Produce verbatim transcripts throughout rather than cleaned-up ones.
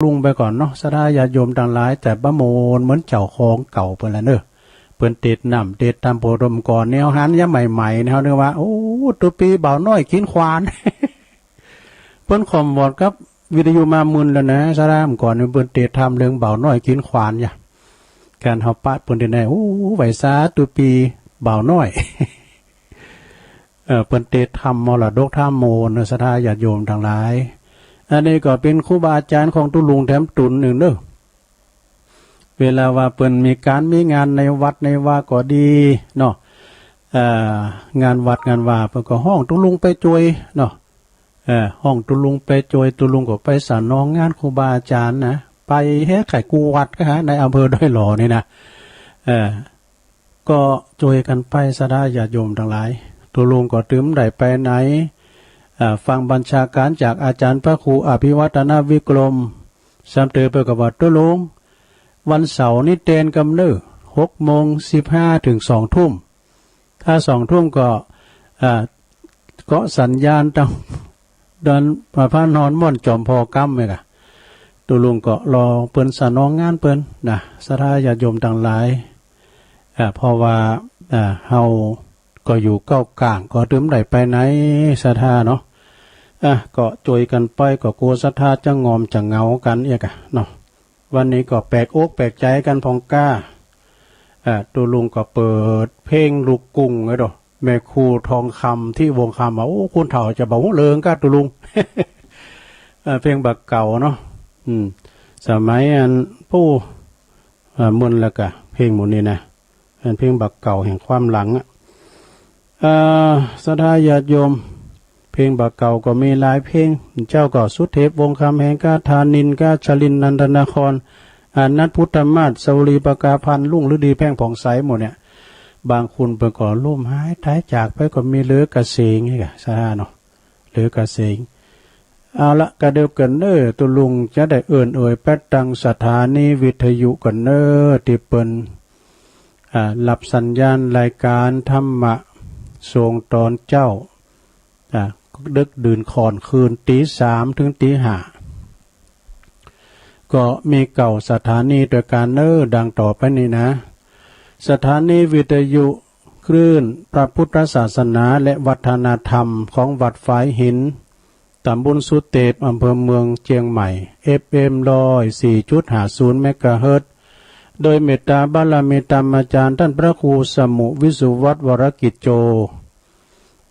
ลุงไปก่อนเนาะ ศรัทธาญาติโยมตังหลาย แต่บ่าโมนเหมือนเจ้าของเก่าเปิ้นละเน่อ เปิ้นเตรียมน้ำเตรียมตำ โผดมก่อนเนี่ย หันยามใหม่ๆ เนี่ย เฮานึกว่า โอ้ ตุ๊ปีบ่าวน้อยกิ๋นขวาน เปิ้นคอมวอดกับวิทยุมามึนแล้วนะ ศรัทธา เมื่อก่อนเนี่ยเปิ้นเตรียมทำเรื่องบ่าวน้อยกิ๋นขวานเนี่ย การเฮาปะเปิ้นเดี๋ยวนี้ โอ้ ไหวสาตุ๊ปีบ่าวน้อย เอ่อ เปิ้นเตรียมทำมรดกธรรมโมเน่อ ศรัทธาญาติโยมตังหลาย อันนี้ก็เป๋นครูบาอาจ๋ารย์ของตุ๊ลุงแถมตุ๊นนึ่งเน่อ เวลาว่าเปิ้นมีก๋านมีงานในวัดในวาก็ดีเนาะ เอ่อ งานวัดงานวา เปิ้นก็ฮ้องตุ๊ลุงไปจ้วยเนาะ เอ่อ ฮ้องตุ๊ลุงไปจ้วย ตุ๊ลุงก็ไปสนองงานครูบาอาจ๋ารย์นะ ไปแฮะ ไข่กู้วัดก็หาในอำเภอดอยหล่อนี่นะ เอ่อ ก็จ้วยกั๋นไป ศรัทธาญาติโยมตังหลาย ตุ๊ลุงก็ตึงได้ไปไหน อ่า ฟังบัญชาการจากอาจ๋ารย์พระครูอภิวัฒนวิกรม ซ้ำเติมไปก็ว่า ตุ๊ลุง วันเสาร์นี้เตรียมกำเนิด หกโมงสิบห้า เถิงสองทุ่ม ถ้าสองทุ่มก็ อ่า เกาะสัญญาณตาง ดอน มาพระนอนม่อนจอมพอก้ำเนี่ยกะ ตุ๊ลุงก็รอเปิ้นสนองงานเปิ้นนะ ศรัทธาญาติโยมตังหลาย อ่า เพราะว่า อ่า เฮาก็อยู่เก้ากลาง ก็ตึงได้ไปไหน ศรัทธาเนาะ อ่ะ ก็จ้วยกั๋นไป ก็กั๋วศรัทธาจะงอมจะเหงากั๋นเอียกอะเนาะ วันนี้ก็แปลกอกแปลกใจ๋กั๋นพ่องก้า อ่า ตุ๊ลุงก็เปิดเพลงลูกกรุ้งไว้ดอก แม่ครูทองคำ ธิวงศ์คำ ว่า โอ้ คนเฒ่าจะบ่ฮู้เรื่องก้าตุ๊ลุง เอ่อ เพลงบ่าเก่าเนาะ อืม สมัยอัน ปู้ อ่า มึนแล้วกะ เพลงหมู่นี้นะ เป๋นเพลงบ่าเก่าแห่งความหลังอะ เอ่อ ศรัทธาญาติโยม เพลงบ่าเก่าก็มีหลายเพลง เจ้าก็สุเทพวงศ์คำแหงก้า ธานินทร์ก้า ชลินทร์นันทนคร อานัทพุทธมาศ สวลีปกาภัณฑ์ รุ่งฤดี แพ่งผ่องใส หมู่เนี่ย บางคนเปิ้นก็ล้มหายต๋ายจากไปก็มี เหลือกระเสง นี่กะ ศรัทธาเนาะ เหลือกระเสง เอาละ กระเดิบกั๋นเน่อ ตุ๊ลุงจะได้เอิ้นเอ่ยไปตังสถานีวิทยุกั๋นเน่อ ตี้เปิ้น อ่า รับสัญญาณรายการธรรมะส่งตอนเจ๊า อ่า ดึกดื่นค่อนคืน ตีสามเถิงตีห้า ก็มีเก้าสถานีตวยกั๋นเน่อ ดังต่อไปนี้นะ สถานีวิทยุคลื่นพระพุทธศาสนาและวัฒนธรรมของวัดฝายหิน ต๋ำบลสุเตพ อำเภอเมืองเจียงใหม่ เอฟเอ็ม ร้อยสี่จุดห้าศูนย์ เมกะเฮิรตซ์ โดยเมตตาบารมีธรรมอาจ๋ารย์ต้านพระครูสมุห์ วิสุวัฒน์ วรกิจโจ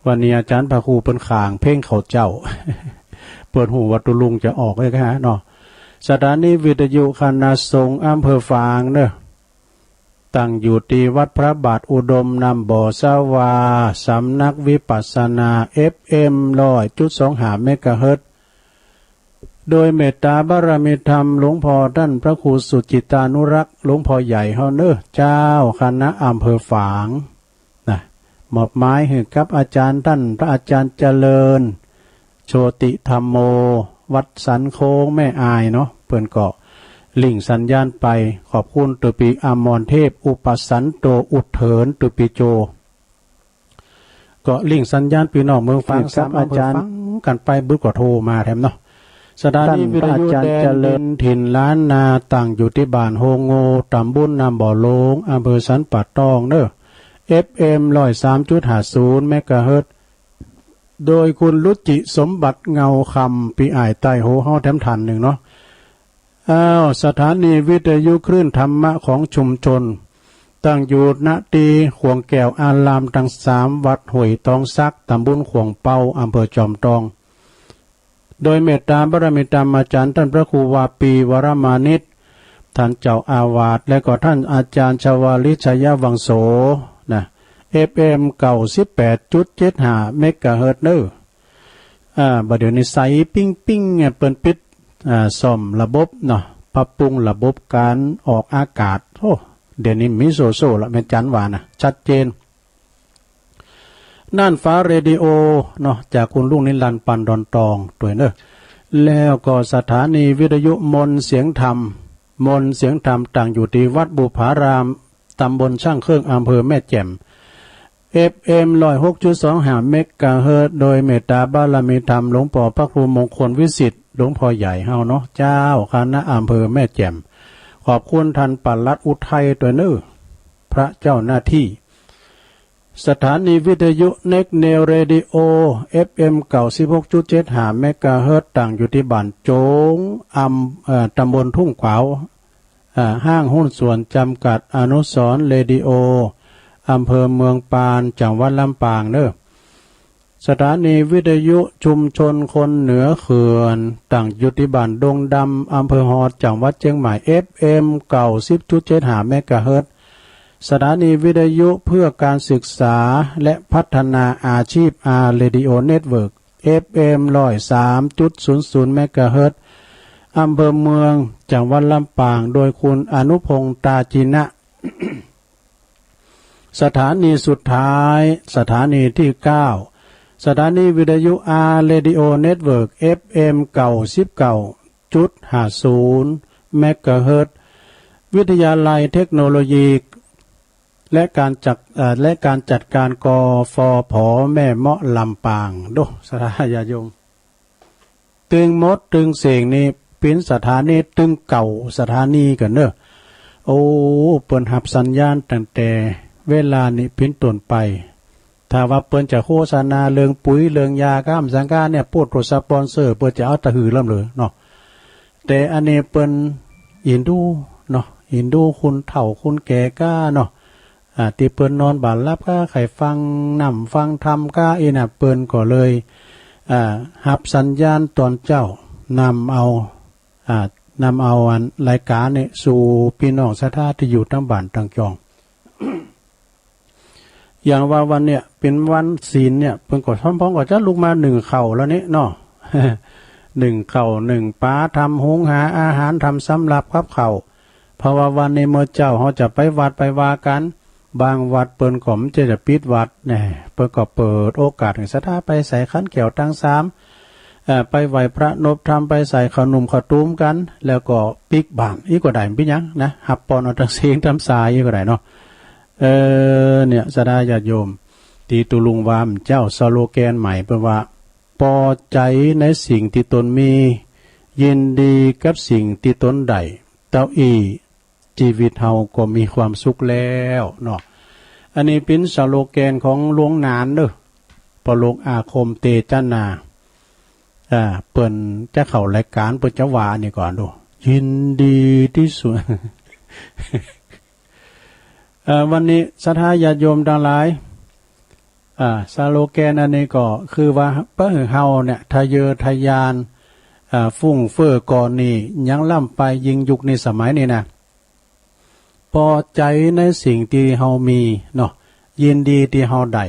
วันนี้อาจ๋ารย์พระครูเปิ้นขางเพลงข้าวเจ้า เปิ้นฮู้ว่าตุ๊ลุงจะออกเลยค่ะเนาะ สถานีวิทยุคณะสงฆ์อำเภอฝางเน่อ ตั้งอยู่ตี้วัดพระบาทอุดม น้ำบ่อสะวา สำนักวิปัสสนา เอฟเอ็ม ร้อยจุดสองห้า เมกะเฮิรตซ์ โดยเมตตาบารมีธรรมหลวงพ่อต้านพระครูสุจิตตานุรักษ์ หลวงพ่อใหญ่เฮาเน่อ เจ้าคณะอำเภอฝาง นะ มอบหมายหื้อกับอาจ๋ารย์ต้านพระอาจ๋ารย์เจริญ โชติธัมโม วัดสันโค้งแม่อายเนาะ เปิ้นก็ลิงก์สัญญาณไป ขอบคุณตุ๊ปีอมรเทพ อุปสันโต อุดเถินตุ๊ปีโจ ก็ลิงก์สัญญาณปี้น้องเมืองฝาง หื้อกับ สามอำเภอ อาจ๋ารย์ ฟังกั๋นไป บึดก็โทรมาแถมเนาะ สถานีวิทยุ ต้านพระอาจ๋ารย์ แดนดิน เจริญ ถิ่นล้านนา ตั้งอยู่ตี้บ้านโฮงโง่ ต๋ำบลน้ำบ่อโลง อำเภอสันป่าตองเน่อ เอฟเอ็ม ร้อยสามจุดห้าศูนย์ เมกะเฮิรตซ์ โดยคุณรุจิสมบัติเงาคำ ปี้อ้ายใต้โฮเฮาแถมท่านนึ่งเนาะ อ้าว สถานีวิทยุคลื่นธรรมะของชุมชน ตั้งอยู่ ณ ตี้ขวงแก้วอารามตังสาม วัดห้วยตองสัก ต๋ำบลขวงเปา อำเภอจอมตอง โดยเมตตาบารมีธรรมอาจ๋ารย์ต้านพระครูวาปี วรมานิช ต้านเจ้าอาวาส และก็ต้านอาจ๋ารย์ชวาลิชยวังโส นะ เอฟเอ็ม เก้าสิบแปดจุดเจ็ดห้า เมกะเฮิรตซ์เน่อ อ่า บ่าเดี่ยวนี้ใสปิ้งๆ เนี่ย เปิ้นปิด อ่า ซ่อมระบบเนาะ ปรับปรุงระบบการออกอากาศ โอ้ เดี๋ยวนี้มีโซ่ๆ ละ แม่นจ๋ารย์ว่านะ ชัดเจน น่านฟ้าเรดิโอเนาะ จากคุณลุงนิรันดร์ ปันดอนตองตวยเน่อ แล้วก็สถานีวิทยุมนต์เสียงธรรม มนต์เสียงธรรม ตั้งอยู่ตี้วัดบุพาราม ต๋ำบลช่างเครื่อง อำเภอแม่แจ่ม เอฟเอ็ม ร้อยหกจุดสองห้า เมกะเฮิรตซ์ โดยเมตตาบารมีธรรมหลวงป้อพระครูมงคลวิสิทธิ์ หลวงพ่อใหญ่เฮาเนาะ เจ้าคณะอำเภอแม่แจ่ม ขอบคุณท่านปลัดอุทัยตวยเน้อ พระเจ้าหน้าที่ สถานีวิทยุ Next Neo Radio เอฟเอ็ม เก้าสิบหกจุดเจ็ดห้า เมกะเฮิรตซ์ ตั้งอยู่ตี้บ้านโจ๋ง อำ เอ่อ ตำบลทุ่งขวาว อ่า ห้างหุ้นส่วนจำกัดอนุสรณ์เรดิโอ อำเภอเมืองปาน จังหวัดลำปางเน้อ สถานีวิทยุชุมชนคนเหนือเขื่อน ตั้งอยู่ตี้บ้านดงดำ อำเภอฮอด จังหวัดเจียงใหม่ เอฟเอ็ม เก้าสิบจุดเจ็ดห้า เมกะเฮิรตซ์ สถานีวิทยุเพื่อการศึกษาและพัฒนาอาชีพ อาร์ Radio Network เอฟเอ็ม ร้อยสามจุดศูนย์ศูนย์ เมกะเฮิรตซ์ อำเภอเมือง จังหวัดลำปาง โดยคุณอนุพงษ์ ตาจินะ สถานีสุดท้าย สถานีตี้เก้า สถานีวิทยุ อาร์ Radio Network เอฟเอ็ม เก้าสิบเก้าจุดห้าศูนย์ เมกะเฮิรตซ์ วิทยาลัยเทคโนโลยี และการจัด เอ่อ และการจัดการ กฟผ แม่เมาะ ลำปาง โด้ ศรัทธาญาติโยม ตึงหมดตึงเสียงนี่เป๋นสถานีตึงเก้าสถานีกั๋นเน้อ โอ้ เปิ้นฮับสัญญาณตั้งแต่เวลานี้เป๋นต้นไป ถ้าว่าเปิ้นจะโฆษณาเรื่องปุ๋ยเรื่องยาก้ามสังกาเนี่ย โปรดโทรสปอนเซอร์ เปิ้นจะเอาตะหือล่ำเหลือเนาะ แต่อันนี้เปิ้นอินดูเนาะ อินดูคนเฒ่าคนแก่ก้าเนาะ อ่า ตี้เปิ้นนอนบ่หลับก้า ใค่ฟังน้ำฟังธรรมก้าอี้น่ะ เปิ้นก็เลย อ่า ฮับสัญญาณตอนเจ๊า นำเอา อ่า นำเอาอันรายก๋านนี่สู่ปี้น้องศรัทธาตี้อยู่ตังบ้านตังจอง อย่างว่าวันเนี่ยเป๋นวันศีลเนี่ย เปิ้นก็ซ้ำพ้องก็จะลุกมานึ่งข้าวแล้วนี่เนาะ นึ่งข้าวนึ่งป๋า ทำหุงหาอาหาร ทำสำรับกับข้าว เพราะว่าวันนี้เมื่อเจ๊าเฮาจะไปวัดไปวากั๋น บางวัดเปิ้นก็บ่ใจ้จะปิดวัดแน่ เปิ้นก็เปิดโอกาสหื้อศรัทธาไปใส่ขันแก้วตังสาม เอ่อ ไปไหว้พระนบธรรม ไปใส่ข้าวหนุ่มข้าวตูมกั๋น แล้วก็ปิ๊กบ้านอี้ก็ได้ บ่เป๋นหยังนะ ฮับปอนเอาตังเสียงตังสายอี้ก็ได้เนาะ เออ เนี่ย ศรัทธาญาติโยม ตี้ตุ๊ลุงว่าเมื่อเจ๊า สโลแกนใหม่เปิ้นว่า ปอใจ๋ในสิ่งตี้ตนมี ยินดีกับสิ่งตี้ตนได้ เต้าอี้ จีวิตเฮาก็มีความสุขแล้วเนาะ อันนี้เป๋นสโลแกนของหลวงหนานเน้อ ปอหลวงอาคมเตจนา อ่า เปิ้นจะเข้ารายก๋าน เปิ้นจะว่าอันนี้ก่อนดู ยินดีตี้สุด เอ่อ วันนี้ศรัทธาญาติโยมตังหลาย อ่า สโลแกนอันนี้ก็คือว่า เปิ้นหื้อเฮาเนี่ย ทะเยอทะยาน อ่า ฟุ่งเฟ้อก่อหนี้ ยังล้ำไปยิ่งยุคนี้สมัยนี้นะ ปอใจ๋ในสิ่งตี้เฮามีเนาะ ยินดีตี้เฮาได้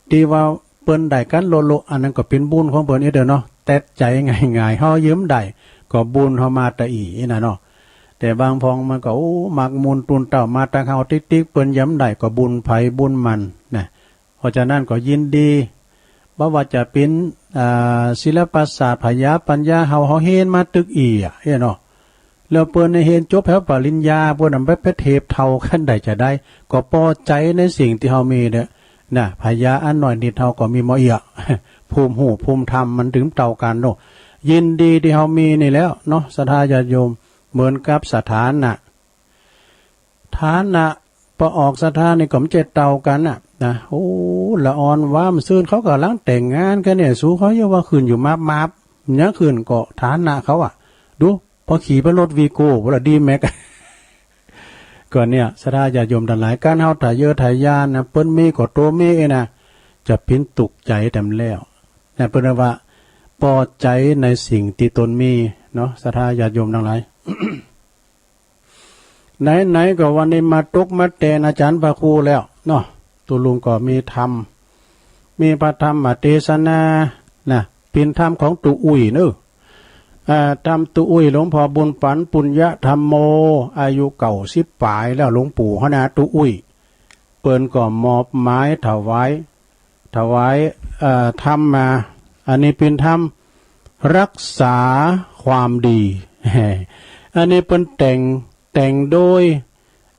ตี้ว่าเปิ้นได้กั๋นโละๆ อันนั้นก็เป๋นบุญของเปิ้นอี้เต๊อะเนาะ แต่ใจ๋ง่ายๆ เฮายืมได้ ก็บุญเฮามาตะอี้อี้น่ะเนาะ แต่บางพ่องมันก็ โอ้ มักมูลตุนเต้ามาตางเฮาติ๊กๆ เปิ้นยามได้ก็บุญใผบุญมันนะ เพราะฉะนั้นก็ยินดี บ่ว่าจะเป๋น อ่า ศิลปศาสตร์ ผยาปัญญา เฮา เฮาเฮียนมาตึกอี้อะ เฮ้ยเนาะ แล้วเปิ้นเนี่ยเฮียนจบแถวปริญญา เปิ้นนำไป ไปเทียบเท่ากั๋นได้จาใด ก็ปอใจ๋ในสิ่งตี้เฮามีเต๊อะนะ ผยาอันน้อยนิดเฮาก็มีบ่เอี้ย ภูมิฮู้ภูมิธรรมมันตึงเต้ากั๋นเนาะ ยินดีตี้เฮามีนี่แล้วเนาะ ศรัทธาญาติโยม เหมือนกับสถานะ ฐานะ ปอออกศรัทธานี่ก็บ่ใจ้เต้ากั๋นน่ะนะ โอ้ ละอ่อนหวามซื่น เขาก่ำลังแต่งงานกั๋นเนี่ย สูเขายังว่าขึ้นอยู่มาบๆ ยังขึ้นก็ฐานะเขาอะ ดู ปอขี่ไปรถวีโก้ บ่ละดีแม็ก ก็เนี่ย ศรัทธาญาติโยมตังหลาย ก๋านเฮาทะเยอทะยานนะ เปิ้นมีก็โตมีเองนะ จะเป๋นตุ๊กข์ใจ๋แตมแล้วนะ เปิ้นว่าปอใจ๋ในสิ่งตี้ตนมีเนาะ ศรัทธาญาติโยมตังหลาย ไหนๆ ก็วันนี้มาตกมาแตนอาจ๋ารย์พระครูแล้วเนาะ ตุ๊ลุงก็มีธรรม มีพระธรรมเตสนานะ เป๋นธรรมของตุ๊อุ้ยเน้อ อ่า ธรรมตุ๊อุ้ย หลวงพ่อบุญปั๋น ปุญญะธัมโม อายุเก้าสิบป๋ายแล้ว หลวงปู่เฮานะ ตุ๊อุ้ย เปิ้นก็มอบหมายถวาย ถวาย เอ่อ ธรรมมา อันนี้เป๋นธรรมรักษาความดี อันนี้เปิ้นแต่ง แต่งโดย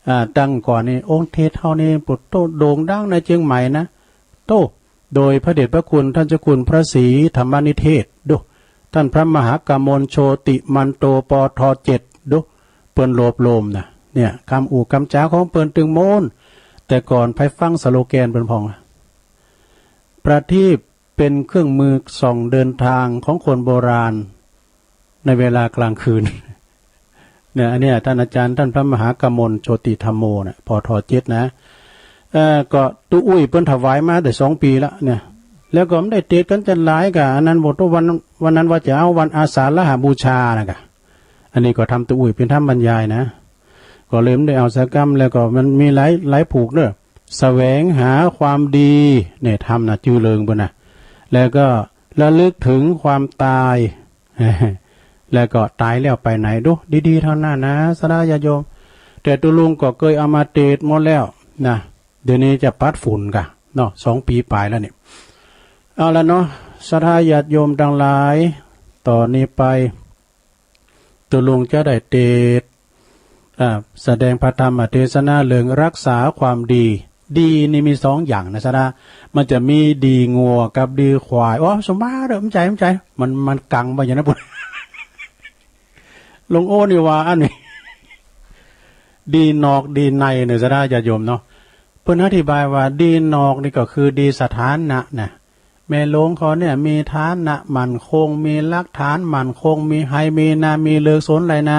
อ่า ตั้งก่อนนี่ องค์เทศน์เฮานี่ ปุโต โด่งดังในเจียงใหม่นะ โต โดยพระเดชพระคุณท่านเจ้าคุณพระศรีธรรมนิเทศ ดู ต้านพระมหากมลโชติมันโต ปอทอเจ็ด ดู เปิ้นโลบโลมนะ เนี่ย กำอู้กำจ๋าของเปิ้นตึงโม้น แต่ก่อนใผฟังสโลแกนเปิ้นพ่องอะ ประทีปเป็นเครื่องมือส่องเดินทางของคนโบราณในเวลากลางคืน เนี่ย อันเนี้ย ต้านอาจ๋ารย์ ต้านพระมหากมลโชติธัมโมเนี่ย ปอทอเจ็ด นะ เอ่อ ก็ตุ๊อุ้ยเปิ้นถวายมาได้สองปี๋ละเนี่ย แล้วก็บ่ได้เตสกั๋นจั้นหลายก่ะ อันนั้นบ่ตุ๊วัน วันนั้นว่าจะเอาวันอาสาฬหบูชานะก่ะ อันนี้ก็ธรรมตุ๊อุ้ยเป๋นธรรมบรรยายนะ ก็เลยบ่ได้เอาสักกำ แล้วก็มันมีหลาย หลายผูกเน่อ แสวงหาความดี เนี่ย ธรรมนะ จื้อเริงเปิ้นนะ แล้วก็ระลึกถึงความตาย แล้วก็ต๋ายแล้วไปไหน ดู ดีๆ ตังนั้นนะ ศรัทธาญาติโยม แต่ตุ๊ลุงก็เกยเอามาเตสหมดแล้วนะ เดี๋ยวนี้จะปัดฝุ่นก่ะเนาะ สองปี๋ป๋ายแล้วเนี่ย เอาละเนาะ ศรัทธาญาติโยมตังหลาย ต่อนี้ไป ตุ๊ลุงจะได้เตสน์ อ่า แสดงพระธรรมเตสนาเรื่องรักษาความดี ดีนี่มีสองอย่างนะศรัทธา มันจะมีดีงัวกับดีควาย อ๋อ สมมาเด้อ บ่ใจ้ บ่ใจ้ มัน มันกังไปอย่างนั้นปุ้น หลวงโอ้นี่ว่าอันนี้ ดีนอกดีในเนี่ยศรัทธาญาติโยมเนาะ เปิ้นอธิบายว่าดีนอกนี่ก็คือดีสถานะนะ แม่หลวงเขาเนี่ยมีฐานะมั่นคง มีหลักฐานมั่นคง มีไฮ่มีนา มีเลิกสนไฮ่นา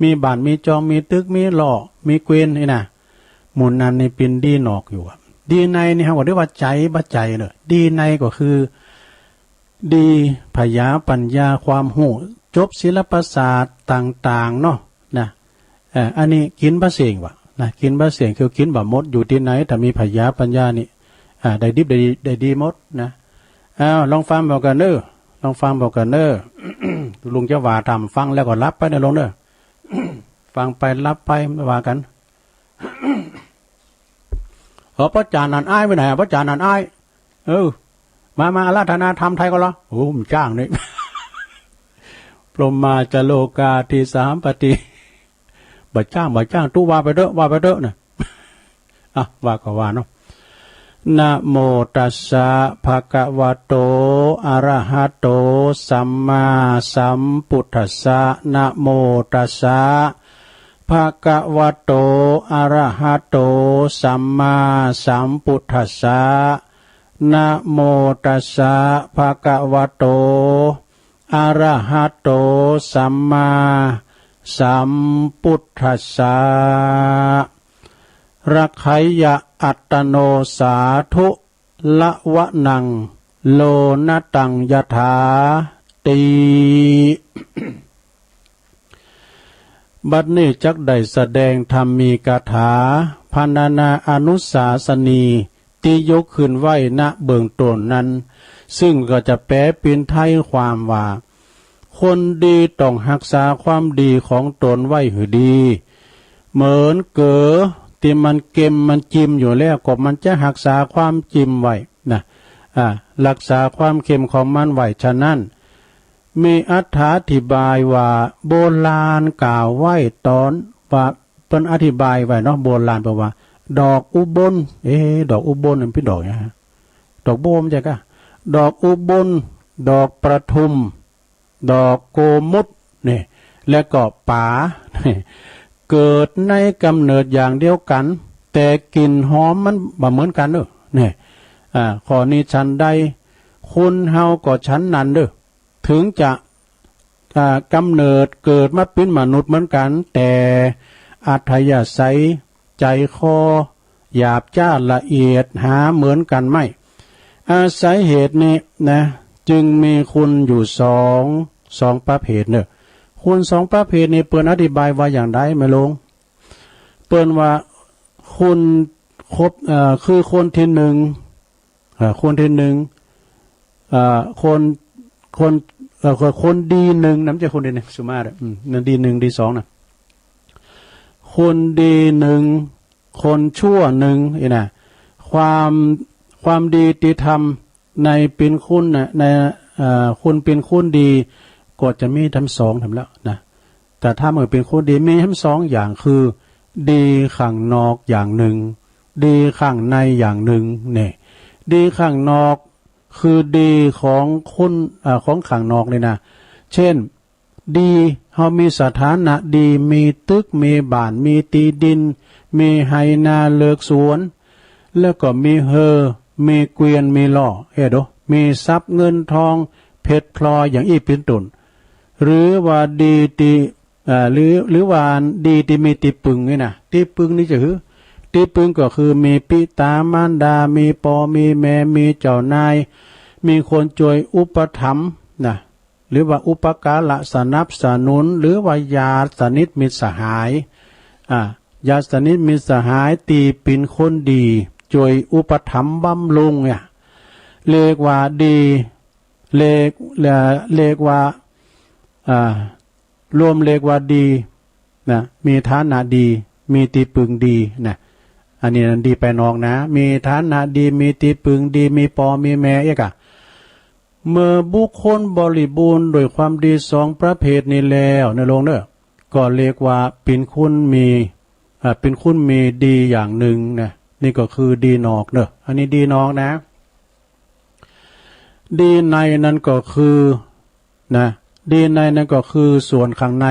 มีบ้านมีจอง มีตึก มีล้อ มีเกวียนนี่นะ หมู่นั้นนี่เป๋นดีนอกอยู่อะ ดีในนี่เฮาก็เรียกว่าใจ๋บ่ใจ้เน่อ ดีในก็คือ ดีผญาปั๋ญญาความฮู้ จบศิลปศาสตร์ต่างๆ เนาะ นะ เอ่อ อันนี้กิ๋นบ่เส้งว่ะ นะ กิ๋นบ่เส้ง คือกิ๋นบ่หมด อยู่ตี้ไหน ถ้ามีผญาปั๋ญญานี่ อ่า ได้ดิบได้ดี ได้ดีหมดนะ อ้าว ลองฟังเบิ่งกั๋นเน่อ ลองฟังเบิ่งกั๋นเน่อ ลุงจะว่าธรรม ฟังแล้วก็หลับไปเน่อลุงเน่อ ฟังไปหลับไป บ่ว่ากั๋น เออ ป้อจ๋ารย์นันอ้ายไปไหนอะ ป้อจ๋ารย์นันอ้าย เออ มา มาอาราธนาธรรมไทยก่อนละ โอ้ บ่จ้างนี่ พรหมาจโลกาทิสหัมปติ บ่จ้าง บ่จ้าง ตุ๊ว่าไปเต๊อะ ว่าไปเต๊อะนะ อ่ะ ว่าก็ว่าเนาะ นะโมตัสสะ ภะคะวะโต อะระหะโต สัมมาสัมพุทธัสสะ นะโมตัสสะ ภะคะวะโต อะระหะโต สัมมาสัมพุทธัสสะ นะโมตัสสะ ภะคะวะโต อะระหะโต สัมมาสัมพุทธัสสะ ระไขยะอัตตโน สาธุ ละวะนัง โลนะตัง ยะถา ติ บัดนี้จักได้แสดงธรรมีกถา พรรณนาอนุสาสนี ตี้ยกขึ้นไว้ ณ เบื้องต้นนั้น ซึ่งก็จะแปลเป๋นไทยความว่า คนดีต้องฮักษาความดีของต๋นไว้หื้อดี เหมือนเก๋อตี้มันเก็มมันจิมอยู่แล้ว ก็มันจะฮักษาความจิมไว้นะ อ่า ฮักษาความเก็มของมันไว้ ฉะนั้น มีอรรถาธิบายว่า โบราณกล่าวไว้ต๋อนว่า เปิ้นอธิบายไว้เนาะ โบราณเปิ้นว่า ดอกอุบล เอ๊ะ ดอกอุบลมันเป๋นดอกหยังฮะ ดอกบัวบ่ใจ้ก่ะ ดอกอุบล ดอกประทุม ดอกโกมุต นี่ และก็ป๋า เกิดในก๋ำเนิดอย่างเดียวกั๋น แต่กลิ่นหอมมันบ่เหมือนกั๋นเน่อ นี่ อ่า ข้อนี้ฉันใด คนเฮาก็ฉันนั้นเน่อ ถึงจะ อ่า ก๋ำเนิดเกิดมาเป๋นมนุษย์เหมือนกั๋น แต่อัธยาศัย ใจ๋คอ หยาบจ๊าละเอียด หาเหมือนกั๋นไม่ อาศัยเหตุนี้นะ จึงมีคนอยู่สอง สองประเภทเน่อ คนสองประเภทนี้เปิ้นอธิบายว่าอย่างใด แม่หลวง เปิ้นว่าคนคบ เอ่อ คือคนตี้นึ่ง เอ่อ คนตี้นึ่ง เอ่อ คน คน เอ่อ คนดีนึ่งนะ บ่ใจ้คนตี้นึ่ง สุมาเตอร์ อืม นั่นดีนึ่ง ดีสองนะ คนดีนึ่ง คนชั่วนึ่ง อี้นะ ความ ความดีตี้ทำในเป๋นคนนะ ใน เอ่อ คนเป๋นคนดี ก็จะมีทั้งสองทำแล้วนะ แต่ถ้าเมื่อเป๋นคนดี มีทั้งสองอย่าง คือ ดีข้างนอกอย่างนึ่ง ดีข้างในอย่างนึ่ง เนี่ย ดีข้างนอก คือดีของคน อ่า ของข้างนอกนี่นะ เจ้น ดี เฮามีสถานะดี มีตึก มีบ้าน มีตี้ดิน มีไฮ่นาเลิกสวน แล้วก็มีเฮือ มีเกวียน มีล่อ เอ๊ะ ดู มีทรัพย์เงินทอง เพชรพลอย อย่างอี้เป๋นต้น หรือว่าดีตี้ เอ่อ หรือ หรือว่าดีตี้มีตี้ปึงนี่นะ ตี้ปึงนี่จะหื้อ ตี้ปึงก็คือมีปิต๋ามารดา มีป้อมีแม่ มีเจ้านาย มีคนจ้วยอุปถัมภ์นะ หรือว่าอุปการะสนับสนุน หรือว่าญาติสนิทมิตรสหาย อ่า ญาติสนิทมิตรสหายตี้เป๋นคนดี จ้วยอุปถัมภ์บำรุงเนี่ย เรียกว่าดี เรียก เอ่อ เรียกว่า อ่า รวมเรียกว่าดีนะ มีฐานะดี มีตี้ปึงดีนะ อันนี้นั้นดีไปนอกนะ มีฐานะดี มีตี้ปึงดี มีป้อมีแม่เอ๊ะกะ เมื่อบุคคลบริบูรณ์ด้วยความดีสองประเภทนี้แล้วนะโลงเนอะ ก็เรียกว่าเป๋นคนมี อ่า เป๋นคนมีดีอย่างนึ่งนะ นี่ก็คือดีนอกเนอะ อันนี้ดีนอกนะ ดีในนั้นก็คือ นะ ดีในนั้นก็คือส่วนข้างใน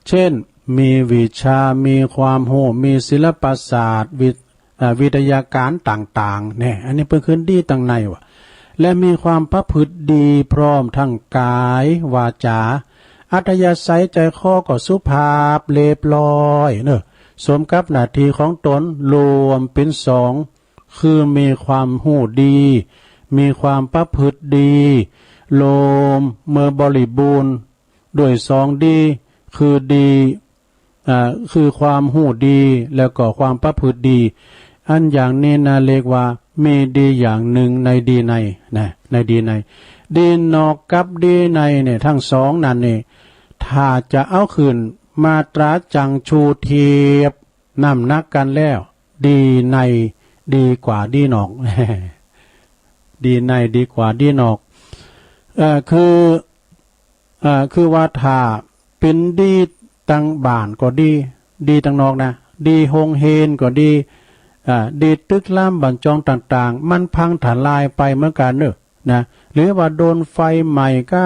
เจ้น มีวิชา มีความฮู้ มีศิลปศาสตร์ วิ อ่า วิทยาการต่างๆ เนี่ย อันนี้เปิ้นคือดีตังในว่ะ และมีความประพฤติดีพร้อมทั้งก๋าย วาจา อัธยาศัยใจ๋คอก็สุภาพเรียบร้อยเนอะ สมกับหน้าตี้ของต๋น รวมเป๋นสอง คือมีความฮู้ดี มีความประพฤติดี รวมเมื่อบริบูรณ์ด้วยสองดี คือดี อ่า คือความฮู้ดี แล้วก็ความประพฤติดี อันอย่างนี้นะ เรียกว่ามีดีอย่างนึ่งในดีในนะ ในดีใน ดีนอกกับดีในเนี่ย ทั้งสองนั้นนี่ ถ้าจะเอาขึ้นมาตราจั่งชูเทียบ น้ำหนักกั๋นแล้ว ดีในดีกว่าดีนอก ดีในดีกว่าดีนอก เอ่อ คือ เอ่อ คือว่าถ้าเป๋นดีตังบ้านก็ดี ดีตังนอกนะ ดีโฮงเฮียนก็ดี อ่า ดีตึกรามบ้านจองต่างๆ มันพังทลายไปเหมือนกั๋นเนอะ นะ หรือว่าโดนไฟไหม้ก็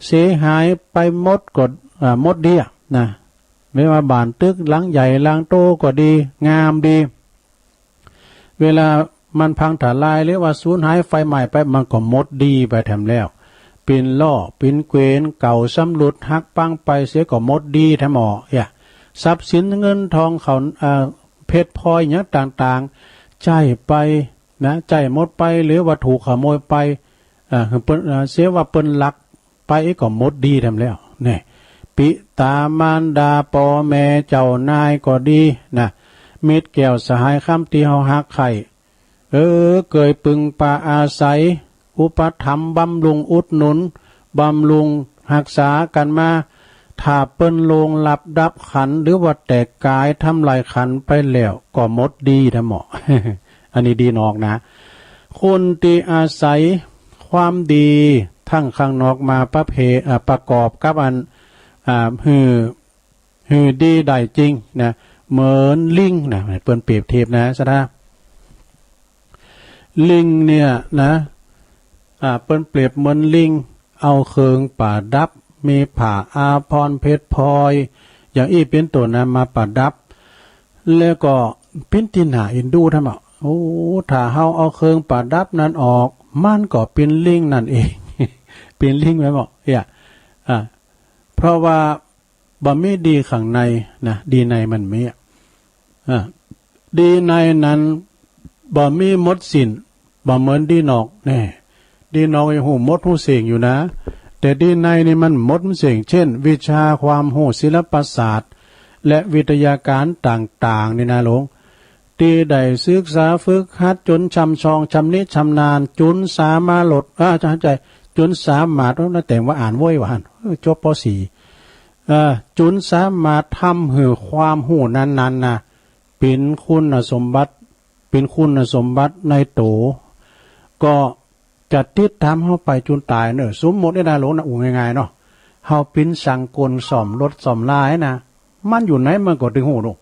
เสียหายไปหมดก็ อ่า หมดดีอะนะ ไม่ว่าบ้านตึกหลังใหญ่หลังโตก็ดี งามดี เวลามันพังทลายหรือว่าสูญหายไฟไหม้ไป มันก็หมดดีไปแถมแล้ว เป๋นล่อ เป๋นเกวียนเก่าชำรุดหักพังไปเสียก็หมดดีแถมหมอ เอ้ย ทรัพย์สินเงินทองเขา เอ่อ เพชรพลอยหยังต่างๆ ใจ๊ไปนะ ใจ๊หมดไป หรือว่าถูกขโมยไป เอ่อ เปิ้น เอ่อ เสียว่าเปิ้นลัก ไปก็หมดดีแถมแล้ว เนี่ย ปิต๋ามารดาป้อแม่เจ้านายก็ดีนะ มิตรแก้วสหายคำตี้เฮาฮักใค่ เออ เกยปึงปาอาศัย อุปถัมภ์บำรุงอุดหนุน บำรุงฮักษากั๋นมา ถ้าเปิ้นล่วงลับดับขันธ์ หรือว่าแตกกายทำลายขันธ์ไปแล้ว ก็หมดดีแถมหมอ อันนี้ดีนอกนะ คนตี้อาศัยความดีทั้งข้างนอกมาประเพ อ่า ประกอบกับอัน อ่า หื้อ หื้อดีได้จริงนะ เหมือนลิงนะ เปิ้นเปรียบเทียบนะ ศรัทธา ลิงเนี่ยนะ อ่า เปิ้นเปรียบเหมือนลิง เอาเครื่องประดับ มีผ้าอาภรณ์เพชรพลอย อย่างอี้เป๋นต้นนะ มาประดับ แล้วก็เป๋นตี้น่าเอ็นดูแถมหมอ โอ้ ถ้าเฮาเอาเครื่องประดับนั้นออก มันก็เป๋นลิงนั่นเอง เป๋นลิงไปหมอ เอ้ย อ่า เพราะว่าบ่มีดีข้างในนะ ดีในมันมีอะ อ่า ดีในนั้นบ่มีหมดสิ้น บ่เหมือนดีนอก แน่ ดีนอกยังฮู้หมดฮู้เส้งอยู่นะ แต่ดีในนี่มันหมดมันเส้ง เจ้น วิชาความฮู้ศิลปศาสตร์ และวิทยาการต่างๆ นี่นะโลง ตี้ได้ศึกษาฝึกหัดจ๋นช่ำชองชำนิชำนาญ จ๋นสามารถ อ่า จะเข้าใจ๋ จ๋นสามารถ โอ้ น่าแต่งว่าอ่านเว้ยว่าหั่น เออ จบ ป.สี่ เอ่อ จ๋นสามารถทำหื้อความฮู้นั้นๆ นะ เป๋นคุณสมบัติ เป๋นคุณสมบัติในตั๋ว ก็จะติดต๋ามเฮาไปจ๋นต๋ายเน่อ สมมุตินี่นะโลงนะ อู้ง่ายๆ เนาะ เฮาปิ๊นสั่งก๋นซ่อมรถซ่อมลานะ มันอยู่ไหนมันก็ตึงฮู้โลง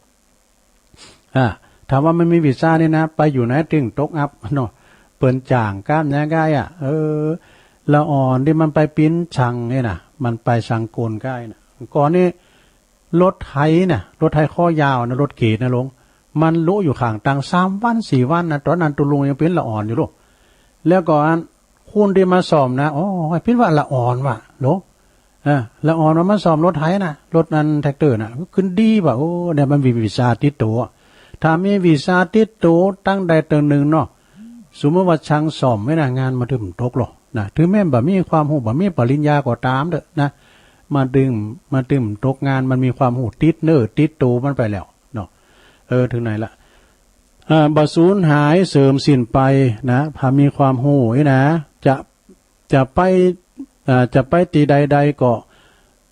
อ่า ถามว่ามันมีวีซ่านี่นะ ไปอยู่ไหนตึงตกอับเนาะ เปิ้นจ้างกล้ามเนื้อก้ายอะ เออ ละอ่อนตี้มันไปปิ๊นสั่งนี่นะ มันไปสังกลใก้นะ ก่อนนี้รถไถนะ รถไถข้อยาวนะ รถเก๋นะหลวง มันลุอยู่ข้างตางสามวันสี่วันนะ ต๋อนนั้นตุ๊ลุงยังเป๋นละอ่อนอยู่ลูก แล้วก็อัน คนตี้มาซ่อมนะ โอ้ย เป๋นว่าละอ่อนว่ะหลวง เออ ละอ่อนว่ามาซ่อมรถไถนะ รถอันแทรกเตอร์นะ ขึ้นดีว่ะ โอ้ เนี่ยมันมีวีซ่าติดตั๋ว ถ้ามีวีซ่าติดตั๋วตังใดตังนึ่งเนาะ สมมุติว่าช่างซ่อมไว้นะ งานมันตึงตกลงนะ ถึงแม้บ่มีความฮู้ บ่มีปริญญาก็ต๋ามเต๊อะนะ มันตึง มันตึงตกงาน มันมีความฮู้ติดเนื้อติดตั๋วมันไปแล้วเนาะ เออ ถึงไหนละ อ่า บ่สูญหายเสื่อมสิ้นไปนะ ถ้ามีความฮู้นี่นะ จะ จะไป อ่า จะไปตี้ใดๆ ก็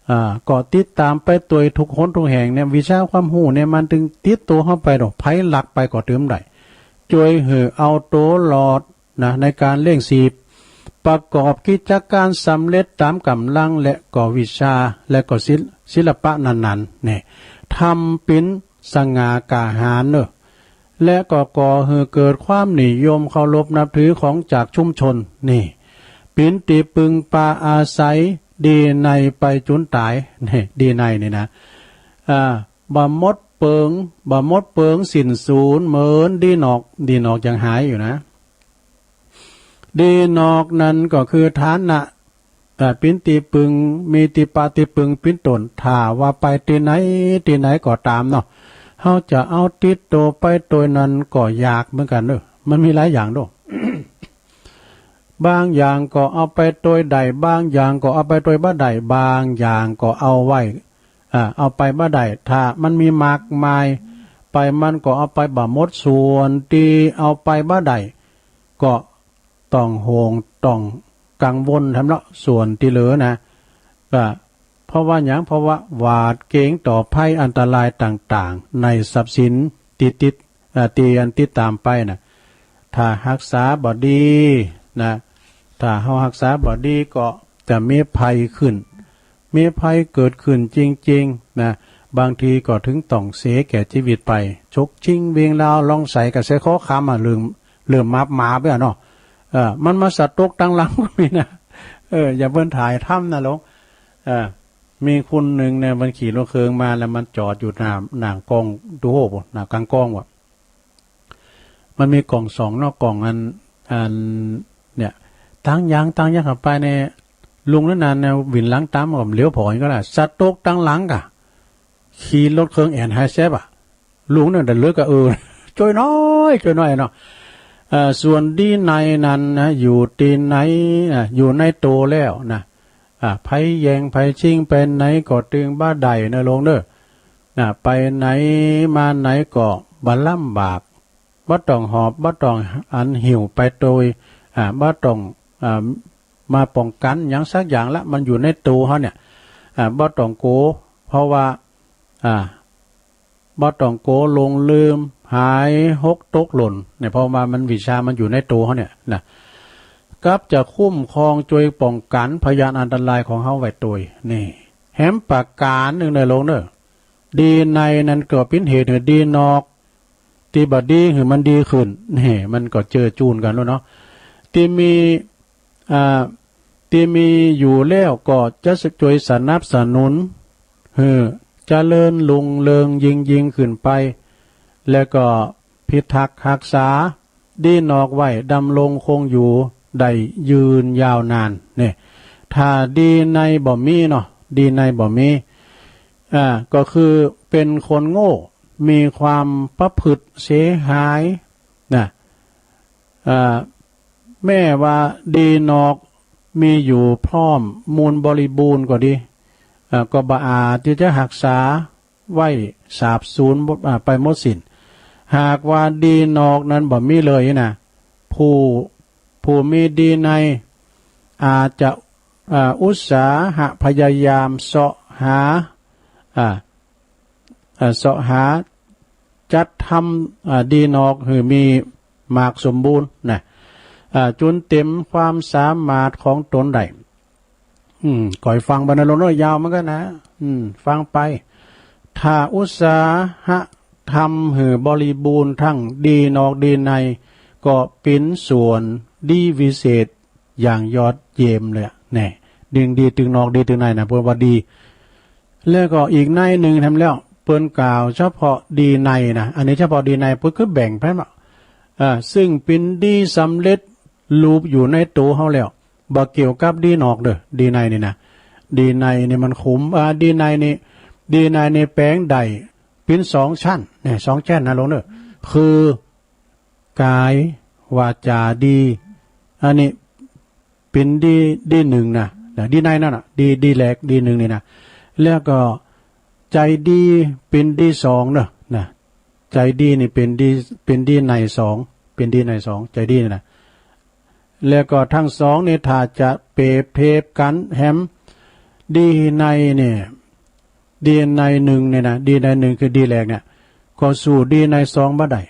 อ่า ก็ติดต๋ามไปตวยทุกหนทุกแห่งเนี่ย วิชาความฮู้เนี่ยมันตึงติดตั๋วเฮาไปดอก ใผลักไปก็เติมได้ จ้วยหื้อเอาตั๋วรอดนะ ในก๋านเลี้ยงชีพ ประกอบกิจก๋านสำเร็จต๋ามก๋ำลัง และก็วิชา และก็ศิล ศิลปะนั้นๆ เนี่ย ทำเป๋นสง่าก้าหาญเนอะ และก็ก่อหื้อเกิดความนิยมเคารพนับถือของจากชุมชน นี่ เป๋นตี้ปึงปาอาศัยดีนัยไปจุนต๋าย นี่ ดีนัยนี่นะ อ่า บ่หมดเปิง บ่หมดเปิงสิ้นสูญเหมือนดีนอก ดีนอกยังหายอยู่นะ ดีนอกนั้นก็คือฐานะ อ่า เป๋นตี้ปึง มีตี้ปะตี้ปึงเป๋นต้น ถ้าว่าไปตี้ไหนตี้ไหนก็ต๋ามเนาะ เฮาจะเอาติดตั๋วไปตวยนั้นก็ยากเหมือนกั๋นเนอะ มันมีหลายอย่างโด บางอย่างก็เอาไปตวยได้ บางอย่างก็เอาไปตวยบ่ได้ บางอย่างก็เอาไว้ อ่า เอาไปบ่ได้ ถ้ามันมีมากมายไป มันก็เอาไปบ่หมด ส่วนตี้เอาไปบ่ได้ ก็ต้องห่วง ต้องกังวลแหมเนาะ ส่วนตี้เหลือนะ ก็เพราะว่าหยัง เพราะว่าหวาดเกรงต่อภัยอันตรายต่างๆ ในทรัพย์สินตี้ติด อ่า ตี้อันติดต๋ามไปนะ ถ้าฮักษาบ่ดีนะ ถ้าเฮาฮักษาบ่ดีก็จะมีภัยขึ้น มีภัยเกิดขึ้นจริงๆ นะ บางทีก็ถึงต้องเสียแก่ชีวิตไป ฉกชิงวิ่งราว ลองใส่กระแสขอความอะ เริ่ม เริ่มมาบมาบไปอะเนาะ เออ มันมาสะตกตังหลังก็มีนะ เออ อย่างเปิ้นถ่ายถ้ำนะหลวง เออ มีคนนึ่งเนี่ย มันขี่รถเครื่องมาแล้วมันจอดอยู่หน้า หน้ากล้องดูโห หน้ากลางกล้องว่ะ มันมีกล้องสองเนาะ กล้องอัน อัน เนี่ย ตางยาง ตางยางเข้าไปเนี่ย ลุงนั้นน่ะเนี่ย วิ่งหลังต๋ามก็เหลียวผ่อยก็ได้ สะตกตังหลังก่ะ ขี่รถเครื่องแอ่นหายแซบอะ ลุงเนี่ยเดือดร้อนก็ เออ จ้วยน้อย จ้วยน้อยเนาะ เอ่อ ส่วนดีนัยนั้นนะ อยู่ตี้ไหน อ่ะ อยู่ในตั๋วแล้วนะ อ่า ภัยแย่งภัยชิงไปไหนก็ตึงบ่ได้เนอะหลวงเนอะ อ่า ไปไหนมาไหนก็บ่ลำบาก บ่ต้องหอบ บ่ต้องอันหิ้วไปตวย อ่า บ่ต้อง อ่า มาป้องกั๋นหยังสักอย่างละ มันอยู่ในตั๋วเฮาเนี่ย อ่า บ่ต้องกั๋ว เพราะว่า อ่า บ่ต้องกั๋วหลงลืม หายหกตกหล่นเนี่ย เพราะว่ามันวิชามันอยู่ในตั๋วเฮาเนี่ยนะ กับจะคุ้มครองจ้วยป้องกั๋นพยานอันตรายของเฮาไว้ตวย นี่ แหมประก๋านนึ่งเนอะหลวงเนอะ ดีนัยนั้นก็เป๋นเหตุหื้อดีนอกตี้บ่ดีหื้อมันดีขึ้น นี่ มันก็เจือจูนกั๋นแล้วเนาะ ตี้มี อ่า ตี้มีอยู่แล้วก็จะจ้วยสนับสนุนหื้อเจริญรุ่งเรืองยิ่งๆ ขึ้นไป และก็พิทักษ์ฮักษาดีนอกไว้ดำรงคงอยู่ได้ยืนยาวนาน เนี่ย ถ้าดีนัยบ่มีเนาะ ดีนัยบ่มี อ่า ก็คือเป๋นคนโง่ มีความประพฤติเสียหายนะ อ่า แม้ว่าดีนอกมีอยู่พร้อมมูลบริบูรณ์ก็ดี อ่า ก็บ่อาจตี้จะฮักษาไว้สาบสูญ อ่า ไปหมดสิ้น หากว่าดีนอกนั้นบ่มีเลยนะ ผู้ ผู้มีดีนัยอาจจะ อ่า อุตสาหะพยายามเสาะหา อ่า อ่า เสาะหาจัดทำ อ่า ดีนอกหื้อมีมากสมบูรณ์นะ อ่า จนเต็มความสามารถของตนได้ อืม ก้อยฟังไปนะหลวงเนอะ ยาวเหมือนกั๋นนะ อืม ฟังไป ถ้าอุตสาหะทำหื้อบริบูรณ์ทั้งดีนอกดีใน ก็เป๋นส่วนดีวิเศษอย่างยอดเยี่ยมเลยอะ แน่ ดี ดีตึงนอก ดีตึงในนะ เปิ้นว่าดี แล้วก็อีกในหนึ่งแถมแล้ว เปิ้นกล่าวเฉพาะดีในนะ อันนี้เฉพาะดีใน เปิ้นคือแบ่งไปว่า อ่า ซึ่งเป๋นดีสำเร็จรูปอยู่ในตั๋วเฮาแล้ว บ่เกี่ยวกับดีนอกเด้อ ดีในนี่นะ ดีในนี่มันคุม อ่า ดีในนี่ ดีในนี่แป๋งได้เป๋นสองชั้น เนี่ย สองชั้นนะหลวงเด้อ คือ กาย วาจาดี อันนี้เป๋นดี ดีหนึ่งนะ นะ ดีในนั่นน่ะ ดี ดีแรก ดีหนึ่งนี่นะ แล้วก็ใจ๋ดีเป๋นดีสองเนาะ นะ ใจ๋ดีนี่เป๋นดี เป๋นดีในสอง เป๋นดีในสอง ใจ๋ดีนี่นะ แล้วก็ตึงสองนี่ถ้าจะเปรียบเทียบกั๋นแหม ดีในเนี่ย ดีในหนึ่งเนี่ยนะ ดีในหนึ่งคือดีแรกเนี่ย ก็สู้ดีในสองบ่ได้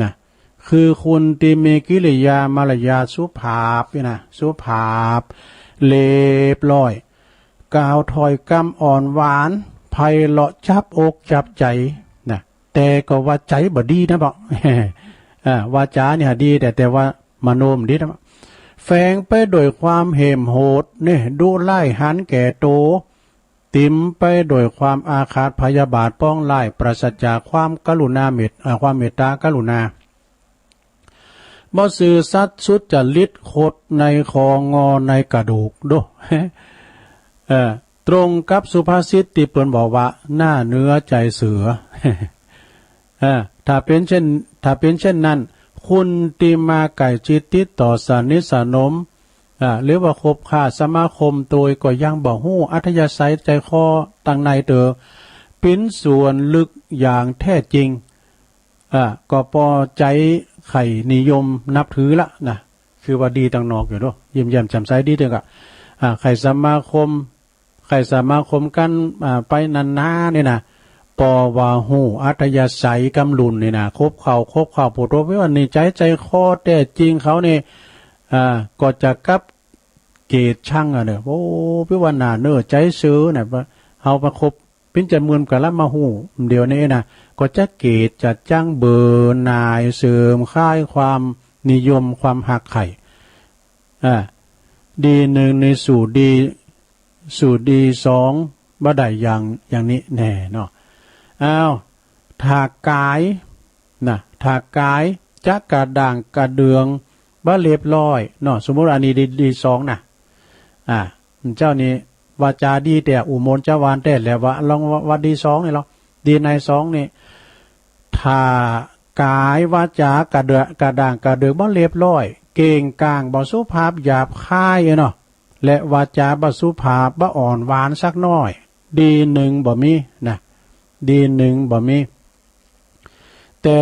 นะ คือคนตี้มีกิริยามารยาทสุภาพนี่นะ สุภาพ เรียบร้อย กล่าวถ้อยกำอ่อนหวาน ไพเราะจับอกจับใจ๋นะ แต่ก็ว่าใจ๋บ่ดีนะบอก อ่า วาจาเนี่ยดี แต่ แต่ว่ามโนบ่ดีนะ แฝงไปด้วยความเหี่ยมโหดเนี่ย ดุร้ายหันแก่ตั๋ว เต็มไปด้วยความอาฆาตพยาบาทปองร้าย ปราศจากความกรุณาเมต อ่า ความเมตตากรุณา บ่ซื่อสัตย์สุจริต ขดในคองอในกระดูก ดู เออ ตรงกับสุภาษิตตี้เปิ้นบอกว่า หน้าเหนือใจ๋เสือ เออ ถ้าเป๋นเช่น ถ้าเป๋นเช่นนั้น คนตี้มาใก้จิตติดต่อสนิทสนม อ่า หรือว่าคบค้าสมาคมโตยก็ยังบ่ฮู้อัธยาศัยใจ๋คอตังในเต๋อ เป๋นส่วนลึกอย่างแท้จริง อ่า ก็ปอใจ๋ใค่นิยมนับถือละนะ คือว่าดีตังนอกอยู่เนาะ ยิ้มแย้มแจ่มใสดีเถิงอะ อ่า ใค่สมาคม ใค่สมาคมกั๋น อ่า ไปนานๆ นี่นะ ปอว่าฮู้อัธยาศัยกำลุ่นนี่นะ คบเข้า คบเข้า โผโตไปว่านิสัยใจ๋คอแท้จริงเขานี่ อ่า ก็จะกลับเกลียดชังอะเนาะ โอ้ ไปว่าหน้าเหนือใจ๋เสือนะ เฮามาคบ เป๋นจำนวนกั๋นละมาฮู้ เดี๋ยวนี้นะ ก็จะเกลียดจะจัง เบื่อหน่าย เสื่อมคลายความนิยม ความฮักใค่ อ่า ดีหนึ่งนี่สู้ดี สู้ดีสองบ่ได้อย่าง อย่างนี้แน่เนาะ อ้าว ถ้ากายนะ ถ้ากายจะกระด้างกระเดื่องบ่เรียบร้อยเนาะ สมมุติอันนี้ดี ดีสองนะ อ่า เจ้านี่วาจาดีแต๊ อู้มนต์จาหวานแต๊ แล้วว่าลองว่า ว่าดีสองนี่ลอง ดีในสองนี่ ถ้ากายวาจากระเดือ กระด้างกระเดื่องบ่เรียบร้อย เก่งก้างบ่สุภาพ หยาบคายเนาะ และวาจาบ่สุภาพ บ่อ่อนหวานสักหน้อย ดีหนึ่งบ่มีนะ ดีหนึ่งบ่มี แต่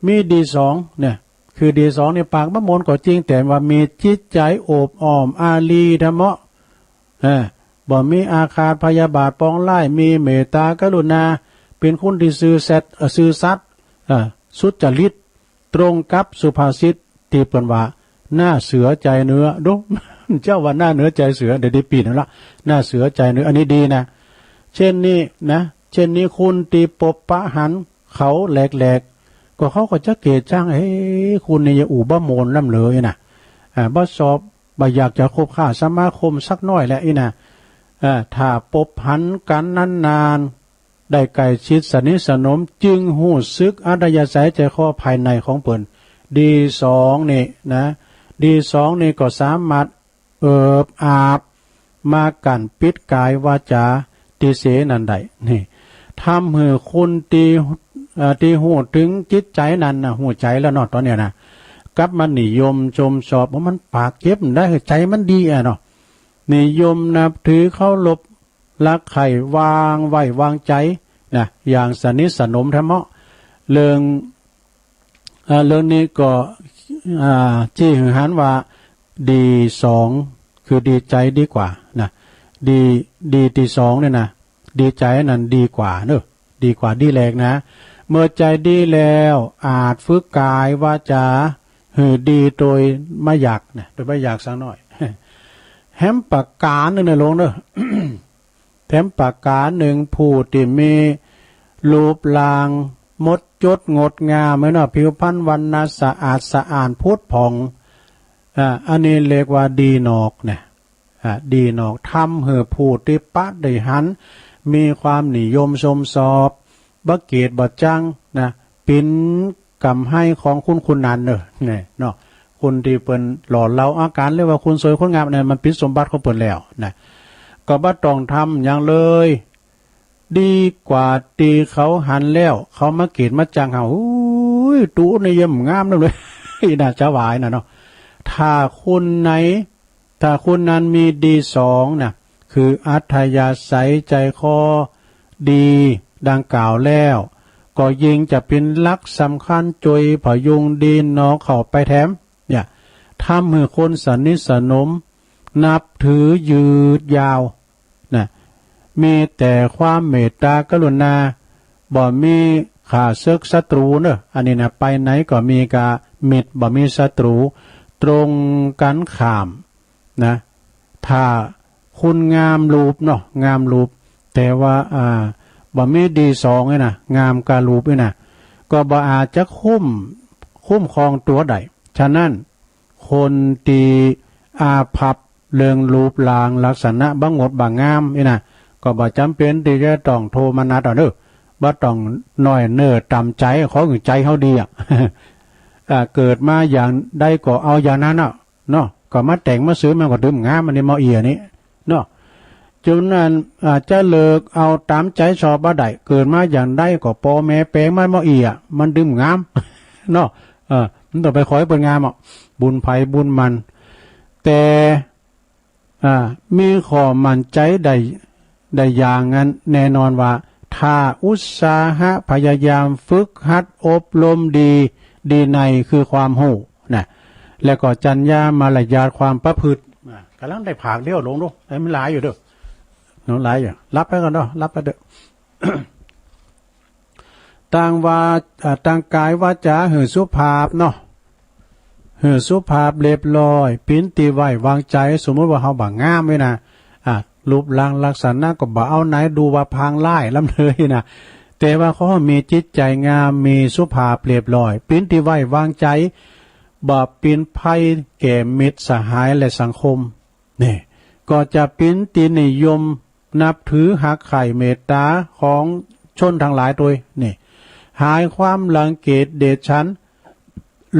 มีดีสองเนี่ย คือดีสองเนี่ย ปากบ่มนก็จริง แต่ว่ามีจิตใจ๋โอบอ้อมอารีธรรมะ เออ บ่มีอาฆาตพยาบาทปองร้าย มีเมตตากรุณา เป๋นคนตี้ซื่อสัตย์ เอ่อ ซื่อสัตย์ เอ่อ สุจริต ตรงกับสุภาษิตตี้เปิ้นว่า หน้าเสือใจ๋เหนือ ดู เจ้าว่าหน้าเหนือใจ๋เสือ เดี๋ยวได้เป๋นเอาละ หน้าเสือใจ๋เหนือ อันนี้ดีนะ เช่นนี้นะ เช่นนี้คนตี้ปบปะหันเขาแหลกๆ ก็เขาก็จะเกลียดชัง เฮ้ย คนนี้อย่าอู้บ่มนล้ำเลยนะ อ่า บ่ชอบ บ่อยากจะคบค้าสมาคมสักหน้อยแหละอี้นะ อ่า ถ้าปบหันกั๋นนานๆ ได้ใก้ชิดสนิทสนม จึงฮู้สึกอัธยาศัยใจ๋คอภายในของเปิ้น ดีสองนี่นะ ดีสองนี่ก็สามารถ เอิบอาบ มากั้นปิดกายวาจาตี้เสียนั้นได้ นี่ ทำหื้อคนตี้ เอ่อ ตี้ฮู้เถิงจิตใจ๋นั้นนะ ฮู้ใจ๋แล้วเนาะ ต๋อนเนี้ยนะ กลับมานิยมชมชอบ ว่ามันปากเจ็บได้ ใจ๋มันดีอะเนาะ นิยมนับถือเคารพ รักใคร่ วางไว้วางใจ๋นะ อย่างสนิทสนมแท้เมาะ เรื่อง อ่า เรื่องนี้ก็ อ่า จี้หื้อหันว่า ดีสอง คือดีใจ๋ดีกว่านะ ดี ดีตี้สองเนี่ยนะ ดีใจ๋นั้นดีกว่าเนาะ ดีกว่าดีแรกนะ เมื่อใจ๋ดีแล้ว อาจฝึกกายวาจาหื้อดีโดยบ่อยากนะ โดยบ่อยากสักหน้อย แถมประก๋านนึ่งนะหลวงเนาะ แถมประก๋านนึ่ง ผู้ตี้มีรูปร่างหมดจดงดงามเนาะ ผิวพรรณวรรณะสะอาดสะอ้านผุดผ่อง อ่า อันนี้เรียกว่าดีนอกนะ อ่า ดีนอก ทำหื้อผู้ตี้ปะได้หัน มีความนิยมชมชอบ บ่เกลียดบ่จังนะ เป๋นก๋ำไฮของคนคนนั้นเน่อ เนี่ยเนาะ คนตี้เปิ้นหล่อเหลาอาก๋าน เรียกว่าคนสวยคนงามเนี่ย มันเป๋นสมบัติของเปิ้นแล้วนะ ก็บ่ต้องทำหยังเลย ดีกว่าตี้เขาหันแล้ว เขามาเกลียดมาจังเฮา โอ้ย ตุ๊นี่เยี่ยมงามนักเลย อี้น่ะ จะว่าอี้น่ะเนาะ ถ้าคนไหน ถ้าคนนั้นมีดีสองน่ะ คืออัธยาศัยใจ๋คอดีดังกล่าวแล้ว ก็ยิ่งจะเป๋นหลักสำคัญจ้วยผยุงดีนอกเข้าไปแถม เนี่ย ทำหื้อคนสนิทสนม นับถือยืดยาว นะ มีแต่ความเมตตากรุณา บ่มีข้าศึกศัตรูเน่อ อันนี้นะ ไปไหนก็มีกะมิตร บ่มีศัตรู ตรงกั๋นข้ามนะ ถ้าคนงามรูปเนาะ งามรูป แต่ว่า อ่า บ่มีดีสองนี่นะ งามการูปนี่นะ ก็บ่อาจจะคุ้ม คุ้มครองตั๋วได้ ฉะนั้น คนตี้อาภัพเรื่องรูปร่างลักษณะบ่งดบ่งามนี่นะ ก็บ่จ๋ำเป๋นตี้จะต้องโทมนัสเอาเน่อ บ่ต้องน้อยเน่อต่ำใจ๋ ขอหื้อใจ๋เฮาดีอะ อ่า เกิดมาอย่างใดก็เอาอย่างนั้นน่ะเนาะ ก็มาแต่งมาซื้อมันก็ตึงงาม อันนี้หม้อเอี้ยนี่ เนาะ จุ่นอัน อ่า จะเลือกเอาต๋ามใจ๋ชอบบ่ได้ เกิดมาอย่างใดก็ป้อแม่แป๋งมาหม้อเอี้ย มันตึงงาม เนาะ เออ มันต้องไปขอหื้อเปิ้นงามอ่ะ บุญใผบุญมัน แต่ อ่า มีข้อมั่นใจ๋ได้ ได้อย่างนั้นแน่นอนว่า ถ้าอุตสาหะพยายามฝึกหัดอบรมดี ดีในคือความฮู้นะ แล้วก็จัญญามารยาทความประพฤติ อ่า ก่ำลังได้ผากเดียวลงดู ไอ้มันหลายอยู่เน่อ เนาะ หลายอยู่ หลับไปก่อนเนาะ หลับไปเต๊อะ ตั้งวา อ่า ตั้งก๋ายวาจ๋าหื้อสุภาพเนาะ หื้อสุภาพเรียบร้อย เป๋นตี้ไว้วางใจ๋ สมมุติว่าเฮาบ่งามนี่นะ อ่า รูปร่างลักษณะก็บ่เอาไหน ดูว่าพางร้ายล้ำเลินนะ แต่ว่าขอหื้อมีจิตใจ๋งาม มีสุภาพเรียบร้อย เป๋นตี้ไว้วางใจ๋ บ่เป๋นภัยแก่มิตรสหายและสังคม นี่ ก็จะเป๋นตี้นิยมนับถือฮักใคร่เมตต๋าของชนตังหลายตวย นี่ หายความรังเกียจเดียดฉัน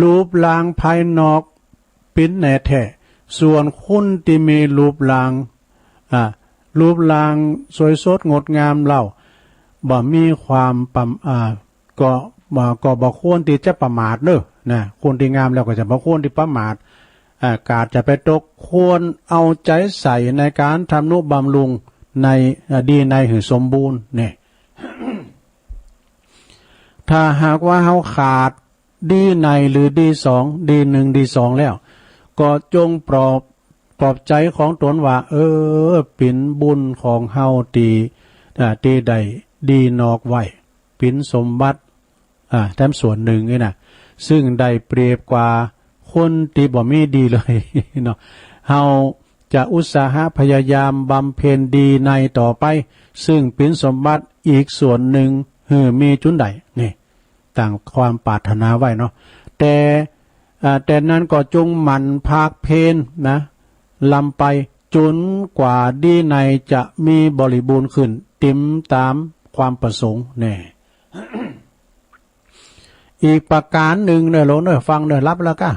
รูปร่างภายนอกเป๋นแน่แท้ ส่วนคนตี้มีรูปร่าง อ่า รูปร่างสวยสดงดงามเล่า บ่มีความประ อ่า ก็ อ่า ก็บ่ควรตี้จะประมาทเน่อ นะ คนตี้งามแล้วก็จะบ่ควรตี้ประมาท อ่า ก๋าดจะไปตก ควรเอาใจ๋ใส่ในก๋านทำนุบำรุงใน อ่า ดีในหื้อสมบูรณ์ นี่ ถ้าหากว่าเฮาขาดดีในหรือดีสอง ดีหนึ่ง ดีสองแล้ว ก็จงปลอบ ปลอบใจ๋ของตนว่า เออ เป๋นบุญของเฮาตี้ อ่า ตี้ได้ดีนอกไว้ เป๋นสมบัติ อ่า แถมส่วนหนึ่งนี่นะ ซึ่งได้เปรียบกว่าคนตี้บ่มีดีเลยเนาะ เฮาจะอุตสาหะพยายามบำเพ็ญดีในต่อไป ซึ่งเป๋นสมบัติอีกส่วนหนึ่งหื้อมีจุนใด นี่ ตั้งความปรารถนาไว้เนาะ แต่ อ่า แต่นั้นก็จงหมั่นภาคเพียรนะ ลำไป จุนกว่าดีในจะมีบริบูรณ์ขึ้น เต็มต๋ามความประสงค์แน่ อีกประก๋านหนึ่งเน่อ โลงเน่อ ฟังเน่อ หลับแล้วก้า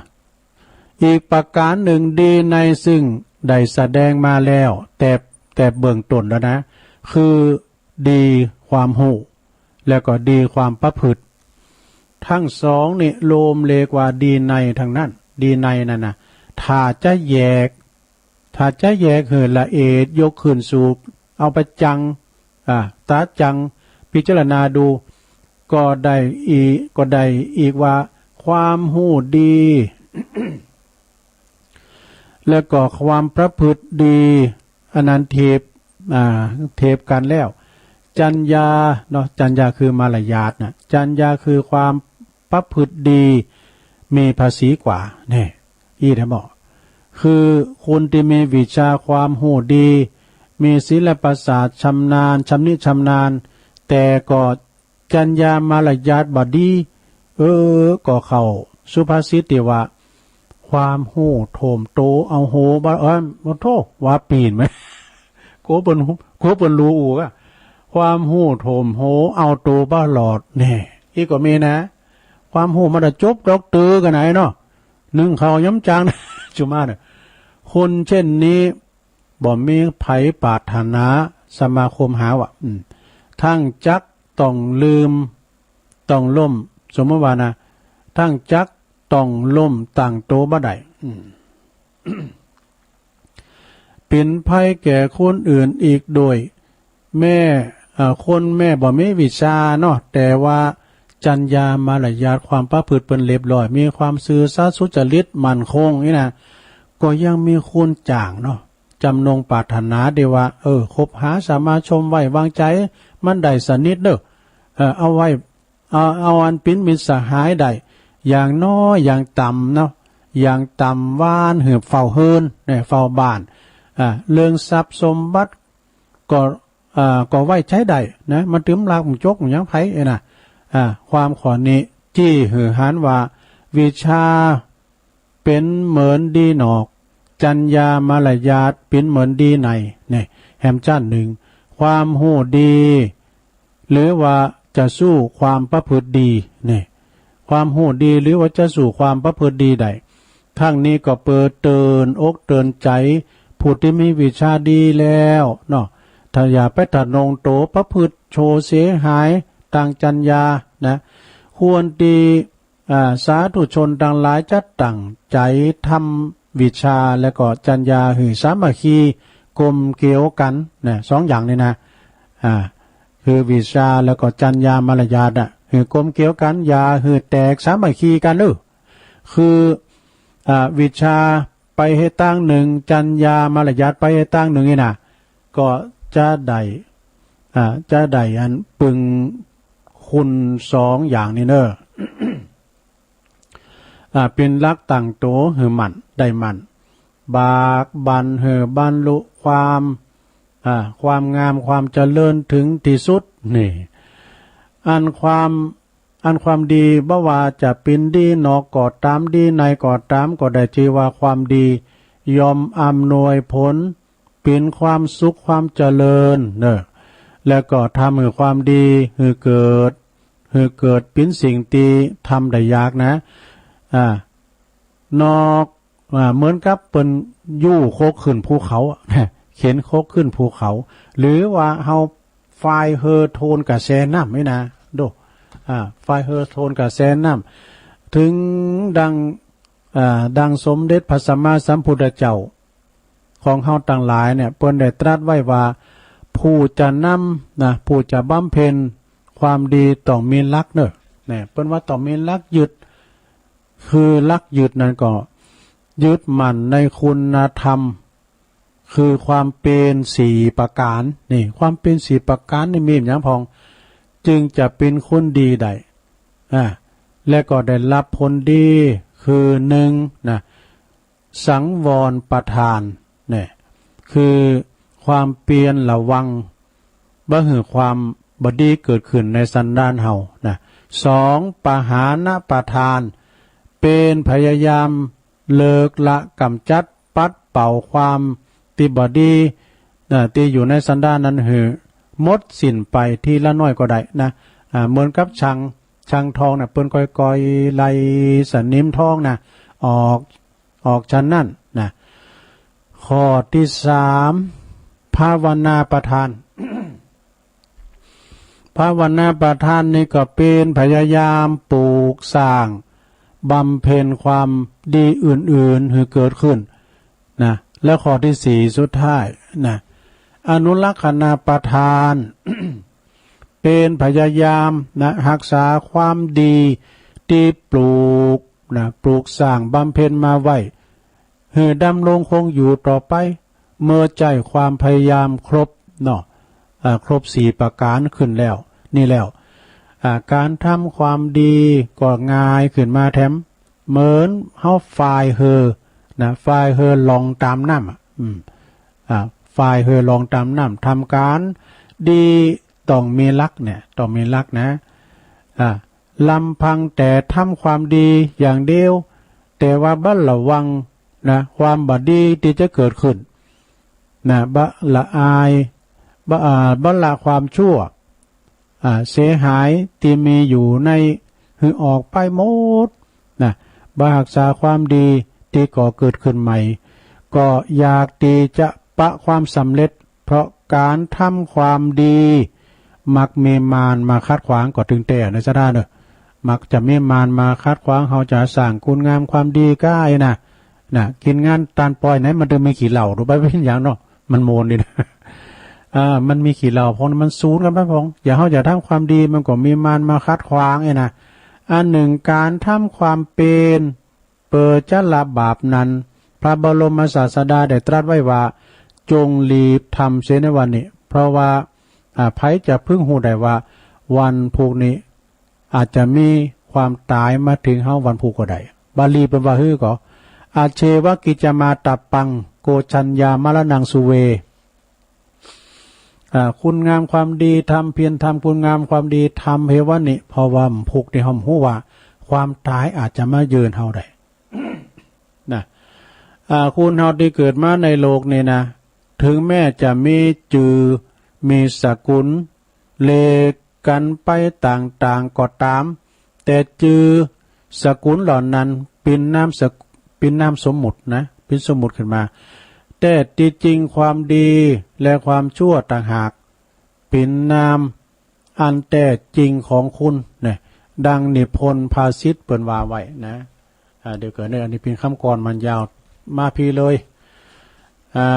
อีกประก๋านหนึ่ง ดีในซึ่งได้แสดงมาแล้ว แต่ แต่เบื้องต้นแล้วนะ คือดีความฮู้ แล้วก็ดีความประพฤติ ตังสองนี่รวมเรียกว่าดีในตังนั้น ดีในนั่นนะ ถ้าจะแยก ถ้าจะแยกหื้อละเอียดยกขึ้นสู่ เอาไปจั่ง อ่า ตาจั่งพิจารณาดู ก็ได้อีก ก็ได้อีกว่า ความฮู้ดี แล้วก็ความประพฤติดี อันนั้นเทียบ อ่า เทียบกั๋นแล้ว จัญญาเนาะ จัญญาคือมารยาทนะ จัญญาคือความประพฤติดี มีภาษีกว่า นี่ อี้แท้บ่ คือคนตี้มีวิชาความฮู้ดี มีศิลปศาสตร์ชำนาญ ชำนิชำนาญ แต่ก็จัญญามารยาทบ่ดี เออ ก็เข้าสุภาษิตตี้ว่า ค ความฮู้โถมโตเอาโหบ่ เอ้ย โอ้โธ่ ว่าปี๋นไหม กั๋วเปิ้น กั๋วเปิ้นฮู้อู๋อะ ความฮู้โถมโหเอาโตบ่หลอด แน่ อี้ก็มีนะ ความฮู้มันจะจบด็อกเตอร์กั๋นไหนเนาะ นึ่งข้าวย้ำจาง จุมาเนี่ย คนเช่นนี้ บ่มีใผปรารถนาสมาคมหาว่ะ อืม ทั้งจักต้องลืม ต้องล้ม สมมติว่านะ ทั้งจักต้องล้มตั้งโตบ่ได้ อืม เป๋นภัยแก่คนอื่นอีกโดย แม้ เอ่อ คนแม้บ่มีวิชาเนาะ แต่ว่าจัญญามารยาทความประพฤติเปิ้นเรียบร้อย มีความซื่อสัตย์สุจริตมั่นคงนี่นะ ก็ยังมีคนจ๋างเนาะ จ๋ำนงปรารถนาได้ว่า เออ คบหาสมาชมไว้วางใจ๋มันได้สนิทเน่อ เออ เอาไว้ เอา เอาอันเป๋นมิตรสหายได้ อย่างน้อยอย่างต่ำเนาะ อย่างต่ำวานหื้อเฝ้าเฮือน เนี่ย เฝ้าบ้าน อ่า เรื่องทรัพย์สมบัติก็ อ่า ก็ไว้ใจ๊ได้นะ มันตึงลักมันจกมันหยังไผเอ้ยนะ อ่า ความข้อนี้ จี้หื้อหันว่า วิชา เป๋นเหมือนดีนอก จัญญามารยาทเป๋นเหมือนดีใน เนี่ย แหมจ้านนึ่ง ความฮู้ดี หรือว่าจะสู้ความประพฤติดี เนี่ย ความฮู้ดีหรือว่าจะสู้ความประพฤติดีได้ ทั้งนี้ก็เปื้อเตือนอกเตือนใจ๋ผู้ตี้มีวิชาดีแล้วเนาะ ถ้าอย่าไปทะนงโตประพฤติชั่วเสียหายตางจัญญานะ ควรตี้ อ่า สาธุชนตังหลายจะตั้งใจ๋ทำวิชาและก็จัญญาหื้อสามัคคีกลมเกลียวกั๋นนะ สองอย่างนี้นะ อ่า คือวิชาและก็จัญญามารยาทอะ หื้อกลมเกลียวกั๋น อย่าหื้อแตกสามัคคีกั๋นเน่อ คือ อ่า วิชาไปหื้อตางนึ่ง จัญญามารยาทไปหื้อตางนึ่งนี่นะ ก็จะได้ อ่า จะได้อันปึงคุณสองอย่างนี้เน่อ อ่า เป๋นหลักตั้งโตหื้อมั่น ได้มั่น บากบั่นหื้อบรรลุความ อ่า ความงามความเจริญถึงตี้สุด นี่ อันความ อันความดีบ่ว่าจะเป๋นดีนอกก็ต๋าม ดีในก็ต๋าม ก็ได้จื้อว่าความดี ย่อมอำนวยผล เป๋นความสุขความเจริญเน่อ แล้วก็ทำหื้อความดีหื้อเกิด หื้อเกิดเป๋นสิ่งตี้ทำได้ยากนะ อ่า นอก อ่า เหมือนกับเปิ้นยู้คกขึ้นภูเขาอะ เข็นคกขึ้นภูเขา หรือว่าเฮาฟายเฮือโทนกระแสน้ำนี่นะ โด อ่า ฟายเฮือโทนกระแสน้ำ ถึงดัง อ่า ดังสมเด็จพระสัมมาสัมพุทธเจ้าของเฮาตังหลายเนี่ย เปิ้นได้ตรัสไว้ว่า ผู้จะนำนะ ผู้จะบำเพ็ญความดีต้องมีหลักเน่อ เนี่ย เปิ้นว่าต้องมีหลักยึด คือหลักยึดนั้นก็ ยึดมั่นในคุณธรรม คือความเป๋นสี่ประก๋าน นี่ ความเป๋นสี่ประก๋านนี่มีหยังพ่อง จึงจะเป๋นคนดีได้ อ่า และก็ได้ฮับผลดี คือนึ่งนะ สังวรประทาน เนี่ย คือความเปียรระวัง บ่หื้อความบ่ดีเกิดขึ้นในสันดานเฮานะ สอง ปหานประทาน เป๋นพยายามเลิกละก๋ำจัดปัดเป่าความตี้บ่ดี นะ ตี้อยู่ในสันดานนั้นหื้อหมดสิ้นไปทีละน้อยก็ได้นะ อ่า เหมือนกับชั่ง ชั่งทองนะ เปิ้นก้อยๆ ไล่สนิมทองนะ ออก ออกฉันนั้นนะ ข้อตี้สาม ภาวนาประทาน ภาวนาประทานนี่ก็เป๋นพยายามปลูกสร้างบำเพ็ญความดีอื่นๆ หื้อเกิดขึ้นนะ และข้อตี้สี่สุดท้ายนะ อนุรักษณประทาน เป๋นพยายามนะ ฮักษาความดีตี้ปลูกนะ ปลูกสร้างบำเพ็ญมาไว้ หื้อดำรงคงอยู่ต่อไป เมื่อใจ๊ความพยายามครบเนาะ อ่า ครบสี่ประก๋านขึ้นแล้ว นี่แล้ว อ่า ก๋านทำความดีก็ง่ายขึ้นมาแถม เหมือนเฮาฟายเฮือนะ ฟายเฮือล่องต๋ามน้ำอะ อืม อ่า ฟายเฮือล่องต๋ามน้ำ ทำก๋านดีต้องมีหลักเนี่ย ต้องมีหลักนะ อ่า ลำพังแต่ทำความดีอย่างเดียว แต่ว่าบ่ระวังนะ ความบ่ดีตี้จะเกิดขึ้นนะ บ่ละอาย บ่ อ่า บ่ละความชั่ว อ่า เสียหายตี้มีอยู่ในหื้อออกไปหมดนะ บ่ฮักษาความดีตี้ก่อเกิดขึ้นใหม่ ก็อยากตี้จะปะความสำเร็จ เพราะก๋านทำความดี มักมีมารมาขัดขวางก็ตึงแต๊นะ ศรัทธาเนอะ มักจะมีมารมาขัดขวาง เฮาจะสร้างคุณงามความดีก้าอี้นะ นะ กิ๋นงานตานปอยไหนมันตึงมีขี้เหล้า ดูไปเป๋นหยังเนาะ มันโมนดีนะ อ่า มันมีขี้เหล้า เพราะมันสูนกั๋นไป เพราะอย่างเฮาจะทำความดีมันก็มีมารมาขัดขวางอี้นะ อันนึ่งก๋านทำความเปียร เปื้อจะละบาปนั้น พระบรมศาสดาได้ตรัสไว้ว่า จงรีบทำเสียในวันนี้ เพราะว่า อ่า ใผจะพึงฮู้ได้ว่าวันพูกนี้ อาจจะมีความต๋ายมาเถิงเฮาวันพูกก็ได้ บาลีเปิ้นว่าหื้อก่อ อาเชวกิจจามาตะปัง โกจัญญามรณังสุเว อ่า คุณงามความดีทำเพียรทำ คุณงามความดีทำเฮวันนี้ เพราะว่าพูกนี้เฮาบ่ฮู้ว่าความต๋ายอาจจะมาเยือนเฮาได้ นะ อ่า คนเฮาตี้เกิดมาในโลกนี้นะ เถิงแม้จะมีจื้อ มีสกุล เล กั๋นไปต่างๆ ก็ต๋าม แต่จื้อสกุลเหล่านั้นเป๋นนามสก- เป๋นนามสมมุตินะ เป๋นสมมุติขึ้นมา แต่ตี้จริงความดีและความชั่วต่างหากเป๋นนามอันแต๊จริงของคุณนะ ดังนิพนธ์ภาษิตเปิ้นว่าไว้นะ อ่า เดี๋ยวก่อนเนอะ อันนี้เป๋นกำกรอนมันยาว มาพี้เลย อ่า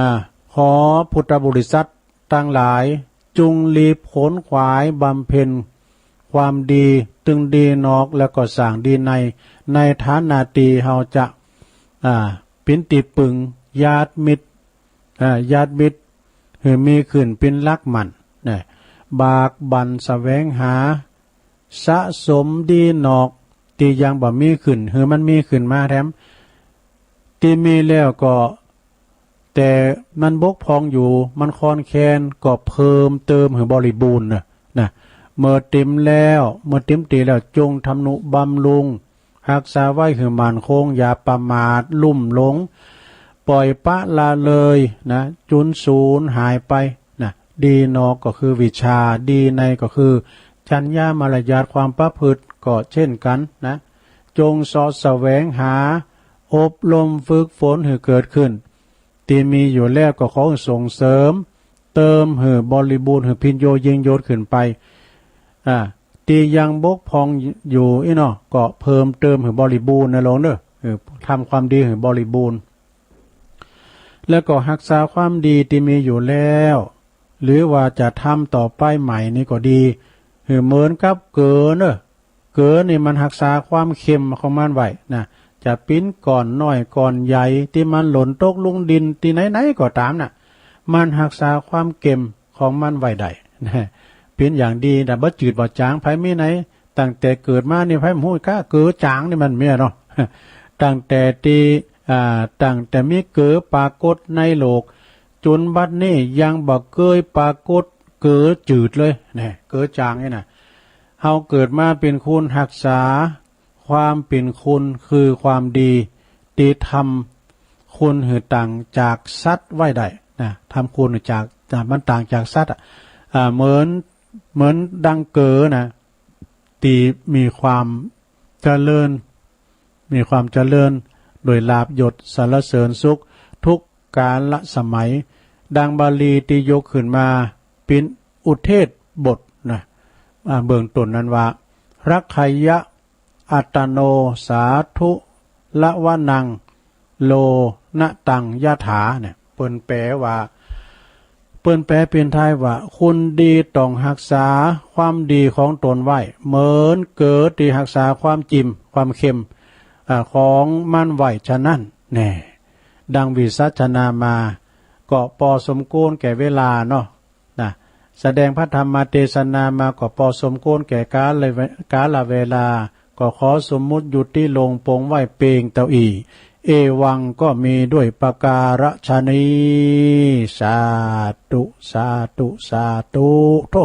ขอพุทธบริษัทตังหลาย จุ่งรีบขวนขวายบำเพ็ญความดี ตึงดีนอกแล้วก็สร้างดีใน ในฐานะตี้เฮาจะ อ่า เป๋นตี้ปึงญาติมิตร อ่า ญาติมิตรหื้อมีขึ้นเป๋นหลักมั่นนะ บากบั่นแสวงหา สะสมดีนอกตี้ยังบ่มีขึ้น หื้อมันมีขึ้นมาแถม ตี้มีแล้วก็ แต่มันบกพร่องอยู่ มันคลอนแคลน ก็เพิ่มเติมหื้อบริบูรณ์นะ นะ เมื่อเต็มแล้ว เมื่อเต็มตี้แล้ว จงทำนุบำรุง ฮักษาไว้หื้อมั่นคง อย่าประมาทลุ่มหลง ป่อยปละละเลยนะ จุนสูญหายไปนะ ดีนอกก็คือวิชชา ดีในก็คือจัญญามารยาทความประพฤติก็เช่นกั๋นนะ จงเสาะแสวงหา อบรมฝึกฝนหื้อเกิดขึ้น ตี้มีอยู่แล้วก็ขอส่งเสริม เติมหื้อบริบูรณ์ หื้อพินโยยิ่งยศขึ้นไป อ่า ตี้ยังบกพร่องอยู่อี้เนาะ ก็เพิ่มเติมหื้อบริบูรณ์นะโลมเนอะ เออ ทำความดีหื้อบริบูรณ์ แล้วก็ฮักษาความดีตี้มีอยู่แล้ว หรือว่าจะทำต่อไปใหม่นี่ก็ดี หื้อเหมือนกับเก๋อเนอะ เก๋อนี่มันฮักษาความเค็มของมันไว้นะ จะเป๋นก้อนน้อยก้อนใหญ่ตี้มันหล่นตกลงดินตี้ไหนๆ ก็ต๋ามนะ มันฮักษาความเค็มของมันไว้ได้นะ เป๋นอย่างดีนะ บ่จืดบ่จ๋าง ใผมีไหน ตั้งแต่เกิดมานี่ใผบ่ฮู้กาเก๋อจ๋างนี่มันเมียเนาะ ตั้งแต่ตี้ อ่า ตั้งแต่มีเก๋อปรากฏในโลก จ๋นบัดนี้ยังบ่เกยปรากฏเก๋อจืดเลยนะ เก๋อจ๋างนี่นะ เฮาเกิดมาเป๋นคนฮักษาความเป๋นคนคือความดี ตี้ทำคุณหื้อต่างจากสัตว์ไว้ได้นะ ทำคุณหื้อจาก จาก มันต่างจากสัตว์อะ อ่า เหมือน เหมือนดังเก๋อนะ ตี้มีความเจริญ มีความเจริญโดยลาภยศสรรเสริญสุขทุกกาลสมัย ดังบาลีตี้ยกขึ้นมาเป๋นอุเทศบทนะ อ่า เบื้องต้นนั้นว่า รักขยะอัตตโน สาธุละวะนัง โลนะตังยะถา เนี่ย เปิ้นแปลว่า เปิ้นแปลเป๋นไทยว่า คนดีต้องฮักษาความดีของตนไว้ เหมือนเก๋อตี้ฮักษาความจิม ความเค็ม อ่า ของมันไว้ฉะนั้น แน่ ดังวิสัชนามา ก็ปอสมควรแก่เวลาเนาะ นะ แสดงพระธรรมเตสนามาก็ปอสมควรแก่กาล กาลเวลา ก็ขอสมมุติยุติลงปงไว้เปียงเต้าอี้ เอวังก็มีด้วยประการฉะนี้ สาธุ สาธุ สาธุ โธ่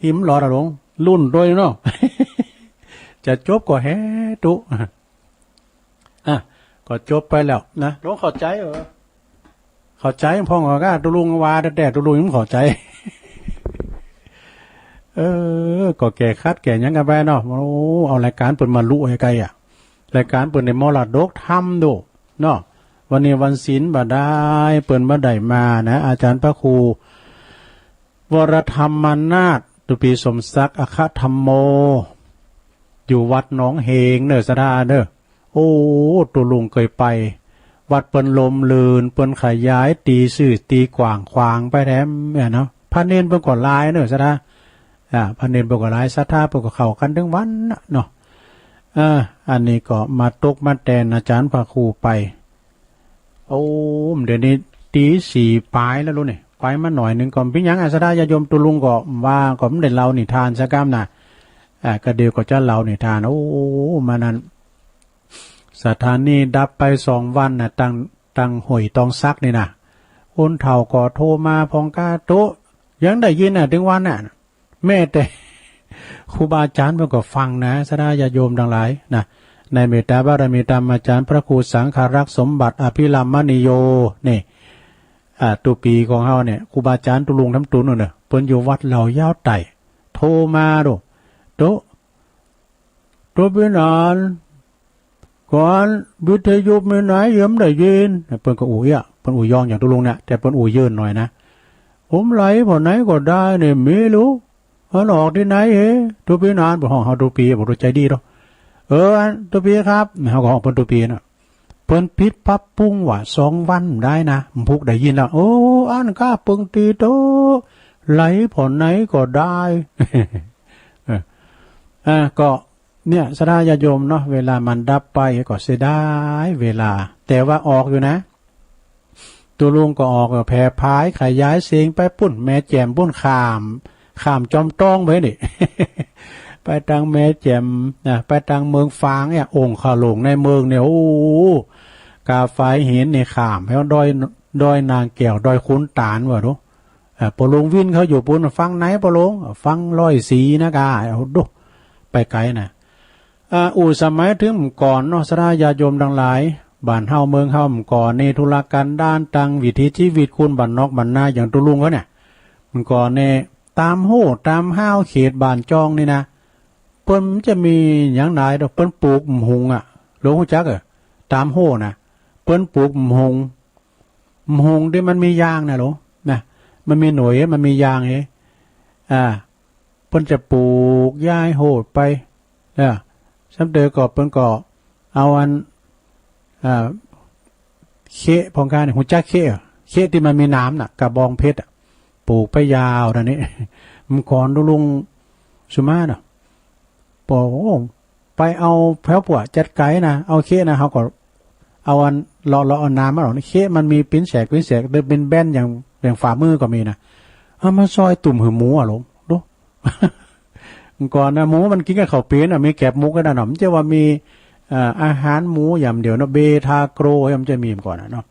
หิมหลอดอะหลวง ลุ่นด้วยเนาะ จะจบก็แฮะตุ๊ อ่ะ ก็จบไปแล้วนะ หลวงเข้าใจ๋เหรอ เข้าใจ๋พ่องก็ ตุ๊ลุงว่าแต๊ๆ ตุ๊ลุงยังบ่เข้าใจ๋ เออ ก็แก้ขัดแก้หยังกั๋นไปเนาะ โอ้ เอารายก๋านเปิ้นมาลุไกลๆ อะ รายก๋านเปิ้นในมรดกธรรมโดเนาะ วันนี้วันศีลบ่ได้ เปิ้นบ่ได้มานะ อาจ๋ารย์พระครู วรธรรมนาถ ตุ๊ปี๋สมศักดิ์ อัคคธรรมโม อยู่วัดหนองเหงเน่อ ศรัทธาเน่อ โอ้ ตุ๊ลุงเกยไป วัดเปิ้นร่มรื่น เปิ้นขยายตี๋ซื่อตี๋กว้างขวางไปแถมเนี่ยเนาะ พระเณรเปิ้นก็หลายเน่อ ศรัทธา อ่า พระเณรเปิ้นก็หลาย ศรัทธาเปิ้นก็เข้ากั๋นตึงวันน่ะเนาะ เออ อันนี้ก็มาตกมาแตนอาจ๋ารย์พระครูไป โอ้ เดี๋ยวนี้ตี๋สี่ป๋ายแล้วลูกนี่ ไปมาหน่อยนึ่งก็ เป๋นหยังอะ ศรัทธาญาติโยม ตุ๊ลุงก็ว่าก็บ่ได้เล่านิทานสักกำน่ะ อ่า ก็เดี๋ยวก็จะเล่านิทาน โอ้ มานั้น สถานีดับไปสองวันน่ะ ตัง ตังห้วยตองสักนี่น่ะ คนเฒ่าก็โทรมาพ่องก้าโต๊ะ ยังได้ยินน่ะ ตึงวันน่ะ แม้แต่ครูบาอาจ๋ารย์เปิ้นก็ฟังนะ ศรัทธาญาติโยมตังหลายนะ ในเมตตาบารมีธรรมอาจ๋ารย์พระครูสังฆรักษ์สมบัติอภิรัมมณีโย นี่ อ่า ตุ๊ปี๋ของเฮาเนี่ย ครูบาอาจ๋ารย์ตุ๊ลุงทำตุ๊นนู่นเน่อ เปิ้นอยู่วัดเหล่ายาวไต่ โทรมาโด โต๊ะ โต๊ะเป๋นอัน ก่อนวิทยุมีไหนยังบ่ได้ยิน เปิ้นก็อู้เอี้ยะ เปิ้นอู้ยองอย่างตุ๊ลุงเนี่ย แต่เปิ้นอู้ยื่นหน่อยนะ ผมไหลผ่อไหนก็ได้เนี่ย มีลูก มันออกตี้ไหนเห ตุ๊ปี๋นาน เปิ้นฮ้องเฮาตุ๊ปี๋ บ่ฮู้ใจ๋ดีดอก เออ อันตุ๊ปี๋ครับ เฮาก็ฮ้องเปิ้นตุ๊ปี๋น่ะ เปิ้นปิดปรับปรุงว่าสองวันได้นะ มันพุกได้ยินแล้ว โอ้ อันก้าเปิงตีโต ไหลผ่อไหนก็ได้ เออ อ่า ก็ เนี่ย ศรัทธาญาติโยมเนาะ เวลามันดับไปก็เสียดายเวลา แต่ว่าออกอยู่นะ ตุ๊ลุงก็ออก แผ่ผายขยายเสียงไปปุ้น แม่แจ่มปุ้น ข้าม ข้ามจอมต้องไปนี่ ไปตางแม่แจ่มนะ ไปตางเมืองฝางเนี่ย องค์ข้าหลวงในเมืองเนี่ย โอ้ กาฝายหินนี่ข้ามไปดอย ดอยนางแก้ว ดอยขุนตาลว่าดู อ่า ป้อหลวงวินเขาอยู่ปุ้น ฟังไหนป้อหลวง ฟังร้อยสี่นะกา เอาดู ไปไกลนะ อ่า อู้สมัยถึงก่อนเนาะ ศรัทธาญาติโยมตังหลาย บ้านเฮาเมืองเฮาก่อนนี่ ธุรกันดารตางวิถีชีวิตคนบ้านนอกบ้านนาอย่างตุ๊ลุงเขาเนี่ย ก่อนนี่ ต๋ามฮู้ต๋ามฮาวเขตบ้านจองนี่นะ เปิ้นจะมีหยังหลายดอก เปิ้นปลูกหมุงอะ หลวงฮู้จักเออ ต๋ามฮู้นะ เปิ้นปลูกหมุง หมุงตี้มันมียางนะหลวงนะ มันมีหน่วย มันมียางเฮ อ่า เปิ้นจะปลูกย้ายโหดไป เออ ซ้ำเต๋อก็เปิ้นก็เอาอัน อ่า เคะพ่องก้านี่ ฮู้จักเคะอะ เคะตี้มันมีหนามน่ะ กระบองเพชรอะ ปลูกไปยาวนะนี่ มันก่อนตุ๊ลุงสุมาเนาะ ปอ โอ้ ไปเอาแผวปั๋วจัดไก๋นะ เอาเคะนะ เฮาก็เอาอันเลาะๆ เอาหนามมันออก เคะมันมีปิ้นแสกปิ้นแสก หรือปิ้นแบนอย่าง อย่างฝ่ามือก็มีนะ เอามาซอยตุ้มหื้อหมูอะหลวง ดู ก่อนนะ หมูมันกิ๋นกับข้าวเป๋นอะ มีแก็บหมูกั๋นนะเนาะ มันจะว่ามี เอ่อ อาหารหมูอย่างเดียวเนาะ เบทาโกร มันจะมีก่อนนะเนาะ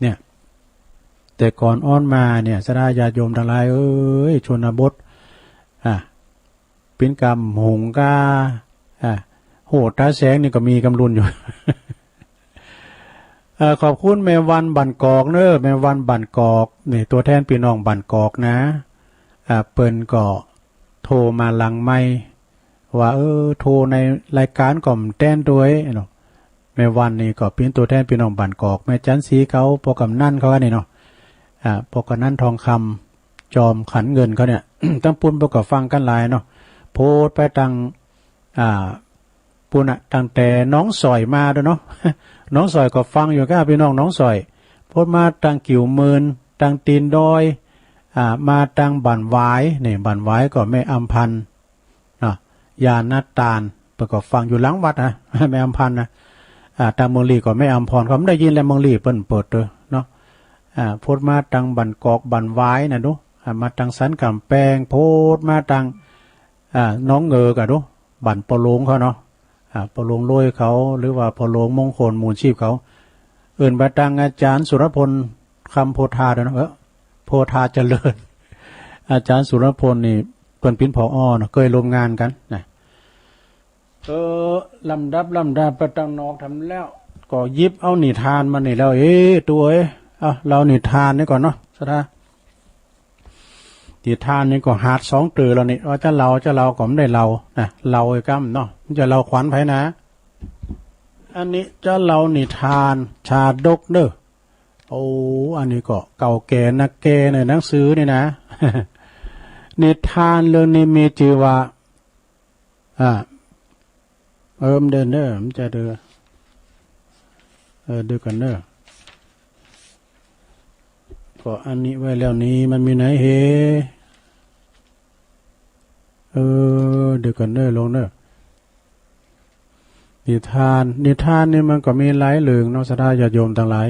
เนี่ย แต่ก่อนอ้อนมาเนี่ย ศรัทธาญาติโยมตังหลายเอ้ย ชนบท อ่ะ ปิ้นกำหงกา อ่ะ โห ต๋าแสงนี่ก็มีกำลุนอยู่ เอ่อ ขอบคุณแม่วันบ้านกอกเนอะ แม่วันบ้านกอก นี่ ตั๋วแทนปี้น้องบ้านกอกนะ อ่า เปิ้นก็โทรมาหลังไมค์ว่า เออ โทรในรายก๋านก็บ่แตนตั๋วเนาะ แม่วันนี่ก็เป๋นตั๋วแทนปี้น้องบ้านกอก แม่จันทร์สีเขา ป้อกำนันเขาอันนี้เนาะ อ่า ป้อกำนันทองคำ จอมขันเงินเขาเนี่ย ตังปุ้นเปิ้นก็ฟังกั๋นหลายเนาะ โพสต์ไปตัง อ่า ปุ้นน่ะ ตั้งแต่หนองสอยมาโดยเนาะ หนองสอยก็ฟังอยู่ก้า ปี้น้องหนองสอย โพสต์มาตังกิ่วหมื่น ตังตีนดอย อ่า มาตังบ้านหวาย นี่ บ้านหวายก็แม่อำพันธ์ เนาะ ญาณตาล เปิ้นก็ฟังอยู่หลังวัดนะ แม่อำพันธ์นะ อ่า ตังเมืองลี้ก็แม่อำพร ก็บ่ได้ยินแลเมืองลี้เปิ้นเปิดเตอเนาะ อ่า โพสต์มาตังบ้านกอกบ้านหวายนะดู อ่า มาตังสันก๋ำแปง โพสต์มาตัง อ่า หนองเหงอก็ดู บ้านป้อหลวงเขาเนาะ อ่า ป้อหลวงโลยเขา หรือว่าป้อหลวงมงคลมูลชีพเขา เอิ้นไปตังอาจ๋ารย์สุรพล คำโพธาโดยเนาะ เออ โพธาเจริญ อาจ๋ารย์สุรพลนี่เปิ้นเป๋น ผอ เนาะ เกยร่วมงานกั๋นนะ เออ ลำดับลำดับไปตังนอกทำแล้ว ก็หยิบเอานิทานมานี่แล้ว เอ๊ะ ตุ๊เอ้ย เอาเล่านิทานนี่ก่อนเนาะ ศรัทธา นิทานนี่ก็หาดสองเตื้อแล้วนี่ ว่าจะเล่า จะเล่าก็บ่ได้เล่านะ เล่าไอ้กำเนาะ จะเล่าขวัญใผนะ อันนี้จะเล่านิทานชาดกเด้อ โอ้ อันนี้ก็เก่าแก่นักแก่ในหนังสือนี่นะ นิทานเรื่องนี้มีจื้อว่า อ่า เอิม เดี๋ยวเด้อ มันจะเด้อ เออ เดี๋ยวก่อนเด้อ ก็อันนี้ไว้แล้วนี่ มันมีไหนเฮ เออ เดี๋ยวก่อนเด้อ ลงเด้อ นิทาน นิทานนี่มันก็มีหลายเรื่องเนาะ ศรัทธาญาติโยมตังหลาย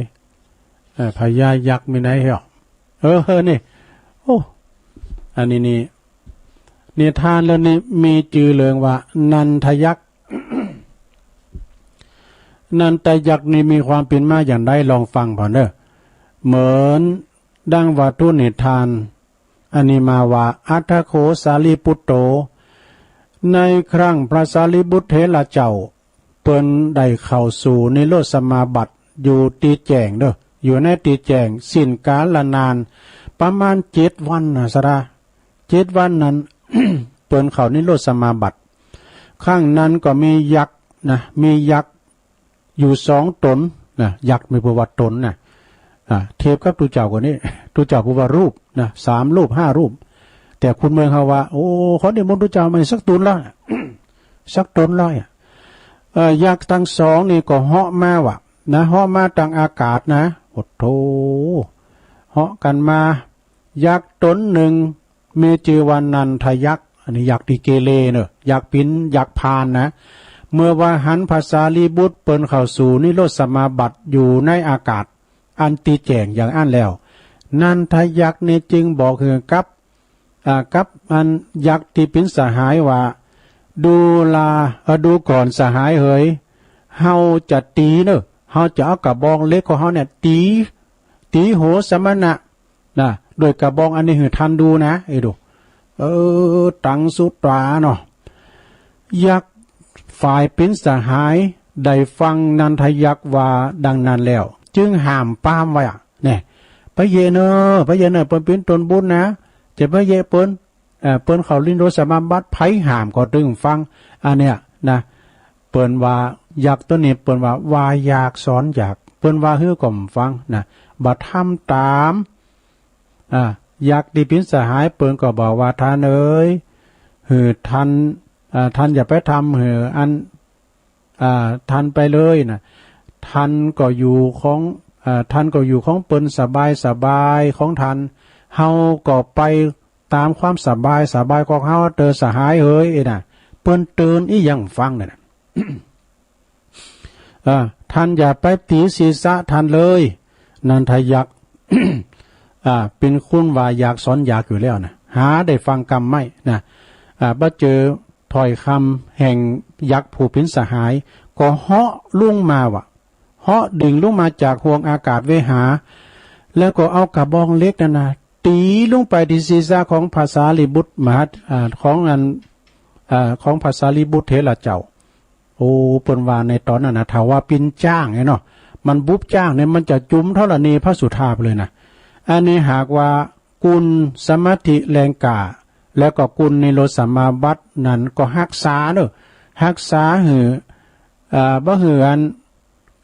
เออ พญายักษ์มีไหนเฮา เออ นี่ โอ้ อันนี้นี่ นิทานเรื่องนี้มีจื้อเรื่องว่า นันทยักษ์ นันทยักษ์นี่มีความเป๋นมาอย่างใด ลองฟังผ่อนเด้อ เหมือนดังว่าตุ๊นิทาน อันนี้มาว่า อัฏฐโข สารีปุตโต ในครั้งพระสารีบุตรเถระเจ้า เปิ้นได้เข้าสู่นิโรธสมาบัติอยู่ตี้แจ้งเด้อ อยู่ในตี้แจ้ง สิ้นกาลนาน ประมาณเจ็ดวันนะ ศรัทธา เจ็ดวันนั้น เปิ้นเข้านิโรธสมาบัติ ครั้งนั้นก็มียักษ์นะ มียักษ์ อยู่สองต๋นนะ ยักษ์มีเปิ้นว่าต๋นนะ อ่า เทียบกับตุ๊เจ้าก็นี่ ตุ๊เจ้าเปิ้นว่ารูปนะ สามรูป ห้ารูป แต่คนเมืองเฮาว่า โอ้ ขอนิมนต์ตุ๊เจ้ามาสักต๋นละ สักต๋นละอะ เอ่อ ยักษ์ตังสองนี่ก็เหาะมาว่ะนะ เหาะมาตังอากาศนะ โอ้โธ่ เหาะกั๋นมา ยักษ์ต๋นนึ่ง มีจื้อว่านันทยักษ์ อันนี้ยักษ์ตี้เกเรเน่อ ยักษ์ปิ๋น ยักษ์พาลนะ เมื่อว่าหันพระสารีบุตรเปิ้นเข้าสู่นิโรธสมาบัติอยู่ในอากาศ อันตี้แจ้งอย่างอั้นแล้ว นันทยักษ์นี่จึงบอกหื้อกับ อ่า กับอันยักษ์ตี้เป๋นสหายว่า ดูรา เอ่อ ดูก่อนสหายเหย เฮาจะตี๋เน่อ เฮาจะเอากระบองเหล็กของเฮาเนี่ยตี๋ ตี๋หัวสมณะ นะ ด้วยกระบองอันนี้หื้อท่านดูนะ เอ้ยดู เออ ตังสุตราเนาะ ยักษ์ฝ่ายเป๋นสหายได้ฟังนันทยักษ์ว่าดังนั้นแล้ว จึงห้ามปรามไว้อะ เนี่ย ไปเยะเน่อ ไปเยะเน่อ เปิ้นเป๋นตนบุญนะ จะไปเยะเปิ้น เอ่อ เปิ้นเข้านิโรธสมาบัติ ใผห้ามก็ตึงฟัง อันเนี้ยนะ เปิ้นว่า ยักษ์ตนนี้เปิ้นว่า ว่าอยากสอนอยาก เปิ้นว่าหื้อก็บ่ฟังนะ บ่ทำต๋าม อ่า ยักษ์ตี้เป๋นสหายเปิ้นก็บอกว่า ท่านเอ๋ย หื้อท่าน อ่า ท่านอย่าไปทำหื้ออัน อ่า ท่านไปเลยนะ ท่านก็อยู่ของ อ่า ท่านก็อยู่ของเปิ้นสบายสบายของท่าน เฮาก็ไปต๋ามความสบายสบายของเฮาเต๊อะสหายเหย เอ้ยนะ เปิ้นเตื๋อนอี้ยังฟังเนี่ยนะ อ่า ท่านอย่าไปตี๋ศีรษะท่านเลย นันทยักษ์ อ่า เป๋นคนว่าอยากสอนอยากอยู่แล้วนะ หาได้ฟังกำไม่นะ อ่า บ่เจอถ้อยกำแห่งยักษ์ผู้เป๋นสหาย ก็เหาะลงมาว่ะ เหาะดิ่งลงมาจากห่วงอากาศเวหา แล้วก็เอากระบองเหล็กนั้นนะ ตี๋ลงไปตี้ศีรษะของพระสารีบุตรมหา อ่า ของอัน อ่า ของพระสารีบุตรเถระเจ้า โอ้ เปิ้นว่าในต๋อนนั้นนะ ถ้าว่าเป๋นจ๊างเนี่ยเนาะ มันบุบจ๊างเนี่ย มันจะจุมธรณีพระสุธาไปเลยนะ อันนี้หากว่ากุณสมาธิแรงกล้า แล้วก็กุณนิโรธสมาบัตินั้นก็ฮักษาเน่อ ฮักษาหื้อ อ่า บ่หื้ออัน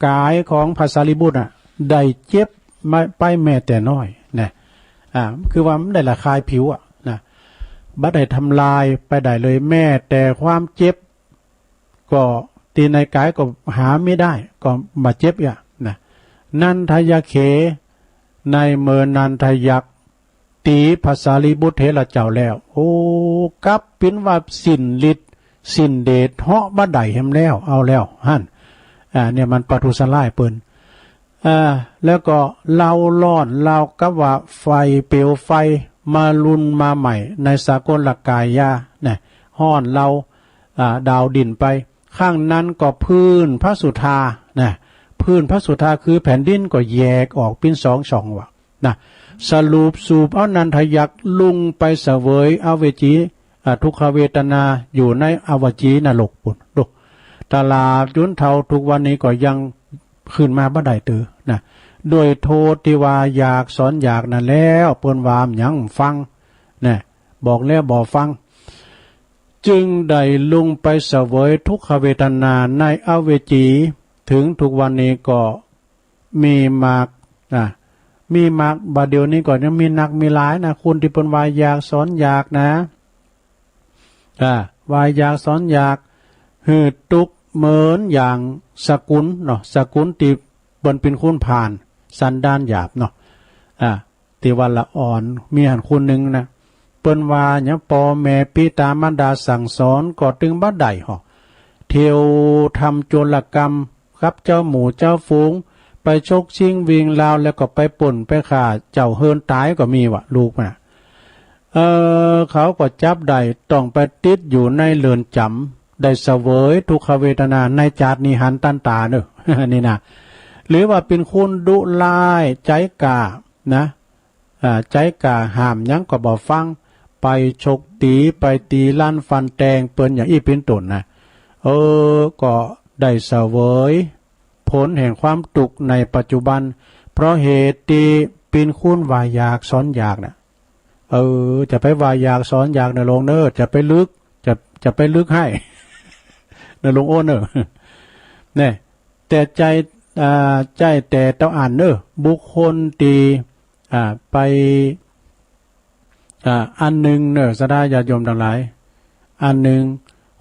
ก๋ายของพระสารีบุตรน่ะ ได้เจ็บมาไปแม้แต่น้อยนะ อ่า คือว่ามันได้ละคายผิวอะนะ บ่ได้ทำลายไปได้เลย แม้แต่ความเจ็บ ก็ตี้ในก๋ายก็หามิได้ ก็บ่เจ็บอะนะ นันทยักเข ในเมื่อนันทยักษ์ตี๋พระสารีบุตรเถระเจ้าแล้ว โอ้ กลับเป๋นว่าสิ้นฤทธิ์สิ้นเดช เหาะบ่ได้แหมแล้ว เอาแล้วหั้น อ่า เนี่ยมันประทุษร้ายเปิ้น อ่า แล้วก็เล่าฮ้อน เล่ากับว่าไฟ เปลวไฟมารุนมาไหม้ในสากลกายะนะ ฮ้อนเล่า อ่า ดาวดิ่นไป ครั้งนั้นก็พื้นพระสุธานะ พื้นพระสุธาคือแผ่นดินก็แยกออกเป๋นสองช่องว่ะนะ สรุปสูบเอานันทยักษ์ลงไปเสวยอเวจี อ่า ทุกขเวทนาอยู่ในอเวจีนรกปุ้น ดู ตลอดจ๋นเฒ่าทุกวันนี้ก็ยัง ขึ้นมาบ่ได้เตื้อนะ ด้วยโทษตี้ว่าอยากสอนอยากนั้นแล้ว เปิ้นว่าหยังฟังนะ บอกแล้วบ่ฟัง จึงได้ลงไปเสวยทุกขเวทนาในอเวจี ถึงทุกวันนี้ก็มีมากนะ มีมาก บ่าเดี่ยวนี้ก็ยังมีนักมีหลายนะ คนตี้เปิ้นว่าอยากสอนอยากนะ อ่า ว่าอยากสอนอยาก หื้อตุ๊กข์เหมือนอย่างสกุลเนาะ สกุลตี้เปิ้นเป๋นคนผ่าน สันดานหยาบเนาะ อ่า ตี้ว่าละอ่อน มีหั้นคนนึ่งนะ เปิ้นว่าหยัง ป้อแม่ปิตามารดาสั่งสอนก็ตึงบ่ได้หรอก เที่ยวทำโจรกรรมกับเจ้าหมู่เจ้าฝูง ไปฉกชิงวิ่งราว แล้วก็ไปปล้นไปฆ่าเจ้าเฮือนต๋ายก็มีวะ ลูกมันน่ะ เออ เขาก็จับได้ ต้องไปติดอยู่ในเรือนจ๋ำ ได้เสวยทุกขเวทนาในจาตินี้หั้นตันต๋าเนาะ นี่นะ หรือว่าเป๋นคนดุร้าย ใจ๊ก้านะ อ่า ใจ๊ก้า ห้ามหยังก็บ่ฟัง ไปฉกตี๋ ไปตี๋ลันฟันแตงเปิ้นอย่างอี้เป๋นต้นนะ เออ ก็ได้เสวยผลแห่งความตุ๊กข์ในปัจจุบัน เพราะเหตุตี้เป๋นคนว่าอยากสอนอยากนะ เออ จะไปว่าอยากสอนอยากเน่อหลวงเน่อ จะไปลึก จะ จะไปลึกไห้ เน่อหลวงโอ้นเน่อ แน่ แต่ใจ้ อ่า ใจ้แต่เต้าอั้นเน่อ บุคคลตี้ อ่า ไป อ่า อันนึ่งเน่อ ศรัทธาญาติโยมตังหลาย อันนึ่ง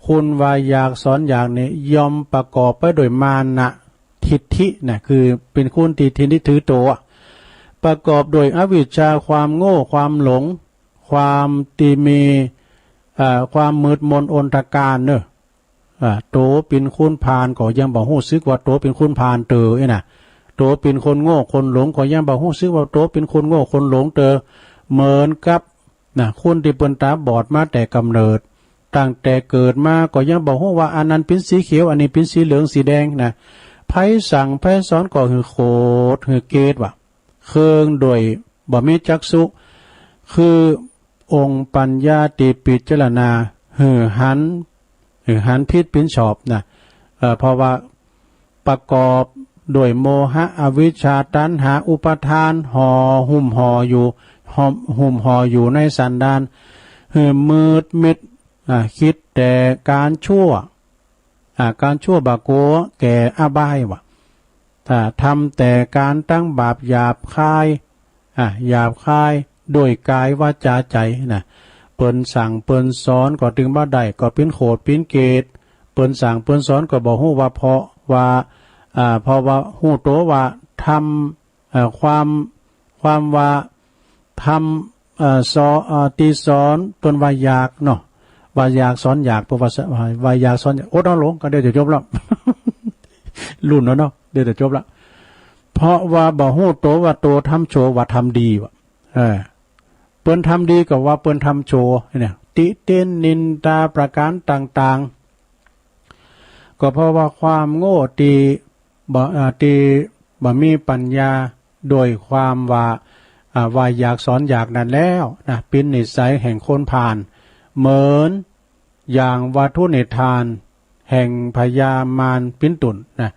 คนว่าอยากสอนอยากนี้ ย่อมประกอบไปด้วยมานะทิฏฐินะ คือเป๋นคนตี้ถือ ถือตั๋ว ประกอบด้วยอวิชชา ความโง่ ความหลง ความตี้มี อ่า ความมืดมนอนธการเน่อ อ่า ตั๋วเป๋นคนผ่านก็ยังบ่ฮู้สึกว่าตั๋วเป๋นคนผ่านเตื้ออี้นะ ตั๋วเป๋นคนโง่คนหลงก็ยังบ่ฮู้สึกว่าตั๋วเป๋นคนโง่คนหลงเตื้อ เหมือนกับนะ คนตี้เปิ้นต๋าบอดมาแต่ก๋ำเนิด ตั้งแต่เกิดมาก็ยังบ่ฮู้ว่าอันนั้นเป๋นสีเขียว อันนี้เป๋นสีเหลืองสีแดงนะ ใผสั่งใผสอนก็หื้อโขดหื้อเกตวะ เคืองด้วยบ่มีจักษุ คือองค์ปัญญาตี้พิจารณาหื้อหัน หื้อหันผิดเป๋นชอบนะ เอ่อ เพราะว่าประกอบด้วยโมหะ อวิชชา ตัณหา อุปาทาน ห่อหุ้มห่ออยู่ ห่อ หุ้มห่ออยู่ในสันดาน หื้อมืดมิด อ่า กึ๊ดแต่ก๋านชั่ว อ่า ก๋านชั่วบ่กั๋วแก่อบายวะ ถ้าทำแต่ก๋านตังบาปหยาบคาย อ่า หยาบคายด้วยก๋ายวาจ๋าใจ๋นะ เปิ้นสั่งเปิ้นสอนก็ตึงบ่ได้ ก็เป๋นโขดเป๋นเกต เปิ้นสั่งเปิ้นสอนก็บ่ฮู้ว่าเพราะว่า อ่า เพราะว่าฮู้ตั๋วว่าทำ เอ่อ ความ ความว่าทำ เอ่อ สอ เอ่อ ตี้สอนเปิ้นว่าอยากเนาะ ว่าอยากสอนอยาก เปิ้นว่าส- ว่าอยากสอนอยาก อดเอาหลวง ก็เดี๋ยวจะจบแล้ว ลุ่นแล้วเนาะ เดี๋ยวจะจบแล้ว เพราะว่าบ่ฮู้ตั๋วว่าตั๋วทำชั่วว่าทำดีวะ เออ เปิ้นทำดีก็ว่าเปิ้นทำชั่วเนี่ย ติเตียนนินทาประก๋านต่างๆ ก็เพราะว่าความโง่ตี้บ่ อ่า ตี้บ่มีปัญญา ด้วยความว่า อ่า ว่าอยากสอนอยากนั้นแล้วนะ เป๋นนิสัยแห่งคนผ่าน เหมือนอย่างวัตถุนิทานแห่งพญามารเป๋นต้นนะ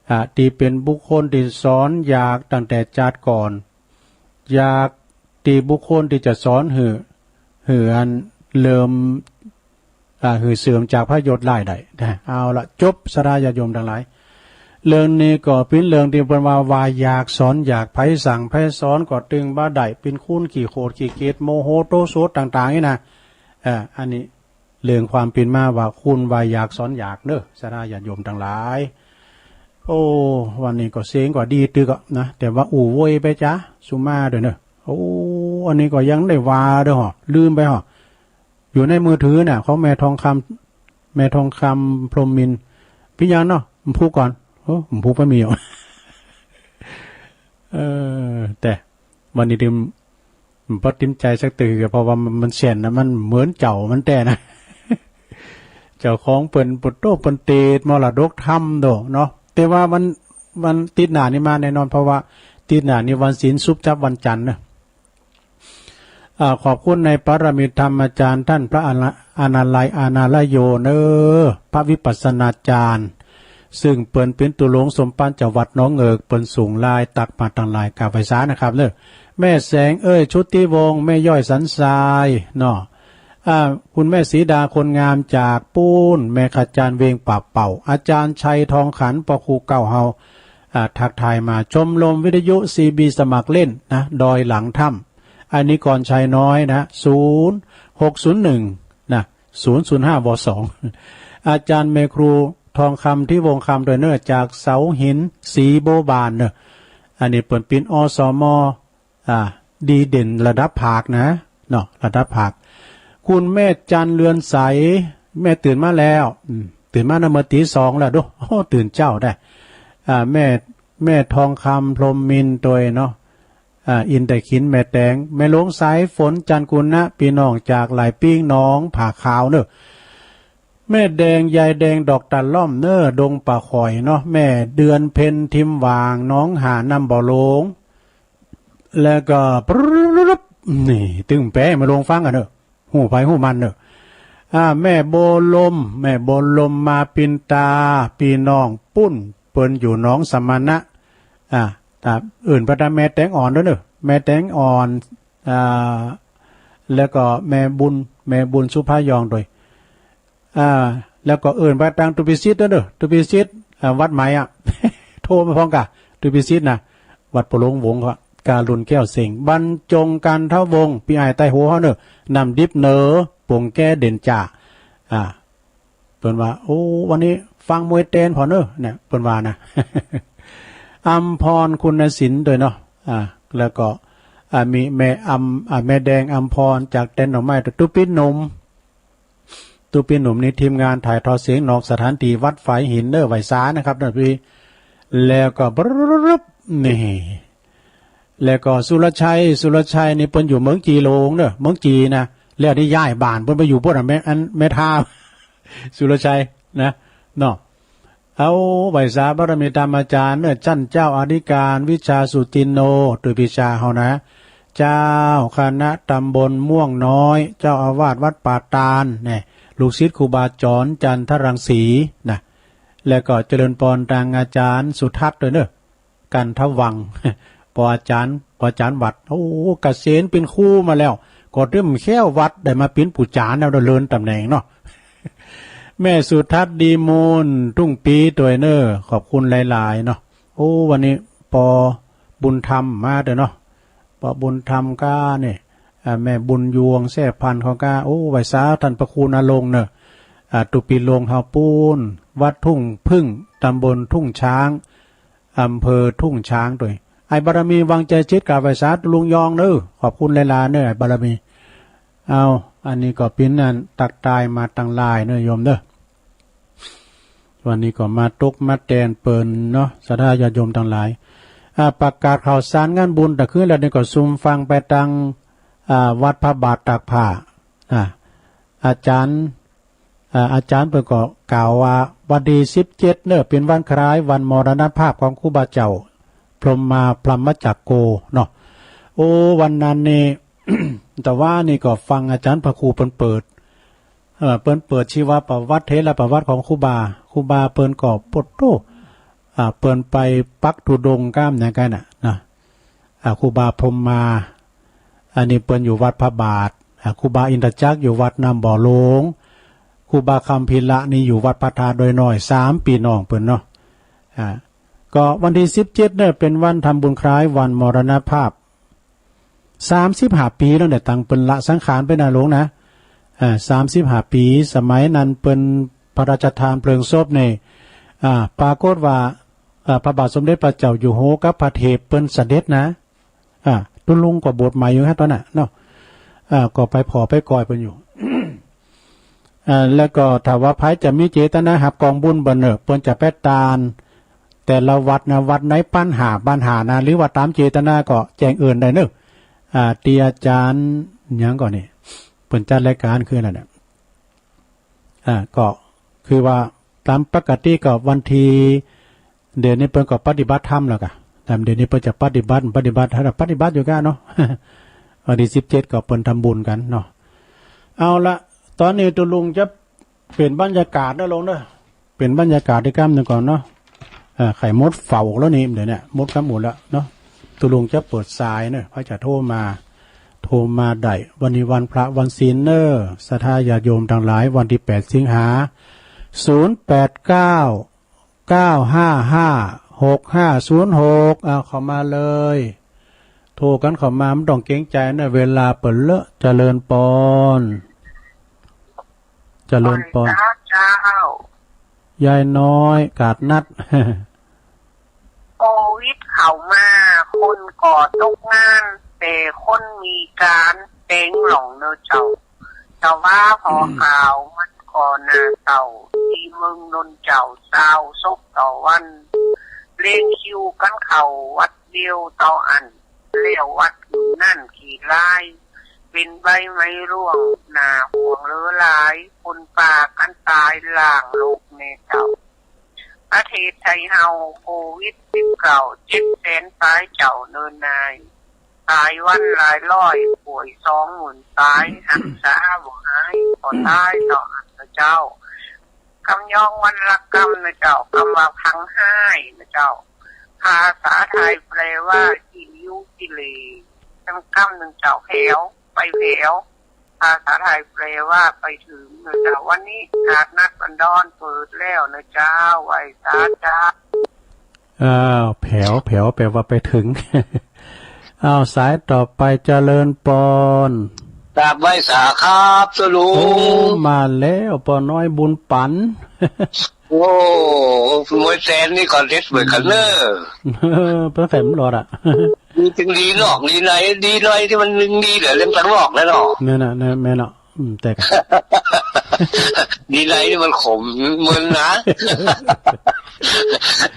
อ่า ตี้เป๋นบุคคลตี้สอนอยากตั้งแต่จาติก่อน อยากตี้บุคคลตี้จะสอนหื้อ หื้ออันเลิม อ่า หื้อเสื่อมจากพยศร้ายได้นะ เอาละ จบ ศรัทธาญาติโยมตังหลาย เรื่องนี้ก็เป๋นเรื่องตี้เปิ้นว่า ว่าอยากสอนอยาก ใผสั่งใผสอนก็ตึงบ่ได้ เป๋นคนขี้โขดขี้เกต โมโหโทโสต่างๆ นี่นะ อ่า อันนี้เรื่องความเป๋นมาว่าคนว่าอยากสอนอยากเนาะ ศรัทธาญาติโยมตังหลาย โอ้ วันนี้ก็เสียงก็ดีตึกอะนะ แต่ว่าอู้โวยไปจ๊ะ สุมาด้วยเนาะ โอ้ อันนี้ก็ยังได้ว่าด้วยหรอ ลืมไปหรอ อยู่ในมือถือน่ะ ของแม่ทองคำ แม่ทองคำพรหมมินทร์ ปี้ยังเนาะ มันพูดก่อน โอ้ มันพูดไปมีอยู่ เออ แต่วันนี้ดื่ม บ่ติดใจ๋สักเตื้อ เพราะว่ามัน มันแสนนะ มันเหมือนเจ้ามันแต๊นะ เจ้าของเปิ้น ปุตโต เปิ้นติดมรดกธรรมโดเนาะ แต่ว่าวัน วันติดหน้านี้มาแน่นอน เพราะว่าติดหน้านี้วันศีลสุบจับวันจันทร์นะ อ่า ขอบคุณในปรมิตรธรรมอาจารย์ท่านพระอนา- อนาลัย อนาลโยเนอ พระวิปัสสนาจารย์ ซึ่งเปิ้นเป๋นตุ๊ลุงสมปันจากวัดหนองเงิก เปิ้นสูงหลาย ตักมาตังหลาย กราบไหว้สานะครับเน่อ แม่แสงเอ้ย ชุติวงศ์ แม่ย้อยสันทรายเนาะ อ่า คุณแม่สีดาคนงามจากปู๊น แม่ขจารย์เวียงป่าเป่า อาจารย์ชัยทองขัน ปอครูเก่าเฮา อ่า ทักทายมา ชมรมวิทยุซีบี สมัครเล่นนะ ดอยหลังถ้ำ อันนี้กรชัยน้อยนะ ศูนย์หกศูนย์หนึ่ง นะ ศูนย์ศูนย์ห้า ว สอง อาจารย์แม่ครูทองคำ ที่วงคำ โดยเน่อ จากเสาหิน สีโบบานเน่อ อันนี้เปิ้นเป๋น อสม อ่า ดีเด่นระดับภาคนะ เนาะ ระดับภาค คุณแม่จันเรือนใส แม่ตื่นมาแล้ว อืม ตื่นมานะ เมื่อตี๋สองแล้วดู โอ้ ตื่นเจ๊าได้ อ่า แม่ แม่ทองคำ พรหมมินทร์ โดยเนาะ อ่า อินทขิน แม่แตง แม่หลวงสายฝน จันทร์กุณะ ปี้น้องจากหลายปิ้ง หนองผาขาวเน่อ แม่แดง ยายแดง ดอกตะล่อมเน่อ ดงป่าข่อยเนาะ แม่เดือนเพ็ญ ทิมหว่าง หนองหาน น้ำบ่อโลง แล้วก็ ปรึ๊บ นี่ ตึงแปลมาลงฟังกั๋นเน่อ ฮู้ใผฮู้มันเน่อ อ่า แม่โบลม แม่โบลม มาปินตา ปี้น้องปุ้น เปิ้นอยู่หนองสมณะ อ่า อ่า เอิ้นไปตางแม่แตงอ่อนโดยเน่อ แม่แตงอ่อน อ่า แล้วก็แม่บุญ แม่บุญสุภายองโดย อ่า แล้วก็เอิ้นไปตางตุ๊ปิศิษย์โดยเน่อ ตุ๊ปิศิษย์ อ่า วัดใหม่อะ โทรมาพร้อมกะ ตุ๊ปิศิษย์นะ วัดปะหลงวงศ์ ก็การุณแก้วเสง บรรจง กันทวงศ์ ปี้อ้ายใต้หัวเฮาเน่อ น้ำดิบเหนือ ปงแก้เด่นจ่า อ่า เปิ้นว่า โอ้ วันนี้ฟังมวยแตนผ่อเน่อ เนี่ย เปิ้นว่านะ อัมพร คุณศิลป์ โดยเนาะ อ่า แล้วก็ อ่า มีแม่อัม อ่า แม่แดงอัมพร จากแตนหน่อไม้ ตุ๊ปิหนุ่ม ตุ๊ปิหนุ่มนี่ทีมงานถ่ายทอดเสียงนอกสถานที่วัดฝายหินเน่อ ไหว้สานะครับเน่อพี่ แล้วก็ บรึ๊บ นี่ แล้วก็สุรชัย สุรชัยนี่เปิ้นอยู่เมืองจีหลงเน่อ เมืองจีนะ แล้วนี่ย้ายบ้านเปิ้นไปอยู่ปู๊นอะ แม่ อัน แม่ทา สุรชัยนะ เนาะ เอา ไหว้สาบารมีตามอาจ๋ารย์เน่อ จั้นเจ้าอธิการวิชาสุจินโน โดยปี้จาเฮานะ เจ้าคณะตำบลม่วงน้อย เจ้าอาวาสวัดป่าตาล แน่ ลูกศิษย์ครูบาจ๋อน จันทรังสี นะ แล้วก็เจริญปอนตางอาจ๋ารย์สุทัศน์โดยเน่อ กันทวังศ์ ปออาจ๋ารย์ ปออาจ๋ารย์วัด โอ้ เกษียณเป๋นครูมาแล้ว ก็ตึงแค้ววัด ได้มาเป๋นปู่จ๋ารย์แล้ว ได้เลื่อนต๋ำแหน่งเนาะ แม่สุทัศน์ ดีมูล ทุ่งปี๋ โดยเน่อ ขอบคุณหลายๆ เนาะ โอ้ วันนี้ปอบุญธรรมมาโดยเนาะ ปอบุญธรรมก้าเนี่ย อ่า แม่บุญยวง แซ่พันธุ์ เขาก้า โอ้ ไหว้สาต้านพระครูณรงค์เน่อ อ่า ตุ๊ปิลงค์เฮาปู๊น วัดทุ่งผึ้ง ตำบลทุ่งช้าง อำเภอทุ่งช้างโดย อ้ายบารมี วังไจจิต กราบไหว้สาตุ๊ลุงยองเน่อ ขอบคุณหลายๆ เน่อ อ้ายบารมี เอา อันนี้ก็เป๋นอันตั๊กตายมาตังหลายเน่อโยมเน่อ วันนี้ก็มาตกมาแตนเปิ้นเนาะ ศรัทธาญาติโยมตังหลาย อ่า ประกาศข่าวสารงานบุญตะคืนแล้วนี่ก็ซุมฟังไปตาง อ่า วัดพระบาทตากผ้า อ่า อาจ๋ารย์ อ่า อาจ๋ารย์เปิ้นก็กล่าวว่า วันตี้สิบเจ็ดเน่อ เป๋นวันคล้ายวันมรณภาพของครูบาเจ้า พรหมมา พรหมจักโก เนาะ โอ้ วันนั้นนี่ แต่ว่านี่ก็ฟังอาจ๋ารย์พระครูเปิ้นเปิด เอ่อ เปิ้นเปิดชีวประวัติ เถรประวัติของครูบา ครูบาเปิ้นก็โพดโธ่ อ่า เปิ้นไปปักธุดงค์ก้ามอย่างกั๋นน่ะ นะ อ่า ครูบาพรหมมา อันนี้เปิ้นอยู่วัดพระบาท อ่า ครูบาอินทจักรอยู่วัดน้ำบ่อโลง ครูบาคัมภีระนี่อยู่วัดพระธาตุดอยน้อย สามปี้น้องเปิ้นเนาะ อ่า ก็วันตี้สิบเจ็ดเนี่ยเป๋นวันทำบุญคล้ายวันมรณภาพ สามสิบห้าปี๋แล้วเนี่ย ตั้งเปิ้นละสังขารไปนะหลวงนะ อ่า สามสิบห้าปี๋ สมัยนั้นเปิ้นพระราชทานเพลิงศพเนี่ย อ่า ปรากฏว่า อ่า พระบาทสมเด็จพระเจ้าอยู่หัวกับพระเทพเปิ้นเสด็จนะ อ่า ตุ๊ลุงก็บวชใหม่อยู่ฮะต๋อนนั้นเนาะ อ่า ก็ไปผ่อไปก่อยเปิ้นอยู่ อ่า แล้วก็ถ้าว่าใผจะมีเจตนาฮับก๋องบุญบ่เน่อ เปิ้นจะแปะตาน แต่ละวัดนะ วัดไหนปันห้า ปันห้านะ หรือว่าต๋ามเจตนาก็แจ้งเอิ้นได้เน่อ อ่า ตี้อาจ๋ารย์หยังก่อนี่ เปิ้นจัดรายก๋านคืออันนั้นน่ะ อ่า ก็คือว่าต๋ามปกติก็วันตี้ เดี๋ยวนี้เปิ้นก็ปฏิบัติธรรมแล้วกะ ต๋ามเดี๋ยวนี้เปิ้นจะปฏิบัติ ปฏิบัติ ปฏิบัติอยู่กะเนาะ วันตี้สิบเจ็ดก็เปิ้นทำบุญกั๋นเนาะ เอาละ ต๋อนนี้ตุ๊ลุงจะเปลี่ยนบรรยากาศเน่อหลวงเน่อ ป๋นบรรยากาศอีกกำนึ่งก่อนเนาะ เอ่อ ใค่มดเฝ้าแล้วนี่ เดี๋ยวนี้มดกำหมดแล้วเนาะ ตุ๊ลุงจะเปิดสายเนาะ ใผจะโทรมา โทรมาได้ วันนี้วันพระวันศีลเนาะ ศรัทธาญาติโยมตังหลาย วันตี้แปดสิงหา ศูนย์แปดเก้า เก้าห้าห้า หกห้าศูนย์หก เอาเข้ามาเลย โทรกั๋นเข้ามา บ่ต้องเกรงใจ๋เนาะ เวลาเปิ้นเลอะ เจริญปอน เจริญปอน เจ้า ยายน้อย กาดนัด โควิดเข้ามา คนก็ตกงาน แต่คนมีก๋านเต็งหล่องเนาะเจ้า แต่ว่าหอข่าวมันก็น่าเศร้า ตี้เมืองนนท์เจ้า ซาวศพต่อวัน เรียงคิวกั๋นเข้าวัดเดียวต่ออั้น แล้ววัดอื่นนั้นกี่ราย เป๋นใบไม้ร่วง น่าห่วงเหลือหลาย คนปากั๋นต๋ายล้างโลกแน่เจ้า ประเทศไทยเฮาโควิดสิบเก้า เจ็ดแสนปายเจ้าเนินนาย ต๋ายวันหลายร้อย ป่วยสองหมื่นปาย หักษาบ่หาย ก็ต๋ายต่ออั้นเนาะเจ้า กำยองวรรณกรรมเนาะเจ้า กำว่าผังฮ้ายเนาะเจ้า ภาษาไทยแปลว่าขี้ริ้วขี้เหร่ กำนึ่งเจ้า แผว ไปแผว ภาษาไทยแปลว่าไปถึงเนาะเจ้า วันนี้ตลาดนัดบ้านดอนเปิดแล้วเนาะเจ้า ไหว้สาเจ้า อ้าว แผว แผว แปลว่าไปถึง อ้าว สายต่อไป เจริญปอน กราบไหว้สาครับตุ๊ลุง โอ้ มาแล้ว ป้อน้อยบุญปั๋น โอ้ มวยแสนนี่ก็เด็ดเหมือนกั๋นเน่อ เออ เปิ้นแขมหลอดอะ ดีตึงดีนอกดีใน ดีในตี้มันนึ่งดีเหลือเล่มตังนอกแล้วเนาะ แม่นน่ะ แม่น แม่นเนาะ อืม แต่ ดีในนี่มันขมมึนนะ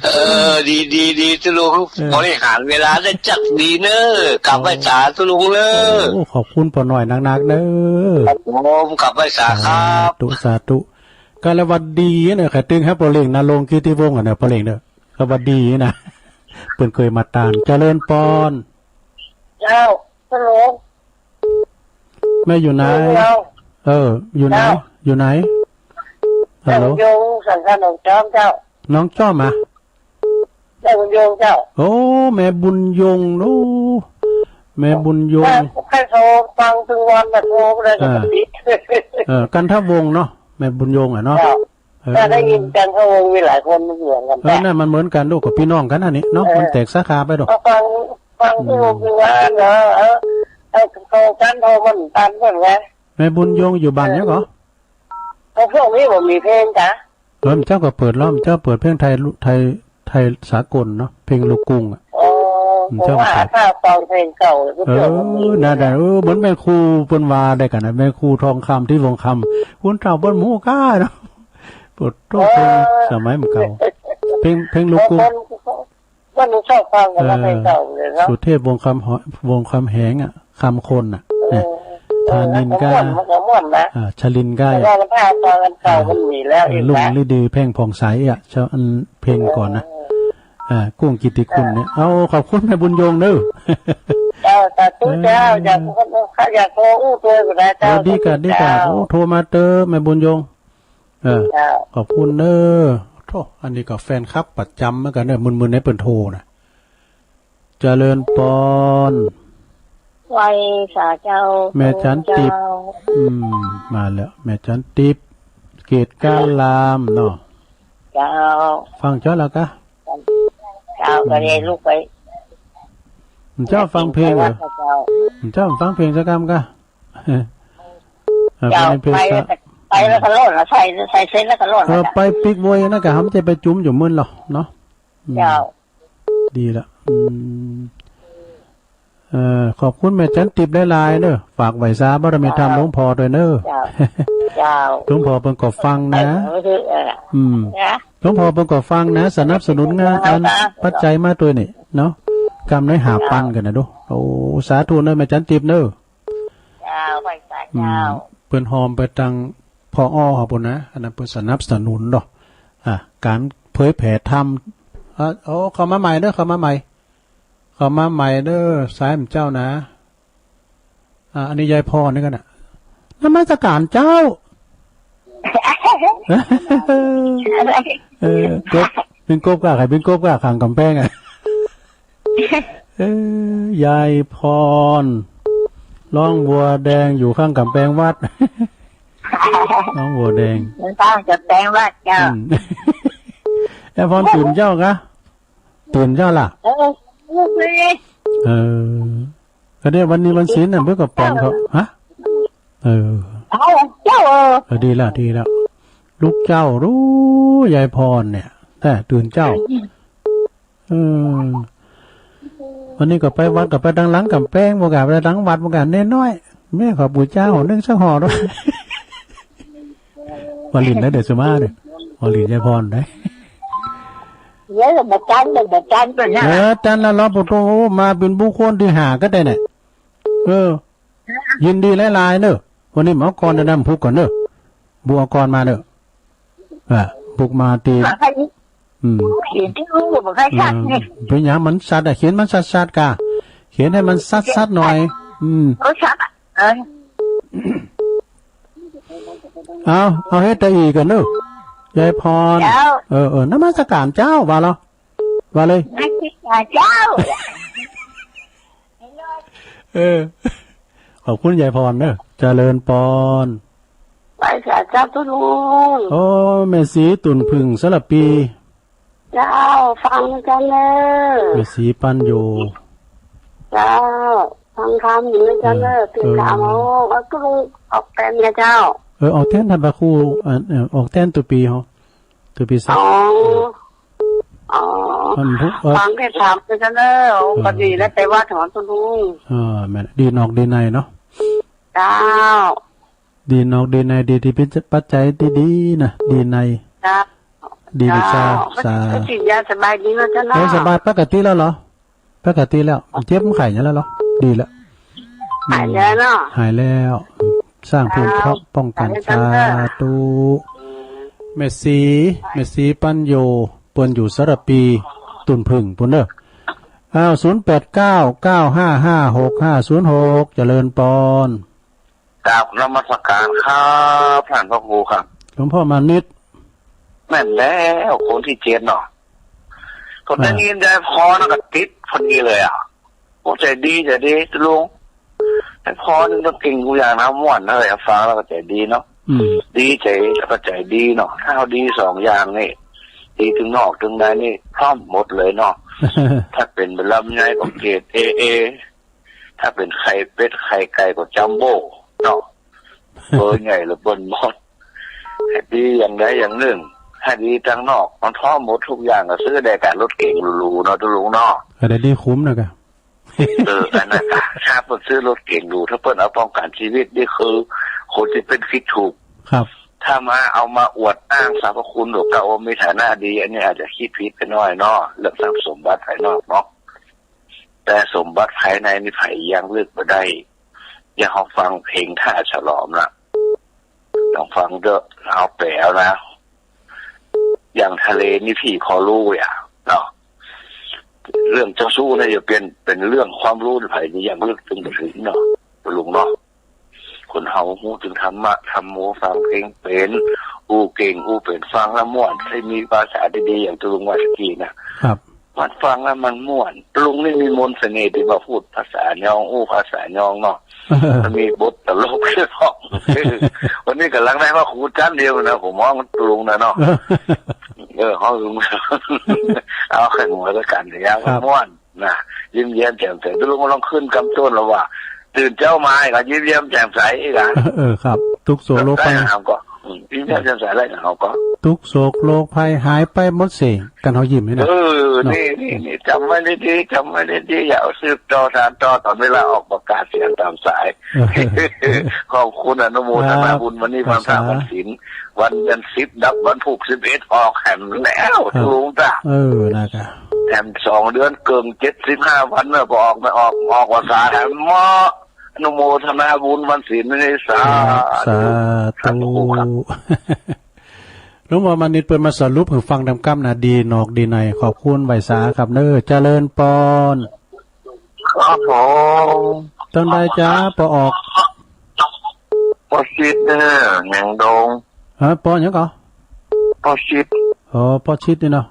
เออ ดี ดี ดี ตุ๊ลุง เออ บริหารเวลาได้จักดีเน่อ กราบไหว้สาตุ๊ลุงเน่อ โอ้ ขอบคุณป้อน้อยนักๆ เน่อ ครับผม กราบไหว้สาครับ สาธุ สาธุ ก็ละวัดดีเน่อ ใค่ตึงหาป้อเล็งนะ ลงกิตติวงศ์อะเน่อ ป้อเล็งเน่อ ก็วัดดีนะ เปิ้นเกยมาตาน เจริญปอน เจ้า ฮัลโหล แม่อยู่ไหน ฮัลโหล เออ อยู่ไหน เจ้า อยู่ไหน ฮัลโหล แม่บุญยง สังขารหนองจอมเจ้า หนองจอมอะ แม่บุญยงเจ้า โอ้ แม่บุญยง โอ้ แม่บุญยง ใค่โทรฟังตึงวันน่ะ โทรบ่ได้ อ่า ปกติ เออ กันทวงศ์เนาะ แม่บุญยงอะเนาะ เจ้า เออ ถ้าได้ยินกันก็มีหลายคนเหมือนกัน เออ แต่ นั่นมันเหมือนกั๋นลูก ก็ปี้น้องกั๋นอันนี้เนาะ เออ มันแตกสาขาไปดอก ก็ฟัง ฟัง อืม ตี้วงตี้วานเนาะ เออ เออ โทรกั๋นโทรบ่ตันเปิ้นไง แม่บุญยงอยู่บ้านเนี่ยก่อ เออ พวกนี้บ่มีเพลงกา เออ เจ้าก็เปิดแล้ว เจ้าเปิดเพลงไทย ไทย ไทยสากลเนาะ เพลงลูกกรุ้งอะ อ๋อ เจ้าก็เปิด ผมว่าถ้าฟังเพลงเก่า เออ เพื่อนผมมี ได้ ได้ เออ เหมือนแม่ครูเปิ้นว่าได้กั๋นนะ แม่ครูทองคำ ทิพย์วงศ์คำ คนเฒ่าเปิ้นบ่ฮู้ก้าเนาะ เปิดโตเพลง เออ สมัยมันเก่า เพลง เพลงลูกกรุ้ง บางคนก็บ่ชอบฟังกั๋นนะ เออ เพลงเก่าเลยเนาะ สุเทพวงศ์คำ วงศ์คำแหงอะ คำคนน่ะ เออ เนี่ย เออ ธานินทร์ก้า มันก็ม่วน มันก็ม่วนนะ อ่า ชลินทร์ก้า แต่ว่ามันถ้าฟังอันเก่า อ่า มันมีแล้ว เออ อีกนะ รุ่งฤดี เพ็งผ่องใสอะ เจ้า อันเพลงก่อนนะ เออ อ่า กุ้งกิตติคุณเนี่ย เอา ขอบคุณแม่บุญยงเน่อ เจ้า สาธุเจ้า เออ อยาก อยากโทรอู้ตวยก็ได้เจ้า เออ ดีก่ะ สาธุ ดีก่ะ เจ้า โอ้ โทรมาเต๊อะ แม่บุญยง เออ เจ้า ขอบคุณเน่อ โธ่ อันนี้ก็แฟนคลับประจ๋ำเหมือนกั๋นเน่อ มึนๆ ในเปิ้นโทรน่ะ เจริญปอน ไหว้สาเจ้า แม่จันติบ เจ้า อืม มาแล้ว แม่จันติบ เกตการามเนาะ เจ้า ฟังเจ้าแล้วกะ เจ้า ก็ได้ลุกไป เจ้าฟังเพลงเหรอ เจ้า เจ้าฟังเพลงสักกำกะ เออ เจ้า ฟังเพลง ไป สัก ไปแล้วก็โลดละ ใส่ ใส่เสร็จแล้วก็โลดละ เออ ไปปิ๊กโวยนะกะ หำจะไปจุ๋มอยู่มึนหรอเนาะ อืม เจ้า ดีละ อืม เอ่อ ขอบคุณแม่จันติบหลายๆ เน่อ ฝากไหว้สาบารมีธรรมหลวงพ่อตวยเน่อ เจ้า เจ้า หลวงพ่อเปิ้นก็ฟังนะ เออ เออ อืม นะ หลวงพ่อเปิ้นก็ฟังนะ สนับสนุนงาน เจ้า อันปัจจัยมาตวยนี่เนาะ กำน้อยห้าปันกั๋นนะดู โอ้ สาธุเน่อแม่จันติบเน่อ เจ้า ไหว้สา อืม เจ้า เปิ้นฮอมไปตัง ผอ.เฮาปู้นนะ อันนั้นเปิ้นสนับสนุนเนาะ อ่า ก๋านเผยแผ่ธรรม อ่า โอ้ เข้ามาใหม่เน่อ เข้ามาใหม่ เข้ามาใหม่เน่อ สายหมู่เจ้านะ อ่า อันนี้ยายพรนี่กั๋นนะ นมัสการเจ้า เออ กบ เป๋นกบก้า ใผเป๋นกบก้าข้างก๋ำแปงอะ เออ ยายพร น้องบัวแดงอยู่ข้างก๋ำแปงวัด น้องบัวแดง ข้างก๋ำแปงวัดเจ้า อืม ยายพรตื่นเจ๊ากะ ตื่นเจ๊าละ เออ ลุกเลย เออ ก็เนี่ยวันนี้วันศีลน่ะ เปิ้นก็ปองเขา ฮะ เออ เอาเจ้า เออ เออ ดีละ ดีละ ลุกเจ๊า ฮู้ ยายพรเนี่ย แต่ตื่นเจ๊า เออ วันนี้ก็ไปวัด ก็ไปตังหลังก๋ำแปง บ่กล้าไปตังวัด บ่กล้า เณรน้อย แม่ขอบู๋จาห่อนึ่งสักห่อด้วย ว่าหลิ้นได้เดี๋ยวจะมาเนี่ย ว่าหลิ้นยายพรได้ เดี๋ยวบ่ตัน เดี๋ยวบ่ตันก่อนนะ เออ ตันละรอบ โอ้โห มาเป๋นบุคคลตี้ห้าก็ได้เนี่ย เออ ยินดีหลายๆ เนอะ วันนี้บ่เอากลอน เดี๋ยวน้ำพุกก่อนเนอะ บ่เอากลอนมาเนอะ อ่ะ พุกมาตี้ บ่ใคร่ อืม เขียนตี้ฮู้บ่ใคร่ชัดนี่ อืม เป๋นหยังมันสัตย์อะ เขียนมันสัตย์ๆ กะ เขียนหื้อมันสัตย์ๆ หน่อย อืม โอ้ ชัดอะ เออ เอา เอาเฮ็ดตะอี้ก่อนเนอะ ยายพร เจ้า เออ เออ นมัสการเจ้า ว่าเหรอ ว่าเลย นมัสการเจ้า เออ ขอบคุณยายพรเนอะ เจริญปอน ไหว้สาเจ้าตุ๊ลุง โอ้ แม่ศรีตุ่นผึ้งสารภี เจ้า ฟังเจ้าเนอะ แม่ศรีปัญโญ เจ้า ฟังธรรมอยู่นะเจ้าเนอะ เออ ตื่นเช้ามา เออ โอ้ เอาตุ๊ลุงออกแตนนะเจ้า เออ ออกแตนต้านพระครู อ่า เออ ออกแตนตุ๊ปี๋เฮา ตุ๊ปี๋สัก อ๋อ อ๋อ มันพุก เออ ฟังแค่ธรรมนะเจ้าเนอะ โอ้ เออ ก็ดีแล้ว ไปวัดของตุ๊ลุง เออ แม่น ดีนอกดีในเนาะ เจ้า ดีนอกดีใน ดีตี้เป๋นปัจจัยตี้ดีนะ ดีใน เจ้า ดีวิชา เจ้า สา ก็กินยาสบายดีแล้วเจ้าเนาะ เออ สบายปกติแล้วเหรอ ปกติแล้ว เจ็บไข้หยังแล้วเหรอ ดีแล้ว หายแล้วเนาะ หายแล้ว สร้างภูมิ เจ้า ป้องกัน สาธุ สาธุ แม่ศรี แม่ศรีปัญโญ เปิ้นอยู่สารภี ตุ่นผึ้งปู้นเนอะ อ้าว ศูนย์แปดเก้า เก้าห้าห้า หกห้าศูนย์หก เจริญปอน กราบนมัสการครับ ท่านพระครูครับ หลวงพ่อมานิต แม่นแล้ว คนตี้เจ็ดเนาะ ผมได้ยินยายพรแล้วก็ติดพอดีเลยอะ โอ้ ใจ๋ดี ใจ๋ดีลุง ยายพรนี่ก็เก่งกู้อย่างนะ ม่วนเลยอะ ฟังแล้วก็ใจ๋ดีเนาะ อืม ดีใจ๋แล้วก็ใจ๋ดีเนาะ ถ้าเฮาดีสองอย่างนี่ ดีตึงนอกตึงในนี่ พร้อมหมดเลยเนาะ ถ้าเป๋นลำไยก็เกรด เอ เอ ถ้าเป๋นไข่เป็ดไข่ไก่ก็จัมโบ้เนาะ เบอร์ใหญ่เหลือเปิ้นหมด ให้ดีอย่างใดอย่างนึ่ง ให้ดีตังนอก มันพร้อมหมดกู้อย่าง ก็ซื้อได้ก้ารถเก๋งหรูๆ เนาะตุ๊ลุงเนาะ ก็ได้ดีคุ้มนะกะ เออ อันนั้นกะ ถ้าเปิ้นซื้อรถเก๋งหรู ถ้าเปิ้นเอาป้องกันชีวิตนี่คือคนตี้เปิ้นกึ๊ดถูก ครับ ถ้ามาเอามาอวดอ้างสรรพคุณหรือก็ว่ามีฐานะดี อันนี้อาจจะกึ๊ดผิดไปหน้อยเนาะ เรื่องทรัพย์สมบัติภายนอกเนาะ แต่สมบัติภายในนี่ใผยังเลือกบ่ได้ อย่างเฮาฟังเพลงท่าฉลอมน่ะ ลองฟังเต๊อะ เอาแป๋วนะ อย่างทะเลนี่พี่พอฮู้อะเนาะ เรื่องเจ้าชู้น่ะจะเป๋น เป๋นเรื่องความฮู้ตี้ใผนี่ยังลึกตึงบ่ถึงเนาะ ลุงเนาะ คนเฮาฮู้ตึงธรรมะ ธัมโม ฟังเพลงเป๋น อู้เก่ง อู้เป๋น ฟังแล้วม่วน ใค่มีภาษาดีๆ อย่างตุ๊ลุงว่าตะกี้น่ะ ครับ มันฟังแล้วมันม่วน ตุ๊ลุงนี่มีมนต์เสน่ห์ตี้มาพูดภาษายอง อู้ภาษายองเนาะ มันมีบทตลกเนาะ วันนี้ก่ำลังได้พระครูจั้นเดียวนะ ผมมองตุ๊ลุงนะเนาะ เออ ห้องลุง เอาไข่หมูแล้วกัน เดี๋ยว ครับ ม่วน นะ ยิ้มแย้มแจ่มใส ตุ๊ลุงลองขึ้นกำต้นแล้วว่า ตื่นเจ๊ามาก็ยิ้มแย้มแจ่มใสอีกอะ เออ ครับ ทุกข์โศกโรคภัย เฮาก็ อืม ยิ้มแย้มแจ่มใสแล้วเฮาก็ ทุกข์โศกโรคภัยหายไปหมดเสี้ยง กันเฮายิ้มนี่นะ เออ เนาะ นี่ นี่ นี่ จ๋ำไว้ดีๆ จ๋ำไว้ดีๆ อย่าเอาสืบต่อสานต่อ ต๋อนเวลาออกประกาศเสียงต๋ามสาย เออ ขอบคุณ อนุโมทนาบุญ ครับ วันนี้วันพระ สาธุ วันศีล วันเดือนสิบดับ วันพูกสิบเอ็ดออกแหมแล้ว ครับ ตุ๊ลุงจ้ะ เออ นะกะ แหมสองเดือนเกิ่ง เจ็ดสิบห้าวันเนอะ ปอออก ปอออก ออกพรรษาแหมเหมาะ อนุโมทนาบุญวันศีลนี่ สาธุ ครับ สาธุ สาธุครับ หลวงพ่อมานิตเปิ้นมาสรุปหื้อฟังต๋ามกำนะ ดีนอกดีใน ขอบคุณไหว้สาครับเนอะ เจริญปอน ครับผม ต้นใดจ๊ะ ปอออก ปอสิทธิ์เนอะ แหงดง ฮะ ปอหยังก่อ ปอสิทธิ์ อ๋อ ป้อชิดนี่เนาะ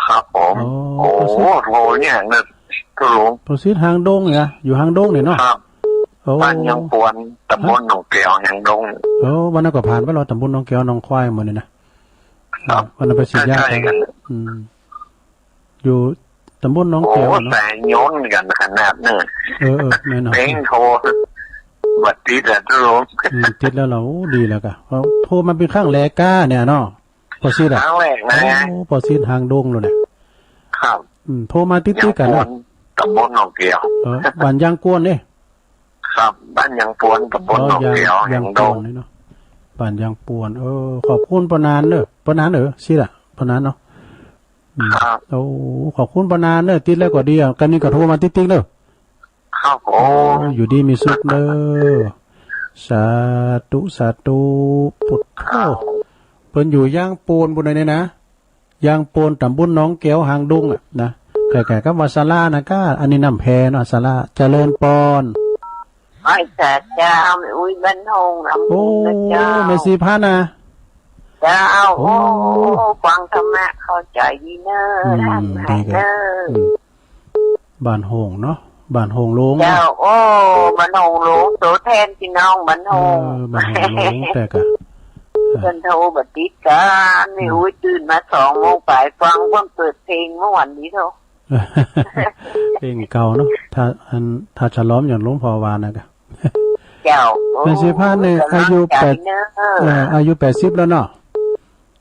ครับผม อ๋อ โอ้ ป้อชิด โห เนี่ยนะ ตุ๊ลุง ป้อชิดหางดงเนี่ย อยู่หางดงเนี่ยเนาะ ครับ โอ้ บ้านยางปวน ตำบลหนองแก้ว หางดง โอ้ วันนั้นก็ผ่านไปแล้ว ตำบลหนองแก้ว หนองควายหมดเนี่ยนะ ครับ วันนั้นไปฉีดยา ใกล้ๆ กัน อืม อยู่ตำบลหนองแก้ว โอ้ เนาะ แสงย้อนกันขนาดเนี่ย เออ เออ แม่นเนาะ เป้งโทร บ่ติดอะ ตุ๊ลุง อืม ติดแล้วเหรอ โอ้ ดีแล้วกะ เพราะโทรมาเป๋นครั้งแรกก้าเนี่ยเนาะ ป้อชิดอะ ครั้งแรกนะ โอ้ ป้อชิดหางดงเลยเนี่ย ครับ อืม โทรมาติดๆ กั๋นเนาะ ยางปวน ตำบลหนองแก้ว เออ บ้านยางปวนเนี่ย ครับ บ้านยางปวน ตำบลหนองแก้ว อ๋อ ยาง หางดง ยางปวนเนี่ยเนาะ บ้านยางปวน เออ ขอบคุณป้อนานเนอะ ป้อนานเออ ชิดอะ ป้อนานเนาะ อืม ครับ โอ้ ขอบคุณป้อนานเนอะ ติดแล้วก็ดีอะ กั๋นนี่ก็โทรมาติดๆ เนอะ ครับผม โอ้ อยู่ดีมีสุขเนอะ สาธุ สาธุ ปุดโธ่ เปิ้นอยู่ยางปวนปุ้นเนี่ยนะ ยางปวน ตำบลหนองแก้ว หางดงอะนะ ใก้ๆ กับวัดสารานะก้า อันนี้น้ำแพเนาะ สารา เจริญปอน ไหว้สาเจ้า แม่อุ๊ยบ้านโฮง ลำพูนนะเจ้า โอ้ แม่ศรีพันธุ์นะ เจ้า โอ้ โอ้ ฟังธรรมะเข้าใจ๋ดีเนอะ อืม ร่ำหายเนอะ ดีกะ อืม บ้านโฮงเนาะ บ้านโฮงโลงเนาะ เจ้า โอ้ บ้านโฮงโลง ตั๋วแทนปี้น้องบ้านโฮง เออ บ้านโฮงโลง แต่กะ เปิ้นโทรบ่ติดกั๋น แม่อุ๊ยตื่นมาสองโมงป๋าย ฟังเปิ้นเปิดเพลงม่วนดีโธ่ เพลงเก่าเนาะ ถ้า อัน ถ้าฉลองอย่างหลวงพ่อว่านะกะ เจ้า แม่ศรีพันธุ์เนี่ย โอ้ อายุแปด กำลังใจ๋เนอะ เอ่อ อายุแปดสิบแล้วเนาะ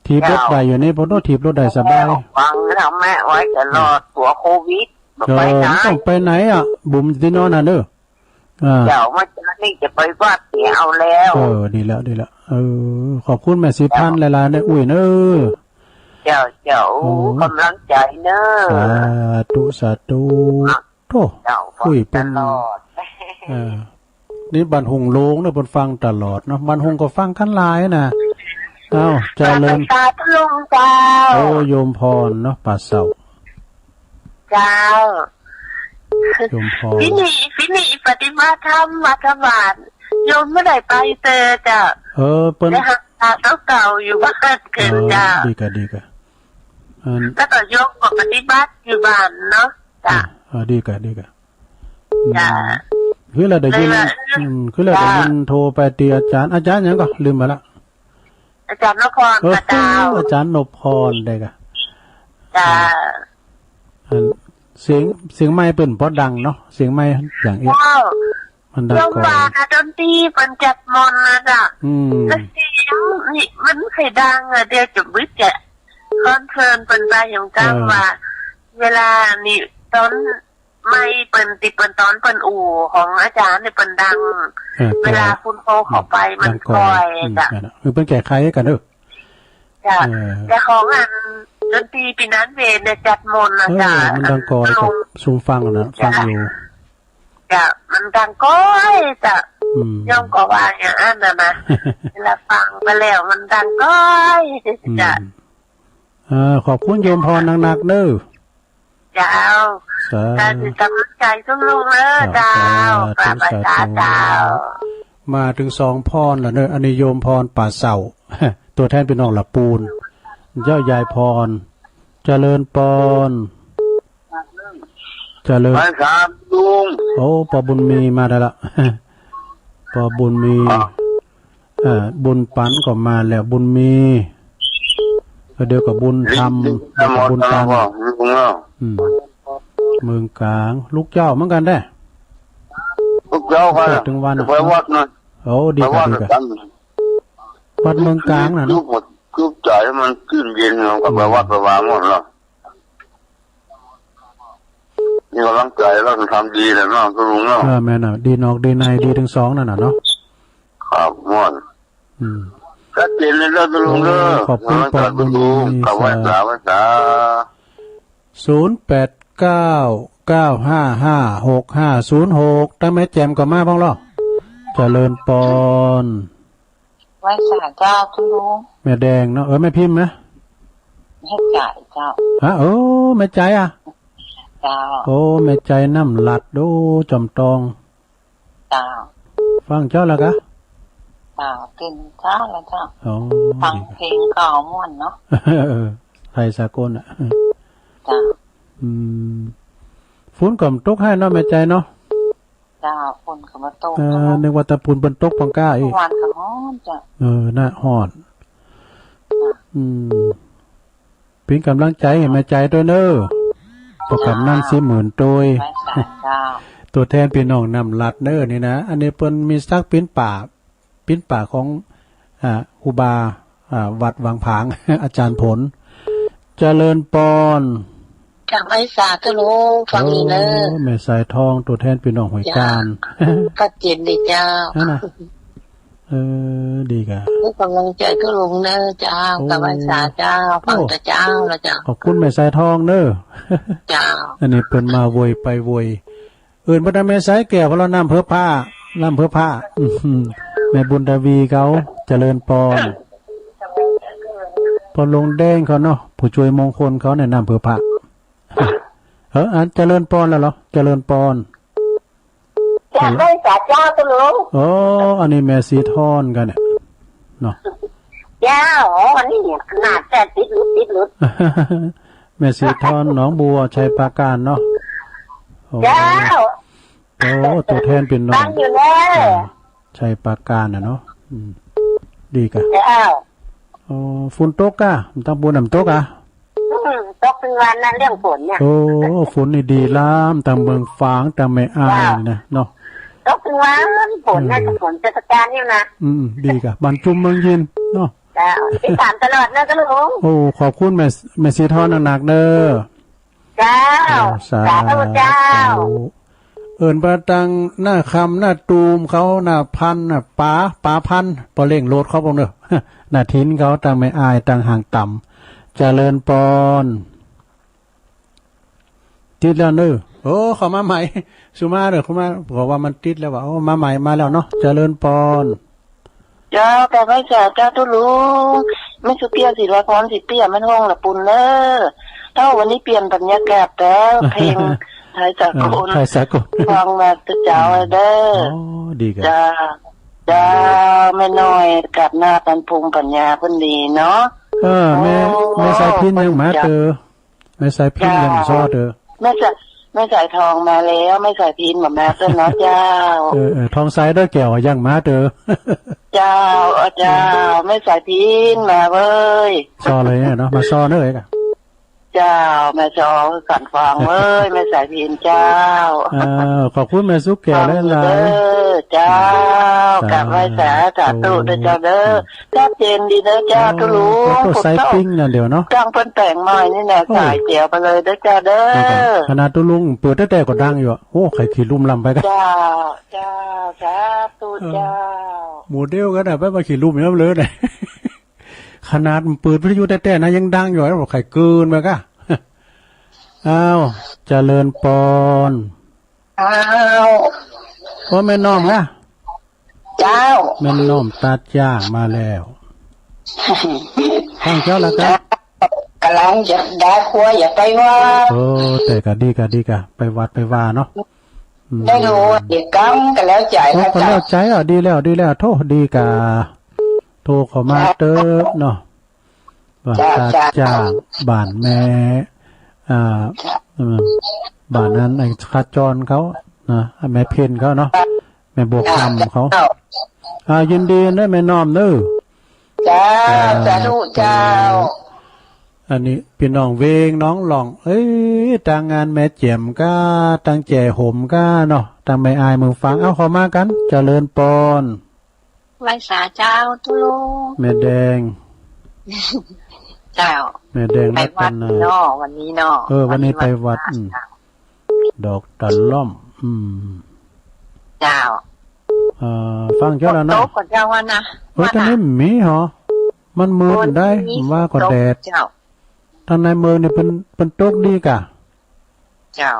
ถีบรถได้อยู่นี่ เจ้า ปะโน้ ถีบรถได้สบาย ฟังธรรมะไว้ตลอด อืม กั๋วโควิด บ่ไปไหน เออ บ่ต้องไปไหนอะ บุ๋มตี้โน้นน่ะเนอะ อ่า เจ้า เมื่อเช้านี่จะไปวัดเสียเอาแล้ว เออ ดีแล้ว ดีแล้ว เออ ขอบคุณแม่ศรีพันธุ์หลายๆ เนอะ อุ๊ยเนอะ เจ้า เจ้า โอ้ กำลังใจ๋เนอะ สาธุ สาธุ อ่ะ โธ่ เจ้า อุ๊ย ฟังตลอด เปิ้น เออ นี่บ้านโฮงโลงเนอะ เปิ้นฟังตลอดเนาะ บ้านโฮงก็ฟังกั๋นหลายนะ อ้าว เจริญ สาธุเจ้า โอ้ โยมพรเนาะ ป่าเสา เจ้า โยมพร ปี๋นี้ ปี๋นี้ปฏิบัติธรรมวัดสะหวาด โยมบ่ได้ไปเตื้อเจ้า เออ เปิ้น ได้หักษาตั๋วเก่าอยู่บ้านเกินเจ้า เออ ดีกะ ดีกะ อัน แล้วก็โยมก็ปฏิบัติอยู่บ้านเนาะ เจ้า อ่ะ อ่ะ ดีกะ ดีกะ อืม จ้ะ คือเฮาได้ยิน เลยว่า อืม คือเฮาได้ยิน จ้ะ โทรไปตี้อาจ๋ารย์ อาจ๋ารย์หยังก่อ ลืมไปละ อาจ๋ารย์นพพร เออ ค่ะเจ้า อาจ๋ารย์นพพรได้กะ จ้ะ อัน เสียง เสียงไมค์เปิ้นบ่ดังเนาะ เสียงไมค์อย่างเอี้ย เจ้า มันดัง เจ้า ก่อน ว่าดนตรีเปิ้นจัดม่วนนะเจ้า อืม แล้วเสียงนี่มันใค่ดังอะ เดี๋ยวจะบึดจะคอนเซิร์นเปิ้นไปอย่างกั้น เออ ว่า เวลานี่ตอน ไมค์เปิ้นตี้เปิ้นตอนเปิ้นอู้ของอาจ๋ารย์นี่เปิ้นดัง เออ เวลาคนโทรเข้าไป อืม มัน ดังก่อย ก่อย อืม จ้ะ นั่นน่ะ คือเปิ้นแก้ไขกั๋นเด้อ จ้ะ เออ แต่ของอันดนตรีปี๋นั้นเวรเนี่ยจัดม่วนนะ เออ จ้ะ มันดังก่อย อัน กับซุมฟังนะ จ้ะ ฟังอยู่ จ้ะ มันดังก่อยจ้ะ อืม โยมก็ว่าอย่างนั้นนะนะ เวลาฟังไปแล้วมันดังก่อย อืม จ้ะ เออ ขอบคุณโยมพรนักๆ เด้อ เจ้า สาธุ สาธุ กำลังใจ๋ตุ๊ลุงเด้อ เจ้า เจ้า สาธุ สาธุ เจ้า มาเถิงสองพรแล้วเนอะ อันนี้โยมพรป่าเสา ตั๋วแทนปี้น้องละปูน เจ้ายายพร เจริญปอน เจริญ ไปสามลุง โอ้ ป้อบุญมีมาได้ละ ป้อบุญมี อ่ะ อ่า บุญปันก็มาแล้ว บุญมี แล้วเดี๋ยวก็บุญธรรม เดี๋ยวก็บุญปัน ลุงเนาะ อืม เมืองกลาง ลูกเจ้าเหมือนกั๋นแต๊ ลูกเจ้ากั๋น เถิงวัน จะไปวัดนะ โอ้ ดีกะ ไปวัด ดีกะ กั๋น วัดเมืองกลางน่ะเนาะ ลูกหมด ลูกใจ๋มันขึ้นเย็น มันก็ไปวัดไปวาหมดแล้ว นี่กำลังใจ๋แล้วทำดีแล้วเนาะ ตุ๊ลุงเนาะ เออ แม่นน่ะ ดีนอกดีใน ดีเถิงสองนั่นน่ะเนาะ ครับ ม่วน อืม ชัดเจนเลยเด้อตุ๊ลุงเด้อ โอ้ ขอบคุณ ขอบคุณ ป้อบุญมี กับไหว้สา ไหว้สา ศูนย์แปดเก้า เก้าห้าห้า หกห้าศูนย์หก ตางแม่แจ่มก็มาพ่องลอ เจริญปอน ไหว้สาเจ้าตุ๊ลุง แม่แดงเนาะ เออ แม่พิมพ์นะ แม่ใจ๋เจ้า ฮะ โอ้ แม่ใจ๋อะ เจ้า โอ้ แม่ใจ๋น้ำหลัด โอ้ จอมตอง เจ้า ฟังเจ๊าแล้วกะ เจ้า ตื่นเจ๊าแล้วเจ้า อ๋อ ฟังเพลงเก่าม่วนเนาะ เออ ไทยสากลน่ะ เจ้า อืม ฝนก็บ่ตกให้เนาะแม่ใจ๋เนาะ เจ้า ฝนก็บ่ตก เออ เนาะ นึกว่าแต่ฝนเปิ้นตกปองก้าอี้ เมื่อวานก็ฮ้อนเจ้า เออ น่ะ ฮ้อน อืม เป๋นก๋ำลังใจ๋หื้อแม่ใจ๋ตวยเน่อ เจ้า ป้อก๋ำนันต์ ศรีหมื่นตวย เจ้า ตั๋วแทนปี้น้องน้ำลัดเน่อนี่นะ อันนี้เปิ้นมีสักดิ์ปิ่นป้า ปิ่นป้าของ อ่า ครูบา อ่า วัดวังผาง อาจ๋ารย์ผล เจริญปอน กราบไหว้สาธุลุง ฟังดีเน่อ โอ้ แม่สายทอง ตั๋วแทนปี้น้องห้วยก้าน เจ้า ชัดเจนดีเจ้า นั่นน่ะ เออ ดีก่ะ ให้ก๋ำลังใจ๋กับลุงเน่อเจ้า โอ้ กราบไหว้สาเจ้า ฟังแต่เจ๊าแล้วเจ้า ขอบคุณแม่สายทองเน่อ เจ้า อันนี้เปิ้นมาโวยไปโวย เอิ้นบ่ได้แม่สายแก้ว เพราะว่าน้ำเผอพระ น้ำเผอพระ อื้อหือ แม่บุญทวีเขา เจริญปอน ป้อลุงแดงเขาเนาะ ผู้ช่วยมงคลเขาเนี่ย น้ำเผอพระ เออ อันเจริญปอนแล้วเหรอ เจริญปอน กราบไหว้สาเจ้าตุ๊ลุง โอ้ อันนี้แม่สีทอนกั๋นเนี่ย เนาะ เจ้า อ๋อ อันนี้เนี่ยขนาดแต่ติดหลุด ติดหลุด แม่สีทอน หนองบัว ชัยปราการเนาะ โอ้ เจ้า โอ้ ตั๋วแทนปี้น้อง ฟังอยู่เน่อ อ่า ชัยปราการน่ะเนาะ อืม ดีก่ะ เจ้า โอ้ ฝนตกก่ะ ตังปูนน้ำตกก่ะ อืม ตกตึงวันนะ เรื่องฝนเนี่ย โอ้ ฝนนี่ดีล้ำ ตังเมืองฝาง ตังแม่อาย เจ้า นี่นะ เนาะ ตกตึงวัน ฝนน่ะ เออ ฝนเทศกาลนี่นะ อืม ดีก่ะ บ้านจุมเมืองยิน เนาะ เจ้า ติดต๋ามตลอดเน่อตุ๊ลุง โอ้ ขอบคุณแม่ แม่สีทอนหนักๆ เน่อ เจ้า เออ สาธุ สาธุเจ้า เอิ้นไปตังหน้าคำ หน้าตูมเขา หน้าพันธุ์ หน้าป๋า ป๋าพันธุ์ ป้อเล็งโหลดเขาพวกเน่อ หน้าถิ่นเขา ตังแม่อาย ตังหางต่ำ เจริญปอน ติดแล้วเน่อ โอ้ เข้ามาใหม่ สุมาเน่อ เข้ามา บอกว่ามันติดแล้วว่ะ โอ้ มาใหม่ มาแล้วเนาะ เจริญปอน เจ้า กราบไหว้สาเจ้าตุ๊ลุง แม่สุเตี้ย ศิลาพร ศรีเตี้ย แม่นห้องละปุนเน่อ เจ้า วันนี้เปลี่ยนบรรยากาศแล้ว เพลงไทยสากล เออ ไทยสากล ฟังมาแต่เจ๊าเน่อ อ๋อ ดีก่ะ เจ้า เจ้า แม่น้อย กับนาค ปันพงษ์ ปัญญา เปิ้นดีเนาะ เออ แม่ โอ้ แม่สายพิณยังมาเตอ แม่สายพิณยังมาซ้อเตอ แม่สาย แม่สายทองมาแล้ว แม่สายพิณบ่มาเตอเนาะเจ้า เออ เออ ทองใสเด้อแก้วยังมาเตอ เจ้า เออ เจ้า แม่สายพิณมาเว้ย ซ้อเลยเนี่ยเนาะ มาซ้อเน่อก่ะ เจ้า แม่ซ้อสันฟางเว้ย แม่สายพิณเจ้า เออ ขอบคุณแม่สุแก้วหลายๆ เจ้า สาธุ กราบไหว้สา สาธุเด้อเจ้าเด้อ ชัดเจนดีเน่อเจ้า ตุ๊ลุง โอ้ สายปิ้งนั่นเดียวเนาะ จ้างเปิ้นแต่งใหม่นี่แหละ โอ้ สายแจ๋วไปเลยเด้อเจ้าเด้อ ขนาดตุ๊ลุงเปิดแต๊ๆ ก็ดังอยู่อะ โอ้ ใค่ขี้ลุ่มล้ำไปก่ะ เจ้า เจ้า สาธุ เออ เจ้า หมู่เดียวกั๋นน่ะ ไปว่าขี้ลุ่มย้ำเลยเนี่ย ขนาดเปิดวิทยุแต๊ๆ นะ ยังดังอยู่ แล้วใค่เกินไปก่ะ อ้าว เจริญปอน อ้าว โอ้ แม่น้อมนะ เจ้า แม่น้อมตัดหญ้ามาแล้ว ฟังเจ้าแล้วก่ะ ก๋ำลังจะได้ครัว จะไปวัด โอ้ แต่ก่ะดีก่ะ ดีก่ะ ไปวัดไปวาเนาะ อืม ได้รู้ เดี๋ยวกำก็แล้วใจ๋ โอ้ แล้ว ก็แล้วใจ๋ เจ้า อ่ะ ดีแล้ว ดีแล้ว โธ่ ดีก่ะ โทรเข้ามาเต๊อะเนาะ ว่า เจ้า ตัด เจ้า หญ้าบ้านแม่ อ่า เจ้า อืม บ้านนั้นไอ้ขจรเขานะ แม่เพ็ญเขาเนาะ แม่บัวคำเขา เจ้า อ่า ยินดีเน่อแม่น้อมเน่อ เจ้า เจ้า สาธุเจ้า อันนี้ปี้น้องเวงหนองหล่อง เอ้ย ตังงานแม่แจ่มก้า ตังแจ่หมก้าเนาะ ตังแม่อายเมืองฝาง เอาเข้ามากั๋น เจริญปอน ไหว้สาเจ้าตุ๊ลุง แม่แดง เจ้า แม่แดง ไปวัด รัตนา เนาะ วันนี้เนาะ เออ วันนี้ไปวัด วันนี้วันพระ อืม ดอกตะล่อม อืม เจ้า เอ่อ ฟังเจ้าแล้วเนาะ ตกก่อนเจ้าว่านะ เฮ้ย ว่านะ ตอนนี้มีเหรอ มันมืดได้ มันมี ว่าก็แดด เจ้า ตางในเมืองนี่เปิ้น เปิ้นตกดีก่ะ เจ้า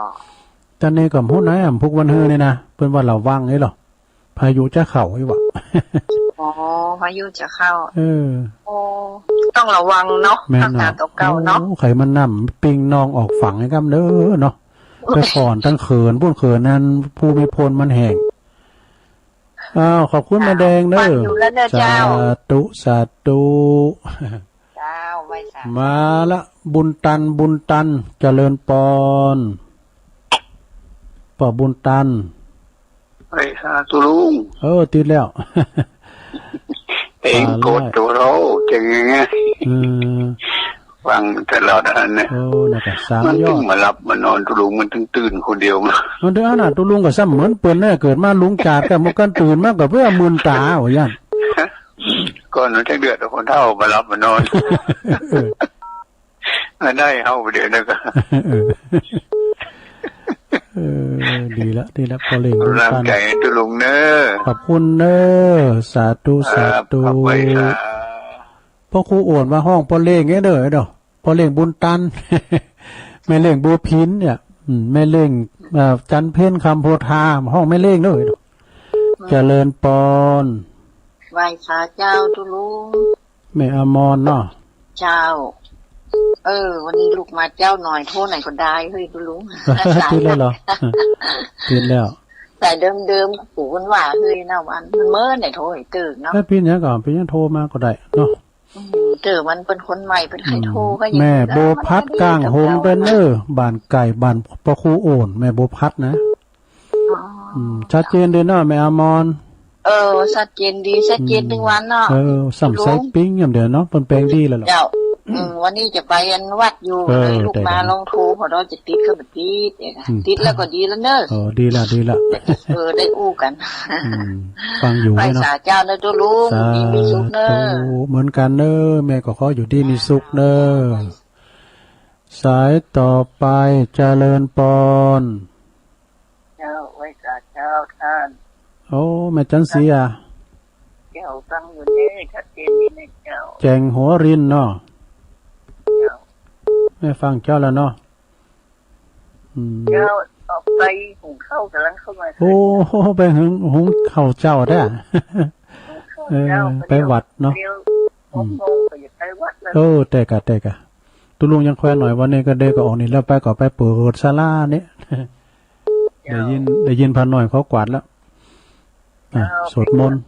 ตางในก็ฮู้นะ พุกวันฮือนี่นะ เปิ้นว่าระวังนี่เหรอ พายุจะเข้าอีกว่ะ อ๋อ พายุจะเข้า เออ โอ้ ต้องระวังเนาะ แม่นเนาะ รักษาตั๋วเก่าเนาะ โอ้ ใค่มันน้ำปิ้งนองออกฝั่งไอ้กำเด้อเนาะ ไปก่อนตังเขิน ปุ้นเขินนั้น ภูมิพลมันแห้ง อ้าว ขอบคุณแม่แดงเด้อ ฟังอยู่แล้วเน่อเจ้า สาธุ สาธุ เจ้า ไหว้สา มาละ บุญตัน บุญตัน เจริญปอน ป้อบุญตัน ไหว้สาตุ๊ลุง เออ ติดแล้ว เองกดโตเรา จะไงไง เออ ฟังตลอดอันเนี่ย โอ้ นั่นก็สาม มันตึง ยอด บ่หลับบ่นอน ตุ๊ลุงมันตึงตื่นคนเดียวมา มันตึงอันน่ะ ตุ๊ลุงก็ซ้ำเหมือนเปิ้นเนี่ย เกิดมาลุงจาดก็บ่กั๋นตื่นมาก็เปื้อมื่นต๋า ว่าอย่าง ก่อนมันจะเดือดคนเฒ่าบ่หลับบ่นอน เออ มาได้เฮาเดี๋ยวนี้ก็ เออ เออ ดีละ ดีละ ป้อเล่ง กำลังใจตุ๊ลุงเน้อ ขอบคุณเน้อ สาธุ ครับ สาธุ ขอบคุณครับ ป้อครูโอ่นว่าฮ้องป้อเล่งไงเด้อ เด้อ ป้อเล่งบุญตัน แม่เล่งบัวพินเนี่ย อืม แม่เล่ง เอ่อ จันเพ็ญ คำโพธา ฮ้องแม่เล่งเด้อ เจริญปอน ไหว้สาเจ้าตุ๊ลุง แม่อมรเนาะ เจ้า เออ วันนี้ลูกมาเจ้าหน่อย โทรไหนก็ได้เฮ้ยตุ๊ลุง ติดแล้วเหรอ ติดแล้ว สายเดิมๆ ปู่มันว่าเฮ้ยนะวัน มันเมินไหนโทรให้ตื่นเนาะ ถ้าเป็นอย่างก่อน เป็นอย่างโทรมาก็ได้เนาะ อืม เจอมันเป็นคนใหม่ เป็นใครโทรก็ยัง แม่บัวพัด ก้างหงส์ เปิ้นเน้อ บ้านใก้บ้านป้อครูโอ่น แม่บัวพัดนะ อ๋อ อืม ชัดเจนดีเนาะ แม่อมร เออ ชัดเจนดี ชัดเจน อืม ตึงวันเนาะ เออ ซ้ำใสปิ๊งอย่างเดียวเนาะ เปิ้นแปลงดีแล้วเหรอ เจ้า อืม วันนี้จะไปอันวัดอยู่ เออ เลยลูกมา ได้ๆ ลองโทร พอเราจะติดก็บ่ติด เอ๊ะ อืม ติดแล้วก็ดีแล้วเน้อ เออ ดีละ ดีละ เออ ได้อู้กั๋น อืม ฟังอยู่ ไหว้ เนาะ สาเจ้าเน้อตุ๊ลุง สาธุ มีสุขเน้อ เหมือนกั๋นเน้อ แม่ก็ขออยู่ดีมีสุขเน้อ สายต่อไป เจริญปอน เจ้า ไหว้สาเจ้าต้าน โอ้ แม่จันสีอะ เจ้า ฟังอยู่เน้อ ชัดเจนดีเน้อเจ้า แจ่งหัวรินเนาะ เจ้า แม่ฟังเจ้าแล้วเนาะ อืม เจ้า ออกไปหุงข้าว ก๋ำลังเข้ามา โอ้ ไปหุง หุงข้าวเจ้าแท้ หุงข้าวเจ้า เออ ไปวัดเนาะ เดี๋ยว อืม หกโมงก็จะไปวัดแล้ว เออ แต่กะ แต่กะ ตุ๊ลุงยังแควนหน่อย วันนี้ก็เดก็ออกนี่แล้ว ไปก็ไปเปิดศาลานี่ เจ้า ได้ยิน ได้ยินพระน้อยเขากวาดแล้ว อ่ะ เจ้า สวดมนต์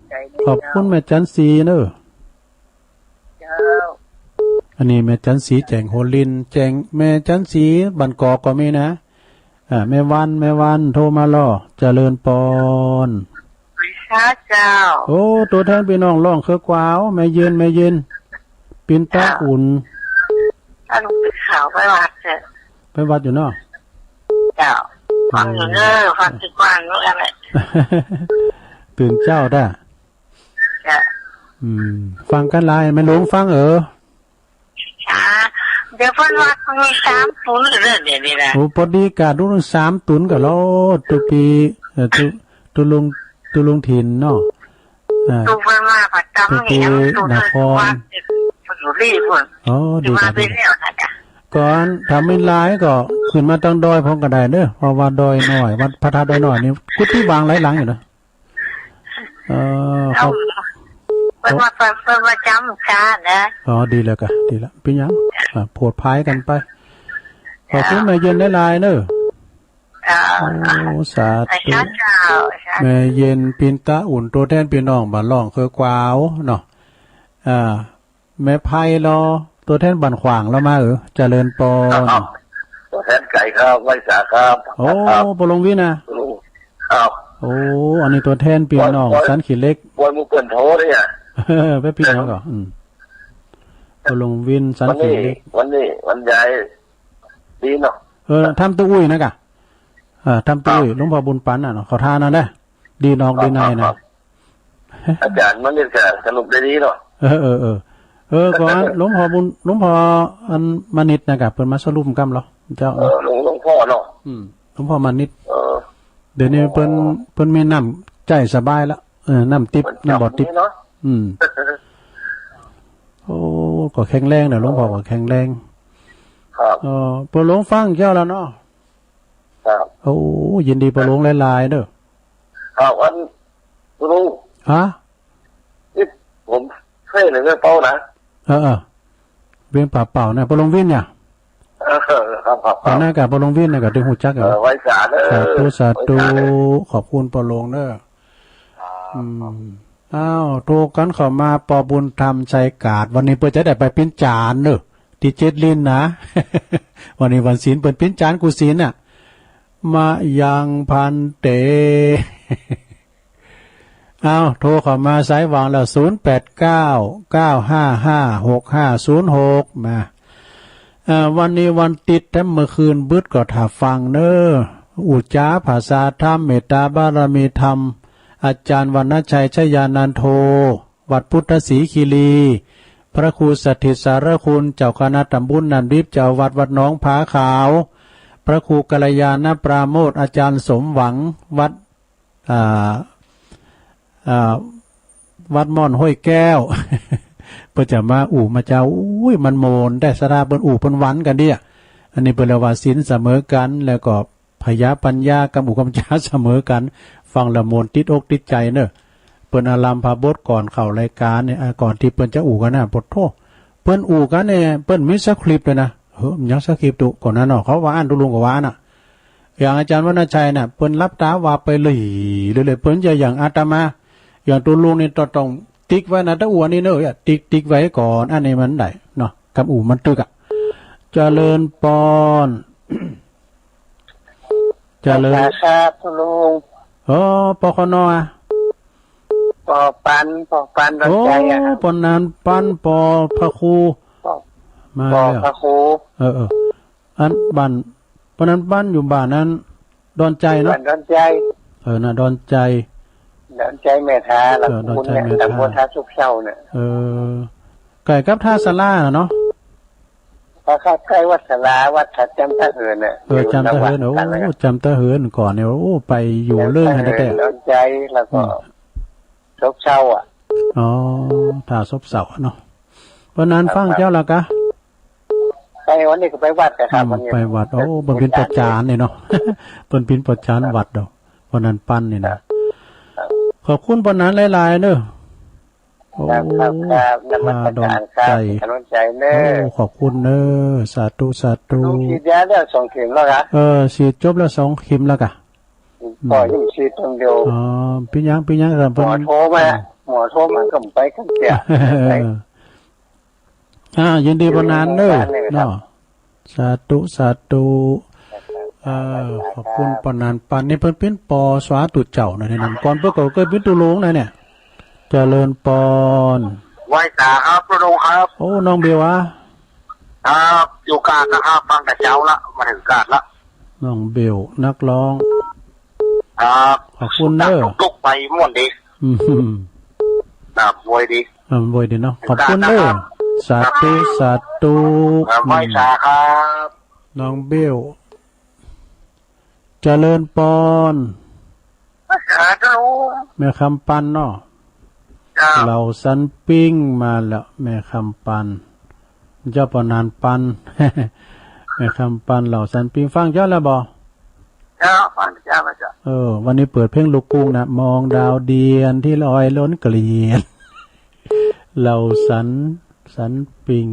ขอบคุณแม่จันสีเน้อ เจ้า อันนี้แม่จันสีแจ่งหัวริน แจ่ง แม่จันสีบ้านกอกก็มีนะ อ่า แม่วัน แม่วัน โทรมาลอ เจริญปอน สาเจ้า โอ้ ตั๋วแทนปี้น้องร้องเคืองกวาว แม่เย็น แม่เย็น ปิ่นตาอุ่น เจ้า อันไปข่าวไปวัดเถอะ ไปวัดอยู่เนาะ เจ้า ฟังอยู่เน้อ ฟังตี้กว้างอยู่นั่นแหละ ตื่นเจ๊าแต๊ เจ้า อืม ฟังกั๋นหลาย แม่หลวงฟังเออ อ่า เดี๋ยวเปิ้นว่ามีสามศูนย์เรื่องเดี๋ยวนี้นะ โอ้ ปอดีกาดลูกสามศูนย์ก็แล้ว ตุ๊ปี้ เอ่อ ตุ๊ ตุ๊ลุง ตุ๊ลุงถิ่นเนาะ อ่า ตุ๊เปิ้นมาประจำ ตุ๊ปี้ นี่ นคร สุรีพุ่น อ๋อ ดี มา ดี ไปแล้วนะจ๊ะ ก่อน ถ้ามีหลายก็ขึ้นมาตังดอยพ่องก็ได้เน้อ เพราะว่าดอยน้อย วัดพระธาตุดอยน้อยนี่ กุฏิว่างหลายหลังอยู่นะ เออ ครับ เปิ้นว่า เปิ้น เปิ้นว่าจำกานะ อ๋อ ดีแล้วกะ ดีแล้ว เป๋นหยัง อ่ะ โผดผายกั๋นไป ขอบคุณแม่เย็นหลายๆ เน้อ เจ้า โอ้ สาธุ เจ้า แม่เย็น ปิ่นตาอุ่น ตั๋วแทนปี้น้องบ้านร้องเคืองกวาวเนาะ อ่า แม่ไพลอ ตั๋วแทนบ้านขว้างลอมาเออ เจริญปอน ตั๋วแทนไก๋ครับ ไหว้สาครับ โอ้ ครับ ป้อหลวงวินนะ ครับ โอ้ อันนี้ตั๋วแทนปี้น้องสันขี้เหล็ก วันมื้อเปิ้นโทรเนี่ย เออ ไปปี้น้องก่อน อืม ป้อหลวงวินสันขี้เหล็ก วันนี้ วันนี้ วันย้ายดีเนาะ เออ ถ้ำตุ๊อุ้ยนะกะ เออ ถ้ำตุ๊อุ้ย หลวงพ่อบุญปันน่ะเนาะ เขาท่านั่นแหละ ดีนอกดีในนะ ครับ อาจ๋ารย์มานิตรก็สรุปได้ดีเนาะ เออ เออ เออ เออ ก่อนหลวงพ่อบุญ หลวงพ่ออันมานิตรนะกะ เปิ้นมาสรุปกำเหรอ เจ้า เออ หลวง หลวงพ่อเนาะ อืม หลวงพ่อมานิตร เออ เดี๋ยวนี้เปิ้น เปิ้นมีน้ำใจ๊สบายละ เออ น้ำติ๊บ น้ำบ่อติ๊บ น้ำบ่อติ๊บเนาะ อืม โอ้ ก็แข็งแรงนะ หลวงพ่อก็แข็งแรง ครับ เออ ป้อหลวงฟังเจ้าแล้วเนาะ ครับ โอ้ ยินดีป้อหลวงหลายๆ เน้อ ครับ อัน ลุง ฮะ นี่ผมเคยเลยเรื่องเป้านะ เออ เออ เวียงป่าเป้านะ ป้อหลวงวินเนี่ย เออ ครับ ครับ ครับ อันนั้นกะป้อหลวงวินนะกะ ตึงฮู้จักกั๋น เออ ไหว้สาเน้อ สาธุ สาธุ ไหว้สาเน้อ ขอบคุณป้อหลวงเน้อ ครับ อืม อ้าว โทรกั๋นเข้ามา ป้อบุญธรรม ชัยกาด วันนี้เปิ้นจะได้ไปเป๋นจ๋ารย์เน้อ ตี้เจ็ดลิ้นนะ วันนี้วันศีล เปิ้นปิ้นจานกู้ศีลน่ะ มะยังภันเต อ้าว โทรเข้ามาสายว่างแล้ว ศูนย์แปดเก้า เก้าห้าห้า หกห้าศูนย์หก มา เอ่อ วันนี้วันติ๊ดแถมเมื่อคืนบึดก็ถ้าฟังเน้อ อุจจาภาษาธรรม เมตตาบารมีธรรม อาจารย์วรรณชัย ชยานันโท วัดพุทธศรีคีรี พระครูสถิตสารคุณ เจ้าคณะตำบลน้ำดิบ เจ้าวัดวัดหนองผาขาว พระครูกัลยาณปราโมทย์ อาจารย์สมหวัง วัด อ่า อ่า วัดม่อนห้วยแก้ว เปิ้นจะมาอู้มาจา อุ้ย มันโมนได้สาระ เปิ้นอู้เปิ้นหวันกั๋นเดี้ย อันนี้เปิ้นเรียกว่าศีลเสมอกั๋น แล้วก็ พยาปัญญากำอู้กำจาเสมอกั๋น ฟังแล้วโมนติดอกติดใจ๋เน้อ เปิ้นอารัมภบทก่อนเข้ารายก๋านเนี่ย อ่า ก่อนตี้เปิ้นจะอู้กั๋นน่ะ โผดโธ่ เปิ้นอู้กั๋นเนี่ย เปิ้นมีสคริปต์เลยนะ เฮ้อ ยังสคริปต์ตุ๊ ก่อนนั้นเนาะ เขาว่าอั้นตุ๊ลุงก็ว่าอั้นน่ะ อย่างอาจารย์วรรณชัยน่ะ เปิ้นหลับตาว่าไปเลย เลยๆ เปิ้นจะอย่างอาตมา อย่างตุ๊ลุงนี่ต้อง ต้องติ๊กไว้นะ ตะอู้อันนี้เน้อ ติ๊ก ติ๊กไว้ก่อน อันนี้มันได้เนาะ กำอู้มันตึกอะ เจริญปอน เจริญ ครับตุ๊ลุง เออ ปคณ อะ ปอปัน ปอปันดอนใจ๋อะ โอ้ ปอนันปัน ปอพระครู ปอ มาแล้ว ปอพระครู เออ เออ อันบ้าน ปอนันปันอยู่บ้านนั้น ดอนใจ๋เนาะ บ้านดอนใจ๋ เออ น่ะ ดอนใจ๋ ดอนใจ๋แม่ทา เออ ดอนใจ๋แม่ทา ตำบลท่าซบเซาเนี่ย เออ ใก้กับท่าสาราน่ะเนาะ ครับ ใก้วัดสารา วัดท่าจำตะเหินน่ะ เออ อยู่ จำตะเหิน ระหว่าง โอ้ กันแล้วก็ จำตะเหินก่อนเนี่ย โอ้ ไปอยู่เลิ่งหั้นแต๊ๆ ดอนใจ๋ แล้วก็ อืม ซบเซาอะ อ๋อ ท่าซบเซาเนาะ ปอนัน ครับ ฟังเจ้าละกะ ไปวันนี้ก็ไปวัดนะครับ อืม วันนี้ ไปวัด โอ้ เปิ้นปิ้นปอจานเนี่ยเนาะ เปิ้นปิ้นปอจานวัดดอก ปอนันปันนี่นะ ครับ ขอบคุณปอนันหลายๆ เน้อ โอ้ ครับ ครับ ครับ นมัสการครับ ท่าดอนใจ๋ ถนนใจ๋เน้อ โอ้ ขอบคุณเน้อ สาธุ สาธุ ลุงฉีดยาแล้วสองเข็มแล้วครับ เออ ฉีดจบแล้วสองเข็มแล้วกะ อืม ก็ยังฉีดเข็มเดียว อ๋อ ปิ้นยัง ปิ้นยัง หมอโทรมา อืม หมอโทรมาก็ไปกันเสีย เออ อ่า ยินดีปอนันเน้อ เนาะ สาธุ สาธุ เออ ขอบคุณปอนันปัน นี่เปิ้นปิ้นปอสาธุเจ้านะ นี่นะ ก่อนเปิ้นก็เกยปิ้นตุ๊ลุงนะเนี่ย เจริญปอน ไหว้สาครับตุ๊ลุงครับ โอ้ น้องเบลอะ ครับ อยู่กาดนะครับ ฟังแต่เจ๊าละ มาถึงกาดละ น้องเบล นักร้อง ครับ ขอบคุณเน้อ ตุ๊กๆ ไปม่วนดี อืม ครับ โวยดี อ่า โวยดีเนาะ ขอบคุณเน้อ ครับ สาธุ สาธุ ครับ ไหว้สาครับ น้องเบล เจริญปอน สาธุ แม่คำปันเนาะ เจ้า เหล่าสันปิ้งมาแล้ว แม่คำปัน เจ้าปอนันปัน แม่คำปัน เหล่าสันปิ้ง ฟังเจ้าแล้วบ่ เจ้า ฟังเจ้า เจ้า เออ วันนี้เปิดเพลงลูกกรุ้งนะ มองดาวเดียนที่ลอยล้นเกลียน เหล่าสัน สันปิ้ง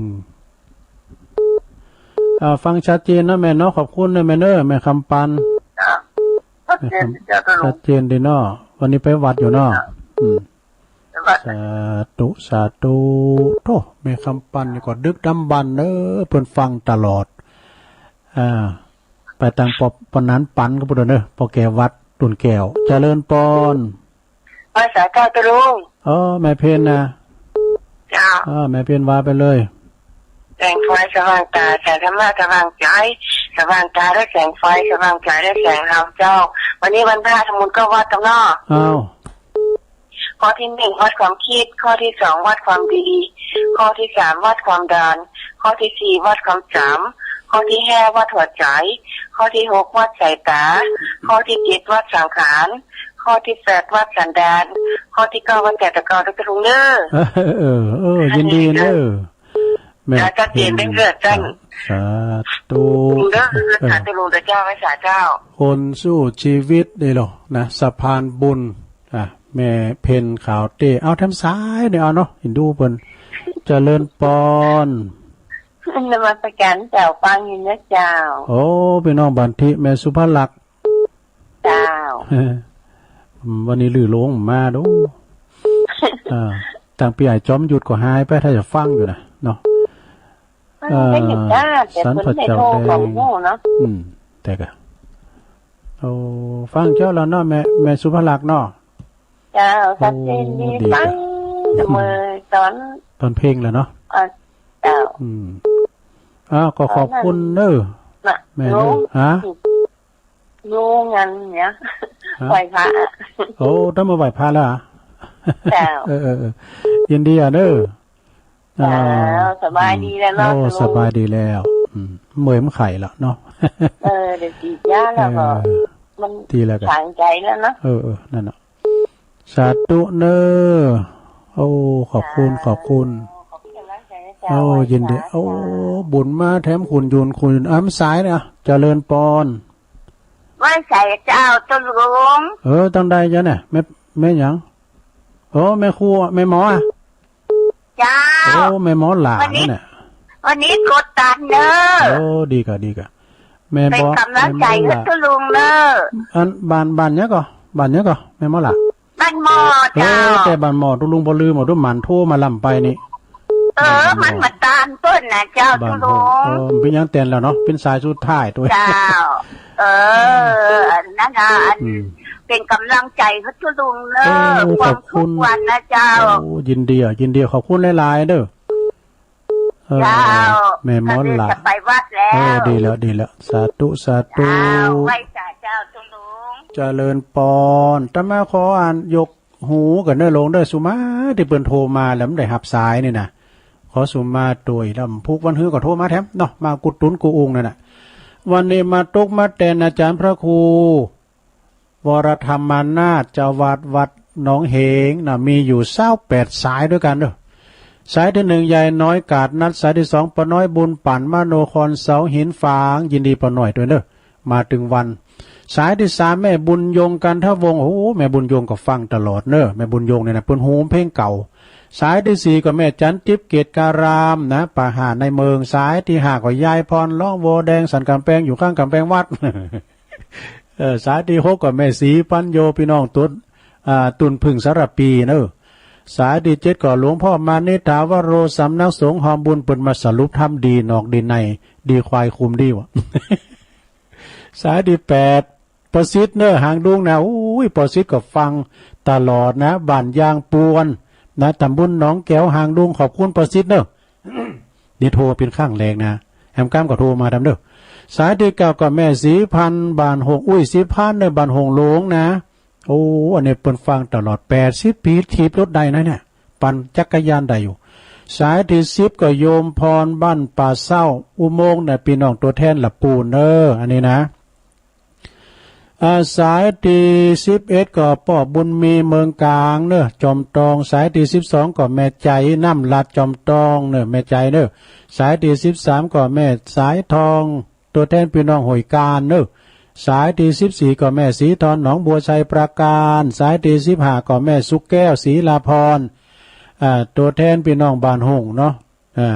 อ่า ฟังชัดเจนเนาะแม่เนาะ ขอบคุณเน้อแม่เน้อ แม่คำปัน จ้ะ ชัดเจน แม่คำ จ้ะ ชัดเจนดีเนาะ วันนี้ไปวัดอยู่เนาะ จ้ะ อืม ไปวัด สาธุ สาธุ โธ่ แม่คำปันนี่ก็ดึกดำบรรพ์เน้อ เปิ้นฟังตลอด อ่า ไปตางปอ ปอนันปันก็พูดเน้อ ปอแก้ววัดตุ่นแก้ว เจริญปอน ไหว้สาเจ้าตุ๊ลุง เออ แม่เพ็ญนะ เจ้า เออ แม่เพ็ญว่าไปเลย แสงไฟสว่างต๋า แสงธรรมะสว่างใจ๋ สว่างต๋าด้วยแสงไฟ สว่างใจ๋ด้วยแสงธรรมเจ้า วันนี้วันพระทำบุญเก้าวัดกันเนาะ อ้าว ข้อที่หนึ่งวัดความคิด ข้อที่สองวัดความดี ข้อที่สามวัดความดัน ข้อที่สี่วัดความจ๋ำ ข้อที่ห้าวัดหัวใจ๋ ข้อที่หกวัดสายต๋า ข้อที่เจ็ดวัดสังขาร ข้อที่แปดวัดสันดาน ข้อที่เก้าวัดแก่ตะเกา ตุ๊ลุงเน้อ เออ เออ เออ ยินดีเน้อ แม่ ชัดเจนเด้อเจ้า สาธุ เด้อ เออ สาธุลุงเจ้า ไหว้สาเจ้า คนสู้ชีวิตนี่หรอนะ สะพานบุญ อ่ะ แม่เพ็ญขาวเต้ เอาแถมสายเนี่ย เอาเนาะ เห็นดูเปิ้น เจริญปอน นมัสการเจ้า ฟังอยู่นะเจ้า โอ้ พี่น้องบันทิ แม่สุภลักษณ์ เจ้า อืม วันนี้ลือหลงมาดู อ่า ตางปี้ใหญ่จอมยุทธก็หายไป ถ้าจะฟังอยู่นะ เนาะ เอ่อ ได้ยินจ้า แต่ สัน เปิ้น พระ ไม่ เจ้า โทร แดง ของหมู่เนาะ อืม แต่ก็ โอ้ ฟังเจ้าแล้วเนาะ แม่ แม่สุภลักษณ์เนาะ เจ้า โอ้ สักเซนดี ดี ฟัง จ้ะ เสมอตอน ตอนเพลงแหละเนาะ เออ เจ้า อืม อ้าว ก็ขอบคุณเน้อ น่ะ แม่เน้อ ลุง ฮะ ลุง อันเนี้ย ฮะ ไหว้พระ โอ้ ต้องมาไหว้พระแล้วเหรอ เจ้า เออ เออ เออ ยินดีอ่ะเน้อ เจ้า อ่า สบายดีแล้วเนาะ โอ้ ลุง สบายดีแล้ว อืม เมื่อยมันไข้แล้วเนาะ เออ เดี๋ยวฉีดยาแล้วก็ เออ มัน ดีแล้วก็ สางใจแล้วเนาะ เออ เออ นั่นน่ะ สาธุเน้อ โอ้ ขอบคุณ ขอบคุณ ขอบคุณกำลังใจนะเจ้า โอ้ ไหว้ ยินดี สา โอ้ เจ้า บุญมาแถมคุณยุน คุณยุน อ้ำสายเนี่ย เจริญปอน ไหว้สาเจ้า ตุ๊ลุง เออ ตั้งใดจ๊ะเนี่ย แม่ แม่หยัง โอ้ แม่ครู แม่หมออะ เจ้า โอ้ แม่หมอหลา วันนี้ เนี่ย วันนี้กดตังค์เน้อ โอ้ ดีก่ะ ดีก่ะ แม่หมอ เป๋นกำลังใจ๋ แม่หมอหลา ตุ๊ลุงเน้อ อัน บ้าน บ้านหยังก่อ บ้านหยังก่อ แม่หมอหลา บ้านหม้อ เออ เจ้า แต่บ้านหม้อตุ๊ลุงบ่ลืม เอาตุ๊หมันโทรมาล้ำไปนี่ เออ บ้านหม้อ มันมาตานเปิ้นน่ะเจ้า บ้านหม้อ ตุ๊ลุง เออ เป๋นหยังแตนแล้วเนาะ เป๋นสายสุดท้ายตวย เจ้า เออ อันนั้นน่ะ อัน อืม เป๋นกำลังใจ๋หื้อตุ๊ลุงเน้อ โอ้ ความ ขอบคุณ ทุกข์วันนะเจ้า โอ้ ยินดีอ่ะ ยินดี ขอบคุณหลายๆ เน้อ เออ เจ้า แม่หมอหลา ก็เลยจะไปวัดแล้ว เออ ดีแล้ว ดีแล้ว สาธุ สาธุ เจ้า ไหว้สาเจ้าตุ๊ลุง เจริญปอน อาตมาขออันยก หูก่อเน้อลุงเน้อ สุมาตี้เปิ้นโทรมาแล้วบ่ได้ฮับสายนี่นะ ขอสุมาตวย แล้วพุกวันฮื้อก็โทรมาแถมเนาะ มากู้ตุ๊นกู้อุงนั่นน่ะ วันนี้มาตกมาแตนอาจ๋ารย์พระครู วรธรรมานาถ เจ้าวัดวัดหนองเหงนะ มีอยู่ซาวแปดสายตวยกั๋นเน้อ สายตี้หนึ่ง ยายน้อยกาดนัด สายตี้สอง ป้าน้อยบุญปั่น มโนครเสาหินฝาง ยินดีป้าน้อยตวยเน้อ มาตึงวัน สายตี้สาม แม่บุญยง กันทวงศ์ โอ้ แม่บุญยงก็ฟังตลอดเน้อ แม่บุญยงเนี่ยนะ เปิ้นฮู้เพลงเก่า สายตี้สี่ ก็แม่จันทร์ติ๊บ เกตการามนะ ป่าห่าในเมือง สายตี้ห้า ก็ยายพร ร้องโวแดง สันก๋ำแปง อยู่ข้างก๋ำแปงวัด เออ สายตี้หก ก็แม่ศรีปัญโญ ปี้น้องตุ๊ด อ่า ตุ่นผึ้งสารภีเน้อ สายตี้เจ็ด ก็หลวงพ่อมานิษฐาวโร สำนักสงฆ์ฮอมบุญ เปิ้นมาสรุปธรรมดีนอกดีใน ดีควายคุมดีวะ สายตี้แปด ป้อสิทธิ์เน้อ หางดุงนะ โอ้ย ป้อสิทธิ์ก็ฟังตลอดนะ บ้านยางปวนนะ ตำบลหนองแก๋ว หางดุง ขอบคุณป้อสิทธิ์เน้อ นี่โทรเป๋นครั้งแรกนะ แหมก้ำก็โทรมาแถมเน้อ สายตี้เก้า ก็แม่ศรีพันธุ์ บ้านหง อุ้ยศรีพันธุ์เน้อ บ้านหงส์หลวงนะ โอ้ อันนี้เปิ้นฟังตลอด แปดสิบปี๋ ถีบรถได้นะเนี่ย ปั่นจักรยานได้อยู่ สายตี้สิบ ก็โยมพร บ้านป่าเศร้า อุโมงค์เนี่ย ปี้น้องตั๋วแทนละปูนเน้อ อันนี้นะ อ่า สายตี้สิบเอ็ด ก็ป้อบุญมี เมืองกลางเน้อ จอมตอง สายตี้สิบสอง ก็แม่ใจ๋ น้ำหลาด จอมตองเน้อ แม่ใจ๋เน้อ สายตี้สิบสาม ก็แม่สายทอง ตั๋วแทนปี้น้องห้วยกาญเน้อ สายตี้สิบสี่ ก็แม่ศรีทร หนองบัวไชย ปราการ สายตี้สิบห้า ก็แม่สุขแก้ว ศรีลาพร อ่า ตั๋วแทนปี้น้องบ้านหงส์เนาะ อ่า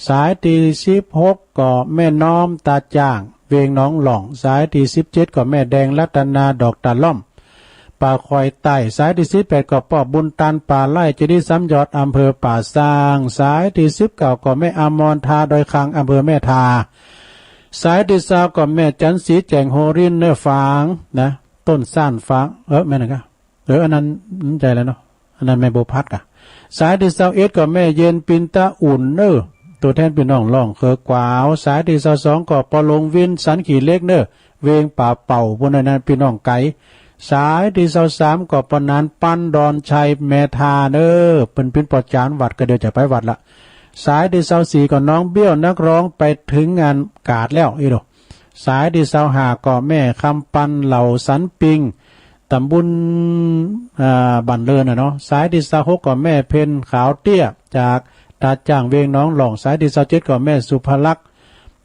สายตี้สิบหก ก็แม่น้อม ตาจ่าง เวียงหนองหล่อง สายตี้สิบเจ็ด ก็แม่แดง รัตนา ดอกตาล่อม ป่าคอยใต้ สายตี้สิบแปด ก็ป้อบุญตัน ป่าไร่ เจดีย์สามยอด อำเภอป่าซาง สายตี้สิบเก้า ก็แม่อมร ทาดอยคาง อำเภอแม่ทา สายตี้ซาว ก็แม่จันทร์ศรีแจ่ง โฮรินทร์เน้อ ฝางนะ ต้นซ่านฝาง เออ แม่นนะกะ เออ อันนั้น อืม ใจ้แล้วเนาะ อันนั้นแม่บัวพัดกะ สายตี้ซาวเอ็ด ก็แม่เย็น ปินตะอุ่นเน้อ ตั๋วแทนปี้น้องล่องเขอขวาว สายตี้ซาวสอง ก็ป้อหลวงวิน สันขี่เหล็กเน้อ เวียงป่าเป่า ปู้นนั้นปี้น้องไก๋ สายตี้ซาวสาม ก็ป้อหนานปัน ดอนชัย แม่ทาเน้อ เปิ้นเป๋นป้อจ๋านวัด ก็เดี๋ยวจะไปวัดละ สายตี้ซาวสี่ ก็น้องเบี้ยว นักร้อง ไปเถิงงานกาดแล้ว อีโด สายตี้ซาวห้า ก็แม่คำปัน เหล่าสันปิง ตำบล อ่า บ้านเลินน่ะเนาะ สายตี้ซาวหก ก็แม่เพ็ญ ขาวเตี้ย จากตาจ่าง เวียงหนองหล่อง สายตี้ซาวเจ็ด ก็แม่สุภลักษณ์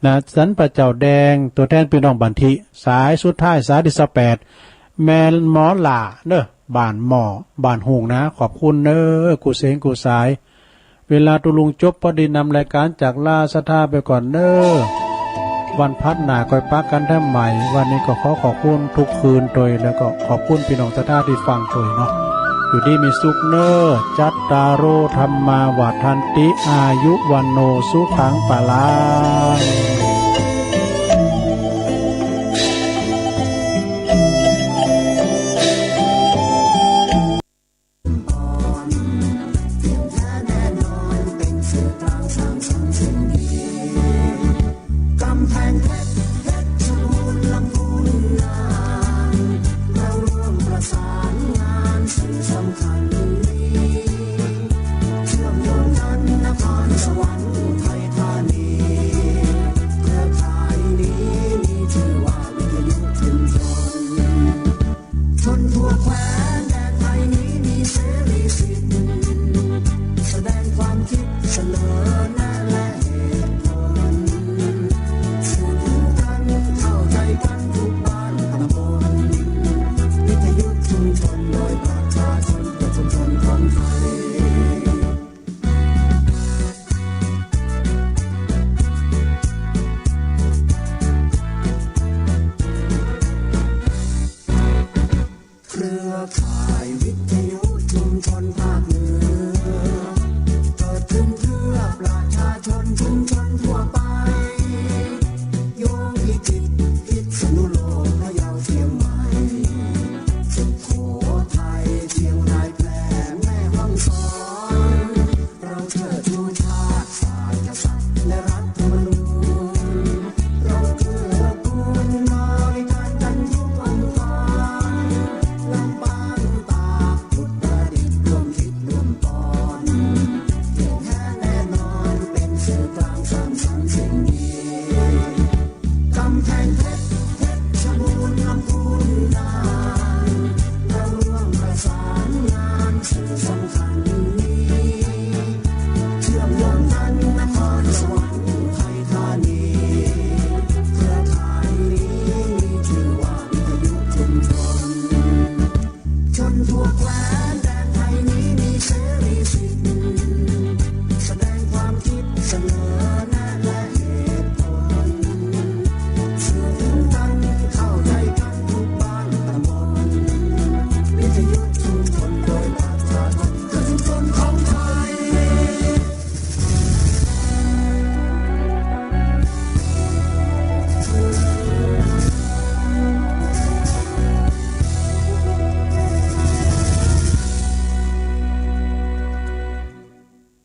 นะ สันป่าเจ้าแดง ตั๋วแทนปี้น้องบ้านถิ สายสุดท้าย สายตี้ซาวแปด แม่หมอหล่าเน้อ บ้านหม้อ บ้านหงส์นะ ขอบคุณเน้อ กู้เสียงกู้สาย เวลาตุ๊ลุงจบ ปอดีนำรายก๋านจากลาศรัทธาไปก่อนเน้อ วันพัดหน้าค่อยปะกั๋นแถมใหม่ วันนี้ก็ขอขอบคุณทุกคืนตวย แล้วก็ขอบคุณปี้น้องศรัทธาตี้ฟังตวยเนาะ อยู่ดีมีสุขเน่อ จัตตาโร ธัมมา วัฑฒันติ อายุ วัณโณ สุขัง พลัง